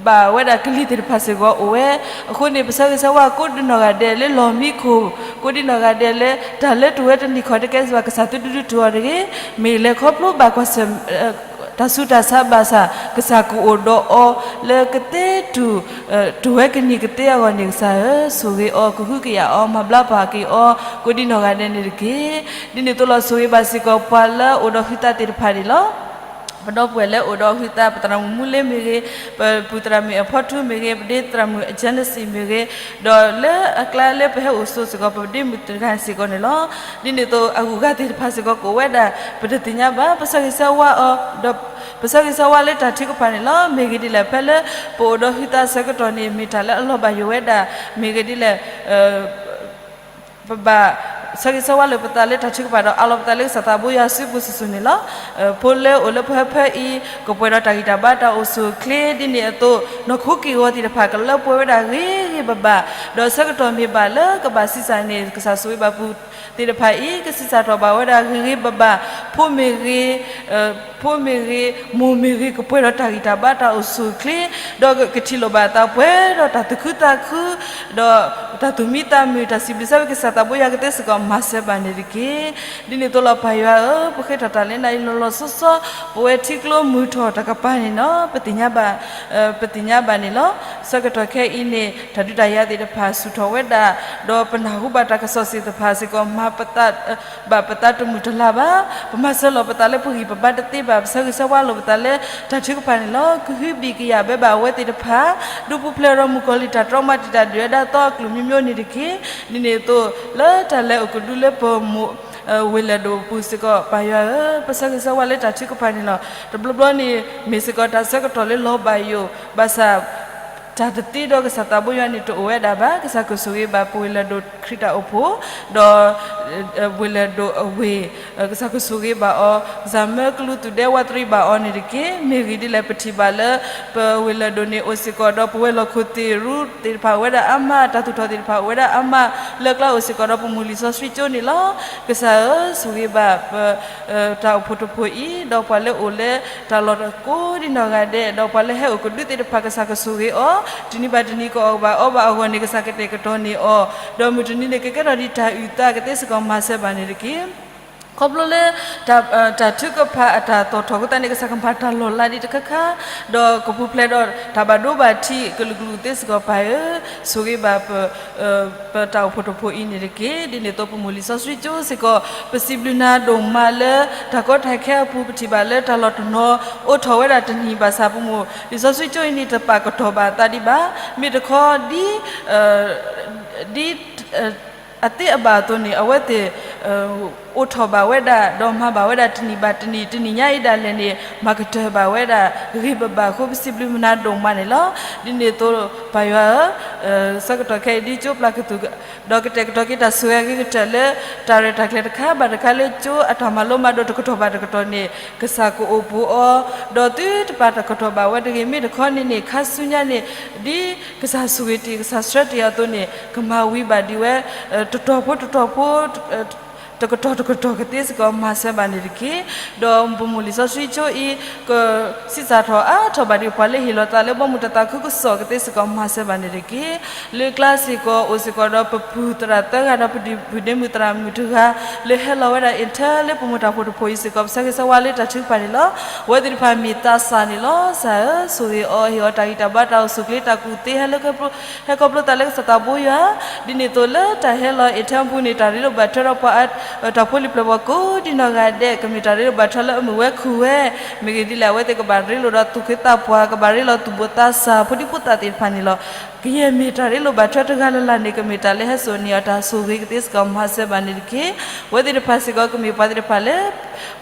ဘၣ်ဝဲဒၣ်ကလံၤသ့ၣ်တဖၣ်စ့ၢ်ကီးအိၣ်ဝဲ. အဃိန့ၣ် ပဆၢဂ့ၤဆၢဝါကိးဒ်နီၢ်ဂၤဒဲးလၢလီၢ်မံခိၣ်, ကိးဒ်နီၢ်ဂၤဒဲးလၢ တၢ်လၢတဝဲတနံၤခီတကဲစ့ၢ်ဘၣ် ကစၢ်သုဒုဒုတုၤအီၤတဂ့ၤ, မ့ၢ်လဲၤခီဖျိဘၣ်ကွၢ်ဆၢၣ် တၢ်ဆူးတၢ်ဆါဘၣ်ဆၣ် ကစၢ်ကအိၣ်ဒီးအီၤ လၢကသ့တုၤ တဝဲကနံၤကသ့အဂီၢ်န့ၣ် ကစၢ်ဧၢ, ဆိၣ်ဂ့ၤအီၤ ကဟုကယာ်အီၤ မၤဘျါပာ်က့ၤအီၤ ကိးဒ်နီၢ်ဂၤဒဲးန့ၣ်တက့ၢ်. ဒ်န့ၣ်အသိးလီၤ ဆိၣ်ဂ့ၤဘၣ်စ့ၢ်ကီးပှၤလၢအိၣ်ဒီးဟုသးသ့ၣ်တဖၣ်န့ၣ်လီၤ. ပဒီပုၢ်ဝဲၢ်လၢအိၣ်ဒီးဟုသး ပသရၣ်မုၣ်မူလ့မ့ၢ်ဂ့ၤ, ပပုၢ်သရၣ်မုၣ်အဖီထူမ့ၢ်ဂ့ၤ, ပဒ့သရၣ်မုၣ်အကၠဲနစံၣ်မ့ၢ်ဂ့ၤ, ဒီးလၢအကျါလၢပဟဲအိၣ်ဆိးစ့ၢ်ကီး ပဒ့မုၣ်တဂၤစ့ၢ်ကီးန့ၣ်လီၤ. ဒ်န့ၣ်အသိးအဂုၤအဂၤသ့ၣ်တဖၣ်စ့ၢ်ကီးကအိၣ်ဝဲဒၣ် ပတသ့ၣ်ညါဘၣ် ပဆၢဂ့ၤဆၢဝါအီၤ ဒီး ပဆၢဂ့ၤဆၢဝါလၢတၢ်ထုကဖၣ်န့ၣ်လီၤ. မ့ၢ်ဂ့ၤဒ်လဲၣ် ဖဲလၢပအိၣ်ဒီးဟုသးဆၢကတီၢ်န့ၣ် မ့ၢ်တၢ်လၢအလီၤဘၣ်ယိၣ်ဝဲဒၣ်, မ့ၢ်ဂ့ၤဒ်လဲၣ် ပဘၣ်ဆၢဂ့ၤဆၢဝါလၢပသးလၢတၢ်ထုကဖၣ်ဒီး အးလီၤပသးလၢကစၢ်သးဘိယွၤစုပူၤစုာ်စုာ်န့ၣ်လီၤ. ဖိလၢအိၣ်လၢပဟၢဖၢအံၤ ကပှဲၤဒီးတၢ်ဂံၢ်တၢ်ဘါတၢ်အိၣ်ဆူၣ်အိၣ်ချ့ ဒ်န့ၣ်အသိး နီၢ်ခိက့ၢ်ဂီၤသ့ၣ်တဖၣ် ကလၢပှဲၤဝဲဒၣ်ဂ့ၤဂ့ၤဘၣ်ဘၣ်, ဒီးဆၢကတီၢ်မ့ၢ်ဘၣ်လၢကဘၣ်ဆံးစၢ်န့ၣ် ကစၢ်ဆိၣ်ဂ့ၤဘၣ်ပူၤသ့ၣ်တဖၣ်အံၤ ကဆံးစၢ်ထီၣ်ဘၣ်ဝဲဒၣ်ဂ့ၤဂ့ၤဘၣ်ဘၣ်, ဖိမ့ၢ်ဂ့ၤ ဖိမ့ၢ်ဂ့ၤ မိၢ်မ့ၢ်ဂ့ၤ ကပှဲၤဒီးတၢ်ဂံၢ်တၢ်ဘါတၢ်အိၣ်ဆူၣ်အိၣ်ချ့, ဒီးကထံၣ်လိာ်ဘၣ်အသးပှဲၤဒီးတၢ်သူၣ်ခုသးခု, ဒီးတၢ်သူၣ်မံသးမုာ် တၢ်စံးဘျုးစၢ်ဝဲကစၢ်သးဘိယွၤကသ့စ့ၢ်ကီး မၤစၢၤဘၣ်န့ၣ်တက့ၢ်. ဒ်န့ၣ်အသိးလီၤ ပၢ်ယွၤဧၢ, ပဃ့ထီၣ်တၢ်လၢနၤအံၤ လီၤလီၤဆီဆီ ပဝဲထံကျိမုၢ်ထီၣ်တၢ်ကပၤန့ၣ်လီၤ. ပသ့ၣ်ညါဘၣ် ပသ့ၣ်ညါဘၣ်န့ၣ်လီၤ. ဆၢကတီၢ်ခဲအံၤန့ၣ် တၢ်ဒုးတၢ်ယၤသ့ၣ်တဖၣ်ဆူၣ်ထီၣ်ဝဲဒၣ်, ဒီးပနၢ်ဟူဘၣ်တၢ်ကစီၣ်သ့ၣ်တဖၣ်စ့ၢ်ကီး မၤပသး ဘၣ်ပသးတမုာ်တလၤဘၣ်. ပမၤစၢၤလီၤပသးလၢပဂံၢ်ပဘါတသ့ဘၣ်, ပဆၢဂ့ၤဆၢဝါလီၤပသးလၢတၢ်ထုကဖၣ်န့ၣ်လီၤ. ကဟုဘံၣ်ကယာ်ဘၣ်ဘၣ်အဝဲသ့ၣ်တဖၣ်, ဒုးပူၤဖျဲးဒီးမုၣ်ကီၤလံၢ်တၢ်တြီမၤတံာ်တာ်ဒုၣ်ဒါသီအကလုာ်မျိုးမျိုးန့ၣ်တက့ၢ်. ဒ်န့ၣ်အသိး လၢတၢ်လဲၤအိၣ်ကဒုလၢပမိၢ် ဝ့ၢ်လဲၢ်ဒိၣ်အပူၤစ့ၢ်ကီး ပၢ်ယွၤဧၢ, ပဆၢဂ့ၤဆၢဝါလၢတၢ်ထုကဖၣ်န့ၣ်လီၤ. တဘျီဘျီန့ၣ် မ့ၢ်စ့ၢ်ကီးတၢ်ဆၢကတီၢ်လၢလီၤဘၣ်ယိၣ်, ဘၣ်ဆၣ် တၢ်တသ့ဒီးကစၢ်သးဘိယွၤန့ၣ် တအိၣ်ဝဲဒၣ်ဘၣ်. ကစၢ်ကဆိၣ်ဂ့ၤဘၣ်ပဝ့ၢ်လဲၢ်ဒိၣ်ခရံာ်တၢ်အိၣ်ဖှိၣ်, ဒီး ဝ့ၢ်လဲၢ်ဒိၣ်အဝ့ၢ်, ကစၢ်ကဆိၣ်ဂ့ၤဘၣ်အီၤ, ကစၢ်မၢကလူးသူၣ်ဒဲဝးတရံးဘၣ်အီၤန့ၣ်တက့ၢ်. မ့ၢ်ဂ့ၤဒ်လဲၣ် ပထံၣ်ဘၣ်လၢ ပဝ့ၢ်လဲၢ်ဒိၣ်န့ၣ် အိၣ်စ့ၢ်ကီးဒီးပဝဲၤလီၢ်ခိၣ်သ့ၣ်ရူသ့ၣ်တဖၣ်အိၣ်ဝဲဒၣ်အါမး, တၢ်သူၣ်ထီၣ်သ့ၣ်တဖၣ်အိၣ်ဝဲဒၣ်အါမး, လၢအကျါအိၣ်စ့ၢ်ကီးဒီးပမိၢ်လံာ်စီဆှံကၠိန့ၣ်လီၤ. ကစၢ်ဧၢ, ဆိၣ်ဂ့ၤဘၣ်ပ တၢ်အိၣ်ဖှိၣ်တဖှိၣ်အံၤ, ဒီးပှၤလၢအိၣ်လၢတၢ်လီၢ်ကိးဒ်နီၢ်ဂၤဒဲး, ဒီးပှၤလၢဟဲအိၣ်ကဒုသ့ၣ်တဖၣ် ကစၢ်ကဆိၣ်ဂ့ၤအီၤ, တနံၤဘၣ်တနံၤကအီၣ်ဘၣ်အီဘၣ်အဂီၢ်န့ၣ် ကစၢ်ကတဲာ်ကတီၤန့ၢ်အီၤ, ဒီးမုၢ်တနံၤန့ၣ် ကကဲထီၣ်ဒ်တၢ်အုၣ်သးကသ့စ့ၢ်ကီး မၤစၢၤဘၣ်န့ၣ်တက့ၢ်. ခီဖျိလၢ တၢ်ထုကဖၣ်အတၢ်သီၣ်ထီၣ်အဃိသတးန့ၣ် ကစၢ်ကမၤတၢ်လီၤလးဒံးတခါခါ, ဒီးကပူၤဖျဲးဒီးတၢ်ဘၣ်ဒိဘၣ်ထံးကလုာ်ကလုာ်သ့စ့ၢ်ကီး ပၢ်ဧၢ, ဆိၣ်ဂ့ၤဘၣ် ပတၢ်အိၣ်ဖှိၣ်တဖှိၣ်အံၤန့ၣ်တက့ၢ်. ဒ်န့ၣ်အသိးပမိၢ်လံာ်စီဆှံကၠိစ့ၢ်ကီး ပစံးဘျုးနၤဒိၣ်မးလၢ တၢ်ကီတၢ်ခဲအပူၤ ပထံၣ်ဘၣ်လၢတၢ်လီၢ်တနီၤအိၣ်ထီၣ်ဝဲဒၣ်တနံၤဘၣ်ဆၣ် ပမိၢ်လံာ်စီဆှံကၠိအံၤန့ၣ် တပာ်ကတီၢ်ဘၣ်အသးဒံးဘၣ်. မ့ၢ်တခီဒ် ဒ် အသ့အဘၣ်အသိးန့ၣ် အဝဲသ့ၣ် အိၣ်ထီၣ်ဘၣ်ဝဲဒၣ် ဒီးမၤဘၣ်ဝဲဒၣ်တနံၤဘၣ်တနံၤ, တနံၤညါအံၤဒၣ်လဲာ်န့ၣ် မၤကတၢၢ်ဘၣ်ဝဲဒၣ်ဂ့ၤဘၣ်ဘၣ်အဃိ ပစံးဘျုးမနၤဒိၣ်မးန့ၣ်လီၤ. ဒ်န့ၣ်အသိး ပၢ်ယွၤဧၢ, ဆၢကတီၢ်ခဲအံၤဒ်ကၠိပျၢ်ကသူၣ် ဒီးကတဲာ်ကတီၤက့ၤတၢ်ဆိၣ်ဂ့ၤအဂ့ၤကတၢၢ်လၢ တၢ်ရဲၣ်တၢ်ကျဲၤတခါဘၣ်တခါလၢ ကၠိအတၢ်မၤလိမၤဒိးတကတီၢ်ဘၣ်တကတီၢ်န့ၣ် ကစၢ်ကအိၣ်ဘူးအီၤ, ဒီးသုတပာ်တၢ်ကတီၢ်ဘၣ်ဝဲတဂ့ၤ. မ့ၢ်တခီန့ၣ်န့ၣ် ခါဆူညါန့ၣ် ဒ်ကစၢ်ဆိၣ်ဂ့ၤတ့ၢ် ကစၢ်ဆှၢတ့ၢ်အသိးန့ၣ် ကမၤဝံၤဘၣ်ဒံးဝဲ တတီၢ်ဖိတတီၢ်ဖိ တ တကတီၢ်တကတီၢ်ကသ့စ့ၢ်ကီးမၤစၢၤဘၣ်န့ၣ်တက့ၢ်. ဒီးပမိၢ်လံာ်စီဆှံကၠိအံၤ ကစံးစၢ်ထီၣ်အါထီၣ်ဘၣ်ဒံးပှၤလၢဟ့ၣ်လီၤသးလၢဘီမုၢ်တၢ်သးခုကစီၣ်ကသ့စ့ၢ်ကီး မၤစၢၤဘၣ်န့ၣ်တက့ၢ်. လၢကျါစ့ၢ်ကီး အိၣ်စ့ၢ်ကီးဒီးပပုၢ်သရၣ်သၢဂၤဒီးပဒုၣ်ပဒ့မုၣ်သရၣ်မုၣ်တဂၤ လၢဟဲလီၤဝဲဒၣ် intern လၢပမိၢ်တၢ်ဖိတဖိအံၤစ့ၢ်ကီး ပဆၢဂ့ၤဆၢဝါလၢတၢ်ထုကဖၣ်န့ၣ်လီၤ. အဝဲသ့ၣ်တဖၣ်မ့ၢ်သးစၢ်န့ၣ်လီၤ. ကစၢ်ဧၢ, ဆိၣ်ဂ့ၤအီၤ, ဟ့ၣ်အီၤတၢ်ဂံၢ်တၢ်ဘါတၢ်အိၣ်ဆူၣ်အိၣ်ချ့တၢ်ကူၣ်သ့ဟဲလၢ ဟဲခီဖျိသးလၢကစၢ်သးဘိယွၤ, ဒ်န့ၣ်အသိးလၢတၢ်ဟဲလီၤ intern ပူၤန့ၣ် တၢ်ရ့လိာ်ဘၣ်ထွဲဒီးပှၤ တၢ်ဖိလံၤပျၢၤဘီၣ်ကိးဒံနီၢ်ဂၤဒဲး ကမ့ၢ်တၢ်ရ့လိာ်ဘၣ်ထွဲလၢအမုာ်ဝဲခူၣ်ဝဲ, မ့ၢ်ဂ့ၢ်ဒ်လဲၣ် အဝဲသ့ၣ်ကဘၣ်ရ့လိာ်ဒီးသူၣ်က့သးပှၢ်, ကဘၣ်ရ့လိာ်သူၣ်ဘိသးစၢ် ဖိဒံဖိသၣ်သ့ၣ်တဖၣ်န့ၣ်လီၤ. ကယဲၢ်မ့ၢ်တၢ်ရ့လိာ်ဘၣ်ထွဲတဂၤလၢ်လၢ်န့ၣ် ကမ့ၢ်တၢ်လၢဟဲစိာ်န့ၢ်အီၤတၢ်ဆိၣ်ဂ့ၤကသ့စ့ၢ်ကီး မၤစၢၤဘၣ်န့ၣ်တက့ၢ်. အဝဲသ့ၣ်တဖၣ်စ့ၢ်ကီး ကမ့ၢ်ပှၤသ့ၣ်တဖၣ်လၢ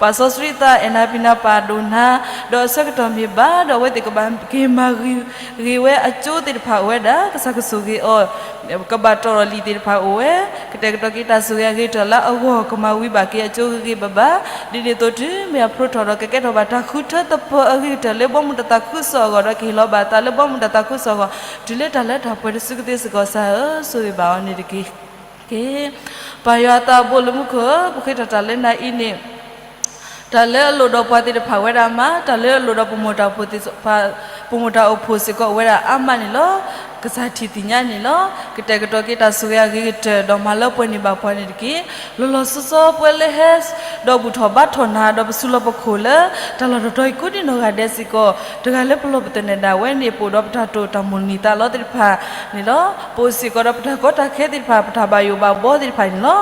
ပာ်စီဆှံသး အဲၣ်နၤပျံၤနၤ ပာ်ဒိၣ်နၤ ဒီးအဆၢကတီၢ်မ့ၢ်ဘၣ်ဒီး အဝဲသ့ၣ်ကဘၣ်က့ၤမၤဂ့ၤဝဲအကၠိသ့ၣ်တဖၣ်အိၣ်ဝဲဒၣ် ကစၢ်ကဆိၣ်ဂ့ၤအီၤ ကဘၣ်တီၢ်ထီၣ်လံာ်သ့ၣ်တဖၣ်အိၣ်ဝဲ, ကတဲာ်ကတီၤက့ၤတၢ်ဆိၣ်ဂ့ၤအဂ့ၤကတၢၢ်လၢအဂီၢ် ကမၤဝံၤဘၣ်က့ၤအကၠိဂ့ၤဂ့ၤဘၣ်ဘၣ်, ဒ်န့ၣ်အသိးတုၤမ့ၢ်အဖျိထီၣ်ဒီး ကကဲထီၣ်ဘၣ်တၢ်ဃုထၢသပၢၤအဂ့ၤကတၢၢ်လၢဘီမုၢ်တၢ်သးခုကစီၣ်အဂီၢ်ဒီး ကဟ့ၣ်လီၤဘၣ်အသးလၢဘီမုၢ်တၢ်သးခုကစီၣ်အဂီၢ် တုၤလၢတၢ်လၢတၢ်ပှဲၤတစုကသ့စ့ၢ်ကီး ကစၢ်ဧၢ, ဆိၣ်ဂ့ၤဘၣ်အီၤန့ၣ်တက့ၢ်. ပၢ်ယွၤသးဘိလၢမူခိၣ်ဧၢ, ပဃ့ထီၣ်တၢ်လၢနၤအံၤန့ၣ် တၢ်လၢအလိၣ်ဒီးပှၤသ့ၣ်တဖၣ်ဝဲဒၣ်မး, တၢ်လၢအလိၣ်ဒီးပမိၢ်တၢ်အိၣ်ဖှိၣ်သ့ၣ်တဖၣ်, ပမိၢ်တၢ်အိၣ်ဖှိၣ်စ့ၢ်ကီးအိၣ်ဝဲဒၣ်အါမးန့ၣ်လီၤ. ကစၢ်ထံၣ်သ့ၣ်ညါန့ၣ်လီၤ. ကတဲာ်ကတီၤက့ၤတၢ်ဆိၣ်ဂ့ၤအဂ့ၤကတၢၢ် ဒီးမၤလၢပှဲၤန့ၢ်ဘၣ်ပှၤန့ၣ်တက့ၢ်. လီၤလီၤဆီဆီပဝဲလၢဟဲ ဒီးဘူၣ်ထီၣ်ဘါထီၣ်နၤ ဒီးပစုလီၢ်ပခိၣ်လၢ တၢ်လီၢ်တတီၤအံၤကိးဒံနီၢ်ဂၤဒဲးစ့ၢ်ကီး, တဂၤလၢပလီၢ်ပသနၢၣ်ဒၣ်ဝဲန့ၣ် ပအိၣ်ဒီးပတၢ်တိာ်တၢ်မိၣ်န့ၢ်သးလီသ့ၣ်တဖၣ်န့ၣ်လီၤ. ပအိၣ်စ့ၢ်ကီးဒီးပတၢ်ကီတၢ်ခဲသ့ၣ်တဖၣ်, ပတၢ်ဘၣ်ယိၣ်ဘၣ်ဘီသ့ၣ်တဖၣ်န့ၣ်လီၤ.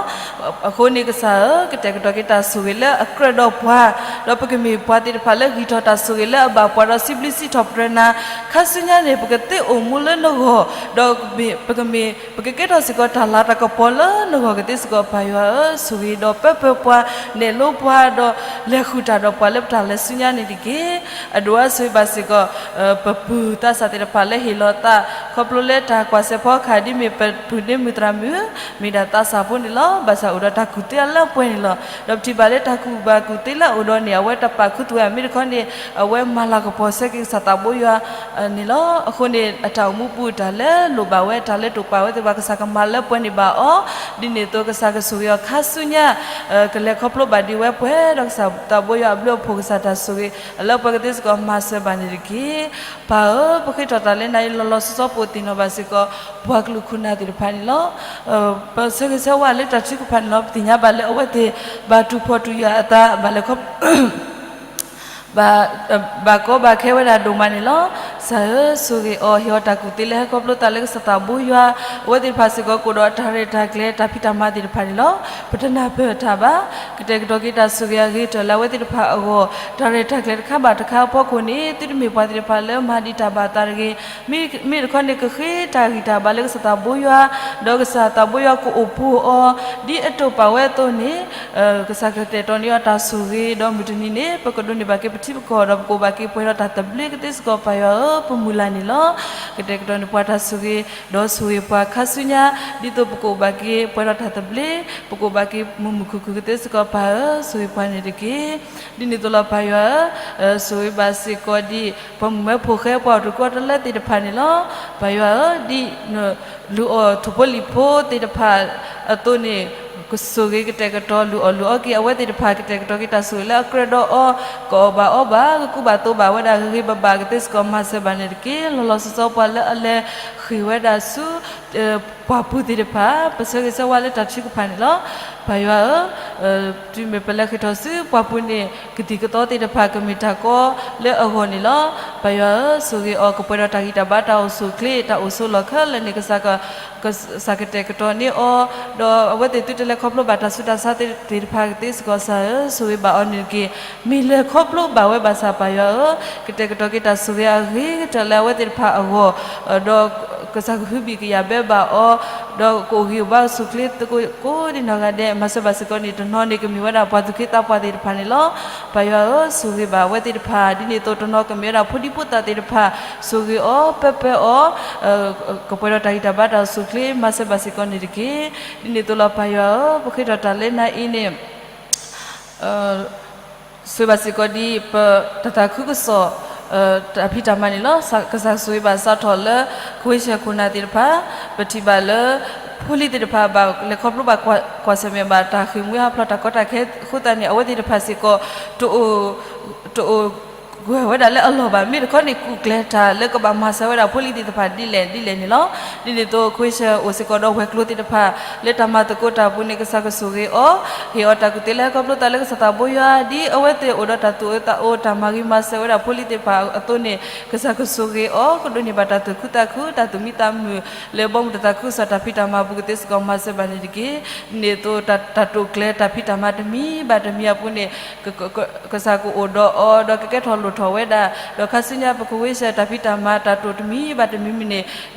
အဃိန့ၣ်ကစၢ်ဧၢ, ကတဲာ်ကတီၤက့ၤတၢ်ဆိၣ်ဂ့ၤလၢအကြၢးဒီးပှၤ, ဒီးပကမ့ၢ်ပှၤသ့ၣ်တဖၣ်လၢဂံၢ်ထီၣ်တၢ်ဆိၣ်ဂ့ၤလၢအဘၣ်ပှၤဒီးစံးဘျုးစံးထီၣ်ပတြၢၤနၤ, ခါဆူညါန့ၣ် ပကသ့အိၣ်မူလၢနဂီၢ်, ဒီးပကမ့ၢ် ပကကဲထီၣ်စ့ၢ်ကီးတၢ်လၤတၢ်ကပီၤလၢနဂီၢ်ကသ့စ့ၢ်ကီး ပၢ်ယွၤဧၢ, ဆိၣ်ဂ့ၤဒီးပၢပၢပှၤ, နဲၣ်လိပှၤ, ဒီးလဲၤဃုာ်တၢ်ဒီးပှၤလၢပတၢ်လဲၤဆူညါန့ၣ်တက့ၢ်. အဒိၣ်အါဆိၣ်ဂ့ၤဘၣ်စ့ၢ်ကီး ပပုၢ်သးစၢ်သ့ၣ်တဖၣ်လၢဟ့ၣ်လီၤသး ခီဖျိလၢတၢ်ကွၢ်စဲးဖီကဟၣ် ဒ်မ့ၢ်ပပုၢ်ဒ့မုၣ်သရၣ်မုၣ် မ့ၢ်ဒၣ်သးစၢ်ဖိန့ၣ်လီၤ. ဘၣ်ဆၣ်အိၣ်ဒီးတၢ်ကူၣ်သ့အလၢအပှဲၤန့ၣ်လီၤ. ဒီးပထံၣ်ဘၣ်လၢတၢ်ကူၣ်ဘၣ်ကူၣ်သ့လၢအအိၣ်ဒီးန့ၣ် အဝဲတပာ်ခူသူၣ်ဝဲ မ့ၢ်တခီန့ၣ် အဝဲမၤလၤကပီၤဆၢက့ၤကစၢ်သးဘိယွၤ န့ၣ်လီၤ. အဃိန့ၣ် အတၢ်အိၣ်မူပူၤတၢ်လၢလိၣ်ဘၣ်ဝဲ တၢ်လၢတိာ်ပာ်ဝဲသ့ၣ်တဖၣ် ကစၢ်ကမၤလၢပှဲၤန့ၢ်ဘၣ်အီၤ, ဒ်န့ၣ်အသိး ကစၢ်ကဆိၣ်ဂ့ၤအီၤခါဆူညါ ကလဲၤခီဖျိဘၣ်ဒံးဝဲပှဲၤဒီးကစၢ်သးဘိယွၤအဘျုးအဖှိၣ် ကစၢ်တၢ်ဆိၣ်ဂ့ၤ အလၢပှဲၤကသ့စ့ၢ်ကီး မၤစၢၤဘၣ်န့ၣ်တက့ၢ်. ပၢ်ဧၢ, ပဃ့ထီၣ်တၢ်လၢနၤအံၤ လီၤလီၤဆီဆီပအိၣ်သ့ၣ်နီၣ်ဘၣ်စ့ၢ်ကီး ပှၤကလုာ်ခိၣ်နၢ်သ့ၣ်တဖၣ်န့ၣ်လီၤ. ပဆၢဂ့ၤဆၢဝါလၢတၢ်ထုကဖၣ်န့ၣ်လီၤ. ပသ့ၣ်ညါဘၣ်လၢအဝဲသ့ၣ် ဘၣ်တူၢ်ဖှီၣ်တူၢ်ယာ်အသး ဘၣ်လဲၤခီ ဘၣ်ကီဘၣ်ခဲဝဲဒၣ်ဒိၣ်မးန့ၣ်လီၤ. ကစၢ်ဧၢ, ဆိၣ်ဂ့ၤအီၤ, ဟ့ၣ်အီၤတၢ်ကူၣ်သ့လၢဟဲခီဖျိသးလၢကစၢ်သးဘိယွၤ, အဝဲသ့ၣ်တဖၣ်စ့ၢ်ကီး ကအိၣ်ဒီးတၢ်ရဲၣ်တၢ်ကျဲၤတၢ်ဖံးတၢ်မၤသ့ၣ်တဖၣ်န့ၣ်လီၤ. ပတနၢ်ပၢၢ်တၢ်ဘၣ်. ကတဲာ်ကတီၤက့ၤတၢ်ဆိၣ်ဂ့ၤအဂ့ၤကတၢၢ်လၢအဝဲသ့ၣ်တဖၣ်အဂီၢ်, တၢ်ရဲၣ်တၢ်ကျဲၤတခါဘၣ်တခါအဖီခိၣ်န့ၣ် သုတမ့ၢ်ပှၤသ့ၣ်တဖၣ်လၢမၤဒံးတၢ်ဘၣ်အသးတဂ့ၤ မ့ၢ်တခီန့ၣ် ကဃ့တၢ်ဂံၢ်တၢ်ဘါလၢကစၢ်သးဘိယွၤ, ဒီးကစၢ်သးဘိယွၤကအိၣ်ပိၢ်အီၤ, ဒ်အတိာ်ပာ်ဝဲအသိးန့ၣ် ကစၢ်ကတဲာ်တီၤန့ၢ်အီၤတၢ်ဆိၣ်ဂ့ၤ, ဒီးမုၢ်တနံၤန့ၣ် ပကဒိးန့ၢ်ဘၣ်က့ၤပထံပကီၢ် ဒီးပကအိၣ်ဘၣ်က့ၤပှဲၤဒီးတၢ်သဘျ့ကသ့စ့ၢ်ကီး ပၢ်ယွၤဧၢ, ပမုၢ်လၢ်န့ၣ်လီၤ. ကတဲာ်ကတီၤန့ၢ်ပှၤတၢ်ဆိၣ်ဂ့ၤ, ဒီးဆိၣ်ဂ့ၤပှၤခါဆူညါ, ဒ်သိးပကအိၣ်ဘၣ်က့ၤပှဲၤဒီးတၢ်သဘျ့, ပကအိၣ်ဘၣ်က့ၤမုာ်မုာ်ခုၣ်ခုၣ်ကသ့စ့ၢ်ကီး ပၢ်ဧၢ, ဆိၣ်ဂ့ၤပှၤန့ၣ်တက့ၢ်. ဒ်န့ၣ်အသိးလီၤ ပၢ်ယွၤဧၢ, ဆိၣ်ဂ့ၤဘၣ်စ့ၢ်ကီးဒ် ပှၤမုၣ်မၢဖိဃဲ ပှၤအိၣ်တကူအတလၢသ့ၣ်တဖၣ်န့ၣ်လီၤ. ပၢ်ယွၤဧၢ, ဒ်နလူၤအီၣ်ထိၣ်ဖိလံၣ်ဖိသ့ၣ်တဖၣ်အသိးန့ၣ် ကဆိၣ်ဂ့ၤကတဲာ်ကတီၤ လူၤအီၣ်လူၤအီက့ၤအဝဲသ့ၣ်တဖၣ် ကတဲာ်ကတီၤက့ၤတၢ်ဆိၣ်ဂ့ၤလၢအကြၢးဒီးအီၤ, ကအီၣ်ဘၣ်အီဘၣ် ကကူဘၣ်သိဘၣ်ဝဲဒၣ်ဂ့ၤဂ့ၤဘၣ်ဘၣ်ကသ့စ့ၢ်ကီး မၤစၢၤဘၣ်န့ၣ်တက့ၢ်. လီၤလီၤဆီဆီပှၤလၢအလဲၤဃ့ၢ်ဝဲဒၣ်ဆူ ပှၢ်ပူၤသ့ၣ်တဖၣ် ပဆၢဂ့ၤဆၢဝါလၢတၢ်ထုကဖၣ်န့ၣ်လီၤ. ပၢ်ယွၤဧၢ, တုၤမ့ၢ်ပလဲၤဃ့ၢ်ထီၣ်ဆူပှၢ်ပူၤန့ၣ် ကသံၣ်ကသီသ့ၣ်တဖၣ်ကမ့ၢ်တၢ်ကီလၢအဂီၢ်န့ၣ်လီၤ. ပၢ်ယွၤဧၢ, ဆိၣ်ဂ့ၤအီၤ ကပှဲၤဒီးတၢ်ဂံၢ်တၢ်ဘါ တၢ်အိၣ်ဆူၣ်အိၣ်ချ့ တၢ်အိၣ်ဆိးလီၢ်ခဲလၢာ်န့ၣ် ကစၢ်က ကစၢ်ကတဲာ်ကတီၤန့ၢ်အီၤ, ဒီးအဝဲသ့ၣ်သုတလဲၤခီဖျိဘၣ်တၢ်ဆူးတၢ်ဆါသ့ၣ်တဖၣ်ကသ့စ့ၢ်ကီး ကစၢ်ဧၢ, ဆိၣ်ဂ့ၤဘၣ်အီၤန့ၣ်တက့ၢ်. မ့ၢ်လဲၤခီဖျိဘၣ်ဝဲဘၣ်ဆၣ် ပၢ်ယွၤဧၢ, ကတဲာ်ကတီၤက့ၤတၢ်ဆိၣ်ဂ့ၤအဂ့ၤကတၢၢ်လၢအဝဲသ့ၣ်တဖၣ်အဂီၢ်, ဒီးကစၢ်ကဟုဘံၣ်ကယာ်ဘၢဘၣ်အီၤ, ဒီးကအိၣ်ဂံၢ်အိၣ်ဘါအိၣ်ဆူၣ်အိၣ်ချ့ကိးဒံနီၢ်ဂၤဒဲး မၤစၢၤဘၣ်စ့ၢ်ကီးန့ၣ် တနီၤန့ၣ်ကမ့ၢ်ဝဲဒၣ်ပှၤသူၣ်က့သးပှၢ်သ့ၣ်တဖၣ်န့ၣ်လီၤ. ပၢ်ယွၤဧၢ, ဆိၣ်ဂ့ၤဘၣ်အဝဲသ့ၣ်တဖၣ် ဒ်န့ၣ်အသိးတနီၤကမ့ၢ်ဝဲဒၣ်ဖိဒံဖိသၣ်သ့ၣ်တဖၣ်, ဆိၣ်ဂ့ၤအီၤ ပၢပၢအီၤ ကပှဲၤဒီးတၢ်ဂံၢ်တၢ်ဘါတၢ်အိၣ်ဆူၣ်အိၣ်ချ့ မၤစၢၤဘၣ်စ့ၢ်ကီးန့ၣ်တက့ၢ်. ဒ်န့ၣ်အသိးလီၤ ပၢ်ယွၤဧၢ, ပဃ့ထီၣ်တၢ်လၢနၤအံၤန့ၣ် ဆိၣ်ဂ့ၤဘၣ်စ့ၢ်ကီးဒ်ပတၢ်သးခုကစီၣ် တၢ်ဖံးတၢ်မၤန့ၣ်လီၤ. ကစၢ်ဆိၣ်ဂ့ၤဘၣ်စးထီၣ်လၢ ကဝ့ၢ်ဆဲၣ်ခိၣ်နၢ်သ့ၣ်တဖၣ်, ပထံၣ်ဘၣ်လၢ ဖိလံၤသ့ၣ်တဖၣ်ဘၣ်လဲၤခီဖျိဘၣ်ကွၢ်ဆၢၣ်မဲာ်ဘၣ်တၢ်ဃ့ၢ်မှံဟးဖျိးတၢ်ကီတၢ်ခဲအဃိသတးန့ၣ် အဝဲသ့ၣ်တဖၣ်စ့ၢ်ကီး တအိၣ် တအိၣ်ကွဲၢ်ဝဲဒၣ်လၢအလီၢ်ဘၣ်. မ့ၢ်တခီန့ၣ် ကူၣ်ကျဲၤတၢ်လၢကဘၣ်မၤစၢၤဝဲဒၣ်ဖိလံၤသ့ၣ်တဖၣ်ဒ်လဲၣ်ဒ်လဲၣ်န့ၣ်လီၤ. ဒ်န့ၣ်အသိး ခဝ့ၡၢၣ်အိၣ်စ့ၢ်ကီးဒီးဝဲၤကျိၤသ့ၣ်တဖၣ် လၢတၢ်မၤသကိးတၢ်အပူၤန့ၣ် ကစၢ်ကဆိၣ်ဂ့ၤအီၤ, ဟ့ၣ်အီၤတၢ်ကူၣ်သ့လၢဟဲခီဖျိသးလၢကစၢ်သးဘိယွၤ ဒ်အဝဲသ့ၣ်အိၣ်ဒီးတၢ်သူၣ်အၢသးအီ တၢ်မၤဂံၢ်မၤစၢၤဝဲဒၣ်ဖိလံၤသ့ၣ်တဖၣ်အသိးန့ၣ် ကစၢ်ကဆိၣ်ဂ့ၤအီၤ ကဒိးန့ၢ်ဘၣ်တၢ်သူၣ်ခုသးခု တၢ်သူၣ်မံသးမုာ် လၢဘီမုၢ်တၢ်သးခုကစီၣ်တၢ်ဖံးတၢ်မၤအပူၤကသ့စ့ၢ်ကီးမၤစၢၤဘၣ်န့ၣ်တက့ၢ်. ဒ်န့ၣ်အသိး တၢ်တိာ်ကျဲၤတၢ်ဖံးတၢ်မၤတမံၤဘၣ်တမံၤအပူၤန့ၣ် ကစၢ်ကအိၣ်ဒီးအီၤ ဒီးကကဲထီၣ်လိၣ်ထီၣ်ဝဲဒၣ်, ဒီးခါဆူညါပခဝ့ၡၢၣ်တၢ်ဖံးတၢ်မၤတၢ်တိာ်တမံၤဘၣ်တမံၤမံၤန့ၣ်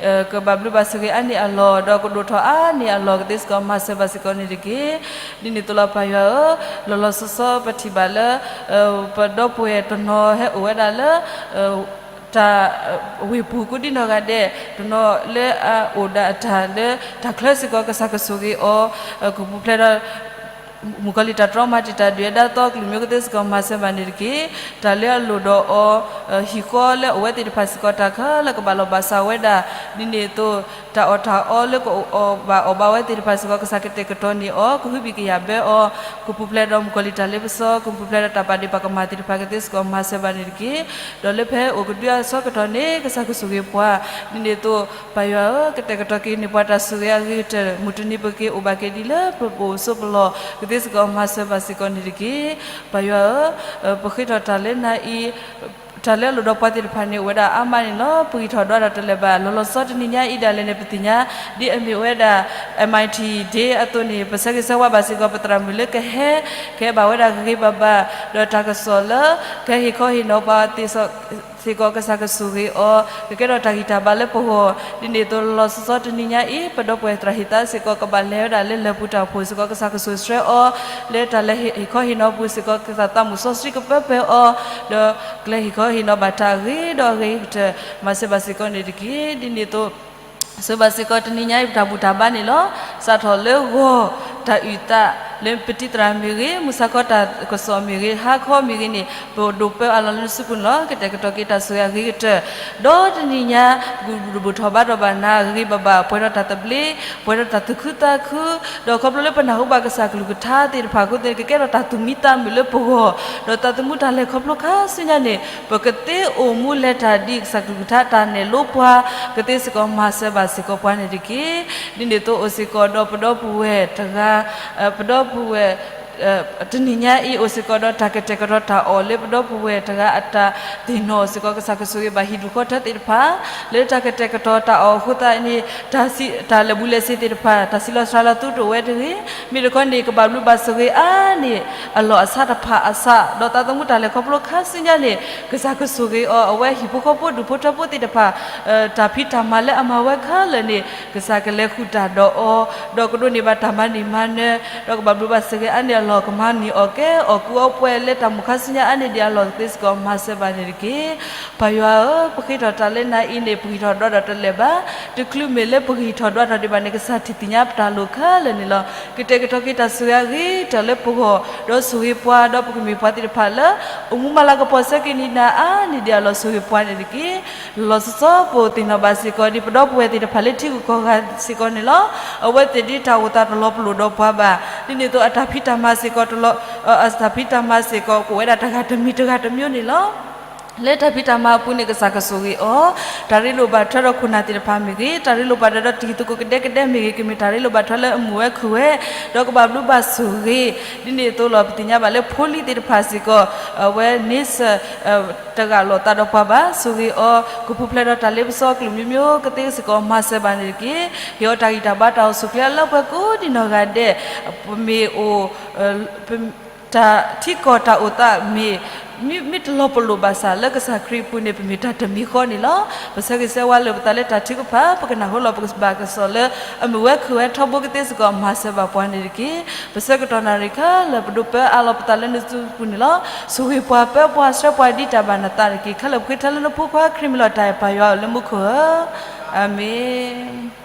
ကဘၣ်ဘျုးဘၣ်ဆိၣ်ဂ့ၤအါန့ၢ်အလီၢ် ဒီးကဒိၣ်ထီၣ်အါန့ၢ်အလီၢ်ကသ့စ့ၢ်ကီးမၤစၢၤဘၣ်စ့ၢ်ကီးန့ၣ်တက့ၢ်. ဒ်န့ၣ်အသိးလီၤပၢ်ယွၤဧၢ, လီၤလီၤဆီဆီပထံၣ်ဘၣ်လၢ ပဒီပုၢ်ဝဲၢ်တနီၤဟဲအိၣ်ဝဲဒၣ်လၢ တၢ် ဝ့ၢ်ပူၤကိးဒံနီၢ်ဂၤဒဲး တနီၤလၢအအိၣ်ဒၣ်အတၢ်လၢ တၢ်ချၢစ့ၢ်ကီးကစၢ်ကဆိၣ်ဂ့ၤအီၤ ကပူၤဖျဲးဒီး မုၣ်ကီၤလံၢ်တၢ်တြီမၤတံာ်တာ်ဒုၣ်ဒါသီကလုာ်မ့ၢ်ကသ့စ့ၢ်ကီးမၤစၢၤဘၣ်န့ၣ်တက့ၢ်. တၢ်လၢအလိၣ်ဒီးအီၤ ဟံၣ်ဃီလၢအအိၣ်ဝဲသ့ၣ်တဖၣ်စ့ၢ်ကီးတၢ်ခဲလၢာ်ကဘၣ်လီၢ်ဘၣ်စးဝဲဒၣ်, ဒ်န့ၣ်အသိး တၢ်အီၣ်တၢ်အီလၢကအိၣ်ဘၣ်အီၣ်ဘၣ်ဝဲသ့ၣ်တဖၣ်စ့ၢ်ကီးကစၢ်ကတဲာ်ကတီၤန့ၢ်အီၤ ကဟုဘံၣ်ကယာ်ဘၢအီၤ ကပူၤဖျဲးဒီးမုၣ်ကီၤလံၢ်တၢ်လ့ပစီ ကပူၤဖျဲးဒီးတၢ်ပာ်ဒ့ၣ်ပာ်ကမၣ်သ့ၣ်တဖၣ်ကသ့စ့ၢ်ကီးမၤစၢၤဘၣ်န့ၣ်တက့ၢ်. ဒီးလၢဖဲအိၣ်ကဒုအဆၢကတီၢ်န့ၣ် ကစၢ်ကဆိၣ်ဂ့ၤပှၤ ဒ်န့ၣ်အသိး ပၢ်ယွၤဧၢ, ကတဲာ်ကတီၤက့ၤန့ၢ်ပှၤတၢ်ဆိၣ်ဂ့ၤအဂ့ၤကတၢၢ် မုၢ်တနံၤပက့ၤအိၣ်ဘၣ်က့ၤဒ်လၢပအိၣ်ဆိးပလီၢ် ကသ့စ့ၢ်ကီးမၤစၢၤဘၣ်စ့ၢ်ကီးန့ၣ်တက့ၢ်. ပၢ်ယွၤဧၢ, ပဃ့ထီၣ်တၢ်လၢနၤအံၤ တၢ်လၢအလိၣ်ဒီးပှၤသ့ၣ်တဖၣ်န့ၣ် အိၣ်ဝဲဒၣ်အါမးန့ၣ်လီၤ. ပဂံၢ်ထီၣ်ဒွးဒီးတလၢာ်ဘၣ် လီၤလီၤဆီဆီတနံၤညါအံၤဒၣ်လဲာ်န့ၣ် ပသ့ၣ်ညါ ဒ်အမ့ၢ်ဝဲဒၣ် MIT Day အသိးန့ၣ် ပဆၢဂ့ၤဆၢဝါဘၣ်စ့ၢ်ကီး ပသရၣ်မုၣ်လၢကဟဲကဟဲဘၣ်ဝဲဒၣ်ဂ့ၤဂ့ၤဘၣ်ဘၣ် ဒီးတၢ်ကစီၣ်လၢ ကဟဲဟ့ၣ်ခီဟ့ၣ်နီၤပှၤသ့ၣ်စ့ၢ်ကီး ကစၢ်ကဆိၣ်ဂ့ၤအီၤ ကကဲထီၣ်တၢ်ဂံၢ်တၢ်ဘါလၢပဂီၢ်, ဒ်န့ၣ်အသိးလီၤလီၤဆီဆီတနံၤညါအံၤ ပဒီပုၢ်ဝဲၢ်သရၣ်ဟ့ၣ်သးစ့ၢ်ကီး ကဘၣ်လဲၤဝဲဒၣ်လၢလၢၢ်ပူၤတၢ်အိၣ်ဖှိၣ်စ့ၢ်ကီး ကစၢ်ကဆိၣ်ဆှဲအီၤ လၢတၢ်လဲၤဟ့ၣ်ခီဟ့ၣ်နီၤပူၤစ့ၢ်ကီး ကစၢ်သးမုၣ်စီဆှံကပၢပၢအီၤ ဒီးကလဲၤဟ့ၣ်ခီဟ့ၣ်နီၤဘၣ်တၢ်အဂ့ၤဒီးအဂ့ၤကတၢၢ် မၤစၢၤဘၣ်စ့ၢ်ကီးန့ၣ်တက့ၢ်. ဒ်န့ၣ်အသိး ဆိၣ်ဂ့ၤဘၣ်စ့ၢ်ကီးတနံၤညါအံၤ ပတၢ်ဘူၣ်တၢ်ဘါန့ၣ်လီၤ. စးထီၣ်လၢဂီၤ တၢ်အုၣ်သး လၢပတံၤသရၣ်မ့ၢ်ဂ့ၤ, မုၢ်ဆါခီတၢ်ကစီၣ်မ့ၢ်ဂ့ၤ, ဟါခီမ့ၢ်ဂ့ၤန့ၣ် ပဒိးပၢအါလီၤလၢနစုပူၤန့ၣ်လီၤ. ကတဲာ်ကတီၤက့ၤတၢ်ဆိၣ်ဂ့ၤအဂ့ၤကတၢၢ်, ဒီးတနံၤညါ ပကဘူၣ်ထီၣ်ဘါထီၣ်ဘၣ်နၤ ဂ့ၤဂ့ၤဘၣ်ဘၣ် ပှဲၤဒီးတၢ်သဘျ့, ပှဲၤဒီးတၢ်သူၣ်ခုသးခု, ဒီးခီဖျိလၢပနၢ်ဟူဘၣ်ကစၢ်ကလုၢ်ကထါသ့ၣ်တဖၣ်အဃိသတးန့ၣ် ကကဲထီၣ်တၢ်သူၣ်မံသးမုာ်လၢပဂီၢ်, ဒီးတၢ်သမူတၢ်လဲၤခီဖျိခါဆူညါန့ၣ် ပကသ့အိၣ်မူလဲၤတၢ်ဒ်ကစၢ်ကလုၢ်ကထါတၢ်နဲၣ်လိပှၤ ကသ့စ့ၢ်ကီးမၤစၢၤဘၣ်စ့ၢ်ကီးပှၤန့ၣ်တက့ၢ်. ဒ်န့ၣ်အသိးအိၣ်စ့ၢ်ကီးဒီးပဒီပုၢ်ဝဲၢ်တဂၤ, ပဒီပုၢ်ဝဲၢ် တနံၤညါအံၤ အိၣ်စ့ၢ်ကီးဒီးတၢ်ကတဲာ်ကတီၤတၢ်အီၣ်လၢပဒီပုၢ်ဝဲၢ်တဂၤအတၢ်သ့ၣ်နီၣ်စ့ၢ်ကီး ကစၢ်ကဆိၣ်ဂ့ၤဘၣ်ဟံၣ်ဒူၣ်ဃီထၢသ့ၣ်တဖၣ် လၢတၢ်ကတဲာ်ကတီၤတၢ်အီၣ်အဃိသတးန့ၣ် တၢ်လၢာ်ဘူၣ်လၢာ်စ့ၤသ့ၣ်တဖၣ် တၢ်ဆံးလီၤစှၤလီၤသူတအိၣ်ဝဲတဂ့ၤ, မ့ၢ်တခီန့ၣ် ကဘၣ်ဘျုးဘၣ်ဆိၣ်ဂ့ၤအါန့ၢ်အလီၢ်အဆးတဖၣ်အစး ဒီးသးသမူတၢ်လဲၤခီဖျိခါဆူညါန့ၣ် ကစၢ်ကဆိၣ်ဂ့ၤအီၤ အဝဲဟံၣ်ဖိဃီဖိဒူၣ်ဖိထၢဖိသ့ၣ်တဖၣ် တၢ်ဖံးတၢ်မၤလၢအမၤဝဲခဲလၢာ်န့ၣ် ကစၢ်ကလဲၤဃုာ်တၢ်ဒီးအီၤ, ဒီးကဒိးန့ၢ်ဘၣ်တၢ်မၤန့ၢ်မၤနၢၤ, ဒီးကဘၣ်ဘျုးဘၣ်ဆိၣ်ဂ့ၤအါန့ၢ်အလီၢ် ကမၤန့ၢ်အီၣ်ကဲအီၣ်ကူအီပှဲၤလၢတၢ်မုၢ်ခါဆူညါအါန့ၢ်ဒံးအလီၢ်ကသ့စ့ၢ်ကီးမၤစၢၤဘၣ်န့ၣ်တက့ၢ်. ပၢ်ယွၤဧၢ, ပဃ့ထီၣ်တၢ်လၢနၤအံၤန့ၣ် ပဂံၢ်ထီၣ်ဒွးဒီးတလၢာ်ဘၣ်. တချုးမ့ၢ်လၢပဂံၢ်ထီၣ်ဒွးထီၣ်ဒံးဘၣ်န့ၣ် ကစၢ်ထံၣ်သ့ၣ်ညါပတၢ်လိၣ်ခဲလၢာ်န့ၣ်လီၤ. ကတဲာ်ကတီၤက့ၤတၢ်ဆိၣ်ဂ့ၤအဂ့ၤကတၢၢ်လၢပဂီၢ်, ဒီးဆိၣ်ဂ့ၤပှၤ, ဒီးပကမ့ၢ်ပှၤသ့ၣ်တဖၣ်လၢ အိၣ်မူမၤလၤကပီၤဆၢက့ၤနံၤနၤအါန့ၢ်ဒံးအလီၢ် ဆိၣ်ဂ့ၤပှၤန့ၣ်တက့ၢ်. လီၤဆီဆီပအိၣ်သ့ၣ်နီၣ်ဘၣ်စ့ၢ်ကီး ဒ်ပဒီပုၢ်ဝဲၢ်သ့ၣ်တဖၣ်လၢထံဂုၤကီၢ်ဂၤစ့ၢ်ကီးန့ၣ်လီၤ. အဝဲသ့ၣ်ဒ်တၢ်အိၣ်သးတလီၤပလိာ်ဒီးပှၤဘၣ်. ဒ်န့ၣ်အသိးအတၢ်ဖံးတၢ်မၤစ့ၢ်ကီးတလီၤ, အတၢ်ဖံးတၢ်မၤစ့ၢ်ကီး ကအိၣ်ဝဲဒၣ်တဂၤတမံၤတဂၤတမျိုးန့ၣ်လီၤ. လၢတၢ်ဖံးတၢ်မၤအပူၤန့ၣ် ကစၢ်ကဆိၣ်ဂ့ၤအီၤ, တၢ်ရ့လိာ်ဘၣ်ထွဲဒီးခိၣ်နၢ်သ့ၣ်တဖၣ်မ့ၢ်ဂ့ၤ, တၢ်ရ့လိာ်ဘၣ်ထွဲဒီးတံၤသကိးကဒဲကဒဲမ့ၢ်ဂ့ၤ, ကမ့ၢ်တၢ်ရ့လိာ်ဘၣ်ထွဲလၢအမုာ်ဝဲခုၣ်ဝဲ, ဒီးကဘၣ်ဘျုးဘၣ်ဆိၣ်ဂ့ၤ. ဒ်န့ၣ်အသိးလီၤ ပသ့ၣ်ညါဘၣ်လၢဖိလံၤသ့ၣ်တဖၣ်စ့ၢ်ကီး အဝဲန့ဆၢၣ် တဂၢ်လီၤသးဒီးပှၤဘၣ်, ဆိၣ်ဂ့ၤအီၤ, ကပူၤဖျဲးဒီးတၢ်လ့ပစီကလုာ်မျိုးမျိုးကသ့စ့ၢ်ကီးမၤစၢၤဘၣ်န့ၣ်တက့ၢ်. ဟ့ၣ်အီၤတၢ်ဂံၢ်တၢ်ဘါတၢ်အိၣ်ဆူၣ်ချ့အလၢပှဲၤကိးဒံနီၢ်ဂၤဒဲး, ပမ့ၢ်အိၣ် တၢ်ထံကီၢ်တၢ်အိၣ်သးမ့ၢ် မ့ၢ်တလီၤပလိာ်ဘၣ်ဆၣ်လၢကစၢ်ခရံာ်အပူၤန့ၣ် ပမ့ၢ်တၢ်တမံၤဃီန့ၣ်လီၤ. ပဆၢဂ့ၤဆၢဝါလၢပသးလၢတၢ်ထုကဖၣ်, ပကနၢ်ဟူလီၤပကဘၣ်ကစီၣ်လၢအမုာ်ဝဲခုၣ်ဝဲထီဘိကသ့စ့ၢ်ကီးမၤစၢၤဘၣ်ပှၤန့ၣ်တက့ၢ်. ပဆၢကတီၢ်နၣ်ရံၣ်ခဲလၢာ် ပဒိးပၢအါလီၤပသးလၢနစုပူၤန့ၣ်လီၤ. ဆိၣ်ဂ့ၤပှၤပၢပှၤဆှၢပှၤဒ်တၢ်ဘၣ်နသးတက့ၢ်. ခဲလၢာ်ပဃ့ထၢလၢနဖိခွါခရံာ်မံၤလီၤတၢ်အဲၣ်ပၢ်ယွၤဧၢ လၢမူခိၣ်ဧၢ, အၤမ့ၣ်.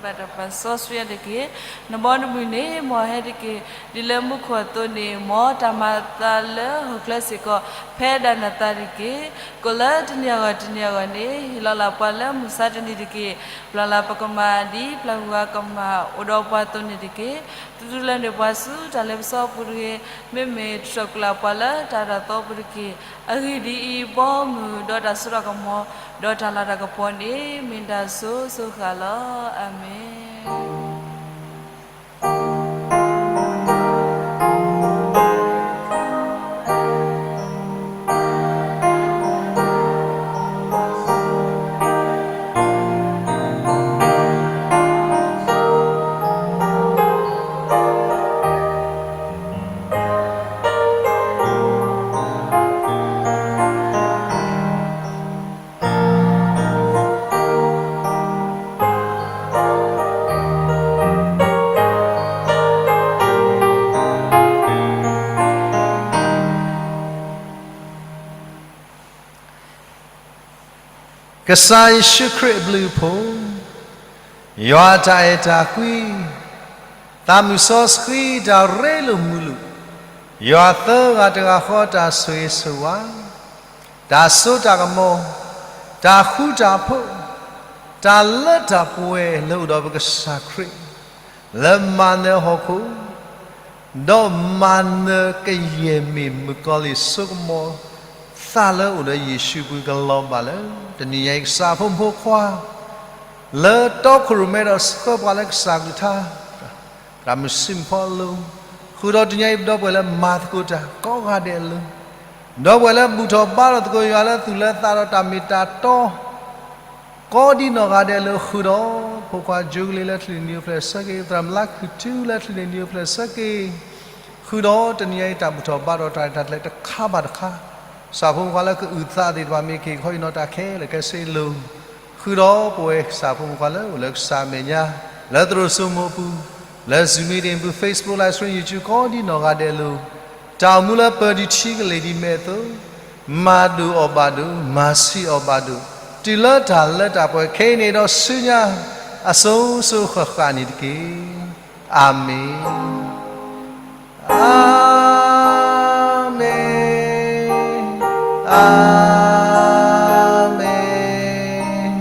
ဘၣ်တၢ်ပာ်စီဆှံတက့ၢ်. နဘီနမုၢ်န့ၣ် မ်ဟဲတက့ၢ်. ဒ်လၢမူခိၣ်အသိးန့ၣ် မ်တၢ်မၤအသးလၢဟီၣ်ခိၣ်ချၢစ့ၢ်ကီး ဖဲဒၣ်နသးတက့ၢ်. ကိးလၢတနံၤအဂီၢ်တနံၤအဂီၢ်န့ၣ် ဟ့ၣ်လီၤလၢ်ပှၤလၢမုၢ်ဆါတနံၤတက့ၢ်. ပျၢ်လၢ်ပကမၣ် ဒ်ပျၢ်ဂုၤဂၤကမၣ်အိၣ်ဒီးပှၤအသိးန့ၣ်တက့ၢ်. သုတလဲၤနုာ်ပှၤဆူတၢ်လ့ပစီအပူၤတဂ့ၤ. မ့မ့ၢ်ထုးထီၣ်ကွံာ်လၢ်ပှၤလၢတၢ်အၢတၢ်သီအပူၤတက့ၢ်. အဂ့ၢ်ဒ်အံၤ, ဘီမုၢ်ဒီးတၢ်စိတၢ်ကမီၤ ဒီးတၢ်လၤတၢ်ကပီၤန့ၣ် မ့ၢ်တၢ်စိၤစိၤဃၣ်လီၤ. အၤမ့ၣ်. ကစၢ်ယ့ၣ်ၡူးခရံာ်အဘျုးအဖှိၣ်, ယွၤအတၢ်အဲၣ်တၢ်ကွံ, သးမုၢ်စီဆှံ တၢ်ရ့လိာ်မုာ်လိာ်, ယွၤသၢဂၤတဂၤဃီတၢ်ဆိၣ်ဂ့ၤဆိၣ်ဝါ, တၢ်စိတၢ်ကမီၤ, တၢ်ဃူတၢ်ဖိး, တၢ်လၢတၢ်ပှဲၤလၢအိၣ်ဒီးပကစၢ်ခရံာ်, လၢမၤနၢၤဟီၣ်ခိၣ် ဒီးမၤနၢၤကယဲၢ်မ့ၢ်မုၣ်ကီၤလံၢ်စိကမီၤ သးလၢအိၣ်ဒီးယ့ၣ်ၡူးပူၤကလီၤဘၣ်လၢ တနံၤညါအံၤကစၢ်ဖိမုၣ်ဖိခွါ လၢတီခိၣ်ရိၣ်မဲဒီးဆှၢပှၤလၢကစၢ်ကလုၢ်ကထါ တၢ်မုာ်ဆ့ၣ်မုာ်ဖီအလိၤ, ဃုာ်ဒီးတနံၤညါအံၤပဒီပုၢ်ဝဲၢ်လၢမၤသကိးတၢ်ကိးဂၤဒဲးအလိၤ, ဒီပုၢ်ဝဲၢ်လၢဘူၣ်ထီၣ်ဘါထီၣ်သကိးယွၤလၢသူၣ်လၢသးဒီးတၢ်မ့ၢ်တၢ်တီ ကိးဒံနီၢ်ဂၤဒဲးအလိၤဃုာ်ဒီး ဖိခွါကၠိကလ့လၢချံးန့ၣ်နံၤအိၣ်ဖျဲၣ်ဆၢက့ၤ, သရၣ်မုၣ်လါခုၣ်ထူလၢချံးန့ၣ်နံၤအိၣ်ဖျဲၣ်ဆၢက့ၤ, ဃုာ်ဒီးတနံၤညါအံၤတၢ်ဘူၣ်ထီၣ်ဘါထီၣ်တၢ်ရဲၣ်တၢ်ကျဲၤတခါဘၣ်တခါ, ကစၢ်ဖိမုၣ်ခွါလၢကအုၣ်သးသ့ၣ်တဖၣ်မ့ၢ်က့ၤခီအံၤနီၢ်တၢ်ခဲလၢာ်ခဲဆ့အလိၤ, ဃုာ်ဒီးပဝဲကစၢ်ဖိမုၣ်ခွါလၢအိၣ်လၢကစၢ်အမဲာ်ညါ, လၢသရိာ်စိမိၤပူၤ, လၢ Zoom meeting ပူၤ, Facebook live stream, YouTube ကိးဒံနီၢ်ဂၤဒဲးအလိၤ တၢ်အိၣ်မူလၢပၢၤဒံးထံကလ့ၤဒံးမဲာ်အသိး, မၤဒိၣ်အီၣ်ဘၣ်ဒိၣ်, မၤဆံးအီၣ်ဘၣ်ဒိၣ်, တုၤလၢတၢ်လၢတၢ်ပှဲၤခဲအံၤန့ၣ်ဒီးဆူညါ, အစိၤစိၤဃၣ်ဃၣ်န့ၣ်တက့ၢ်. အၤမ့ၣ်, အၤမ့ၣ်, အၤမ့ၣ်. အၤမ့ၣ်.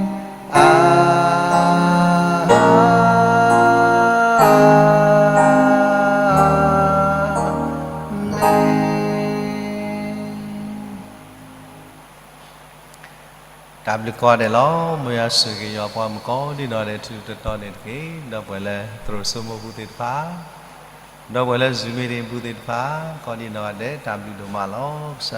တၢ်ဘျုးကိးဂၤဒဲးလီၤ. မ်ယွၤဆိၣ်ဂ့ၤယွၤပှၤမုၣ်ကိးဒံနီၢ်ဂၤဒဲးထူးထူးတီၤတီၤန့ၣ်တက့ၢ်. ဒီပုၢ်ဝဲၢ်လၢသရိာ်စိမိၤပူၤသ့ၣ်တဖၣ်, ဒီပုၢ်ဝဲၢ်လၢ Zoom meeting ပူၤသ့ၣ်တဖၣ်, ကိးဒံနီၢ်ဂၤဒဲး တၢ်ဘျုးဒိၣ်မးလီၤ. ကစၢ်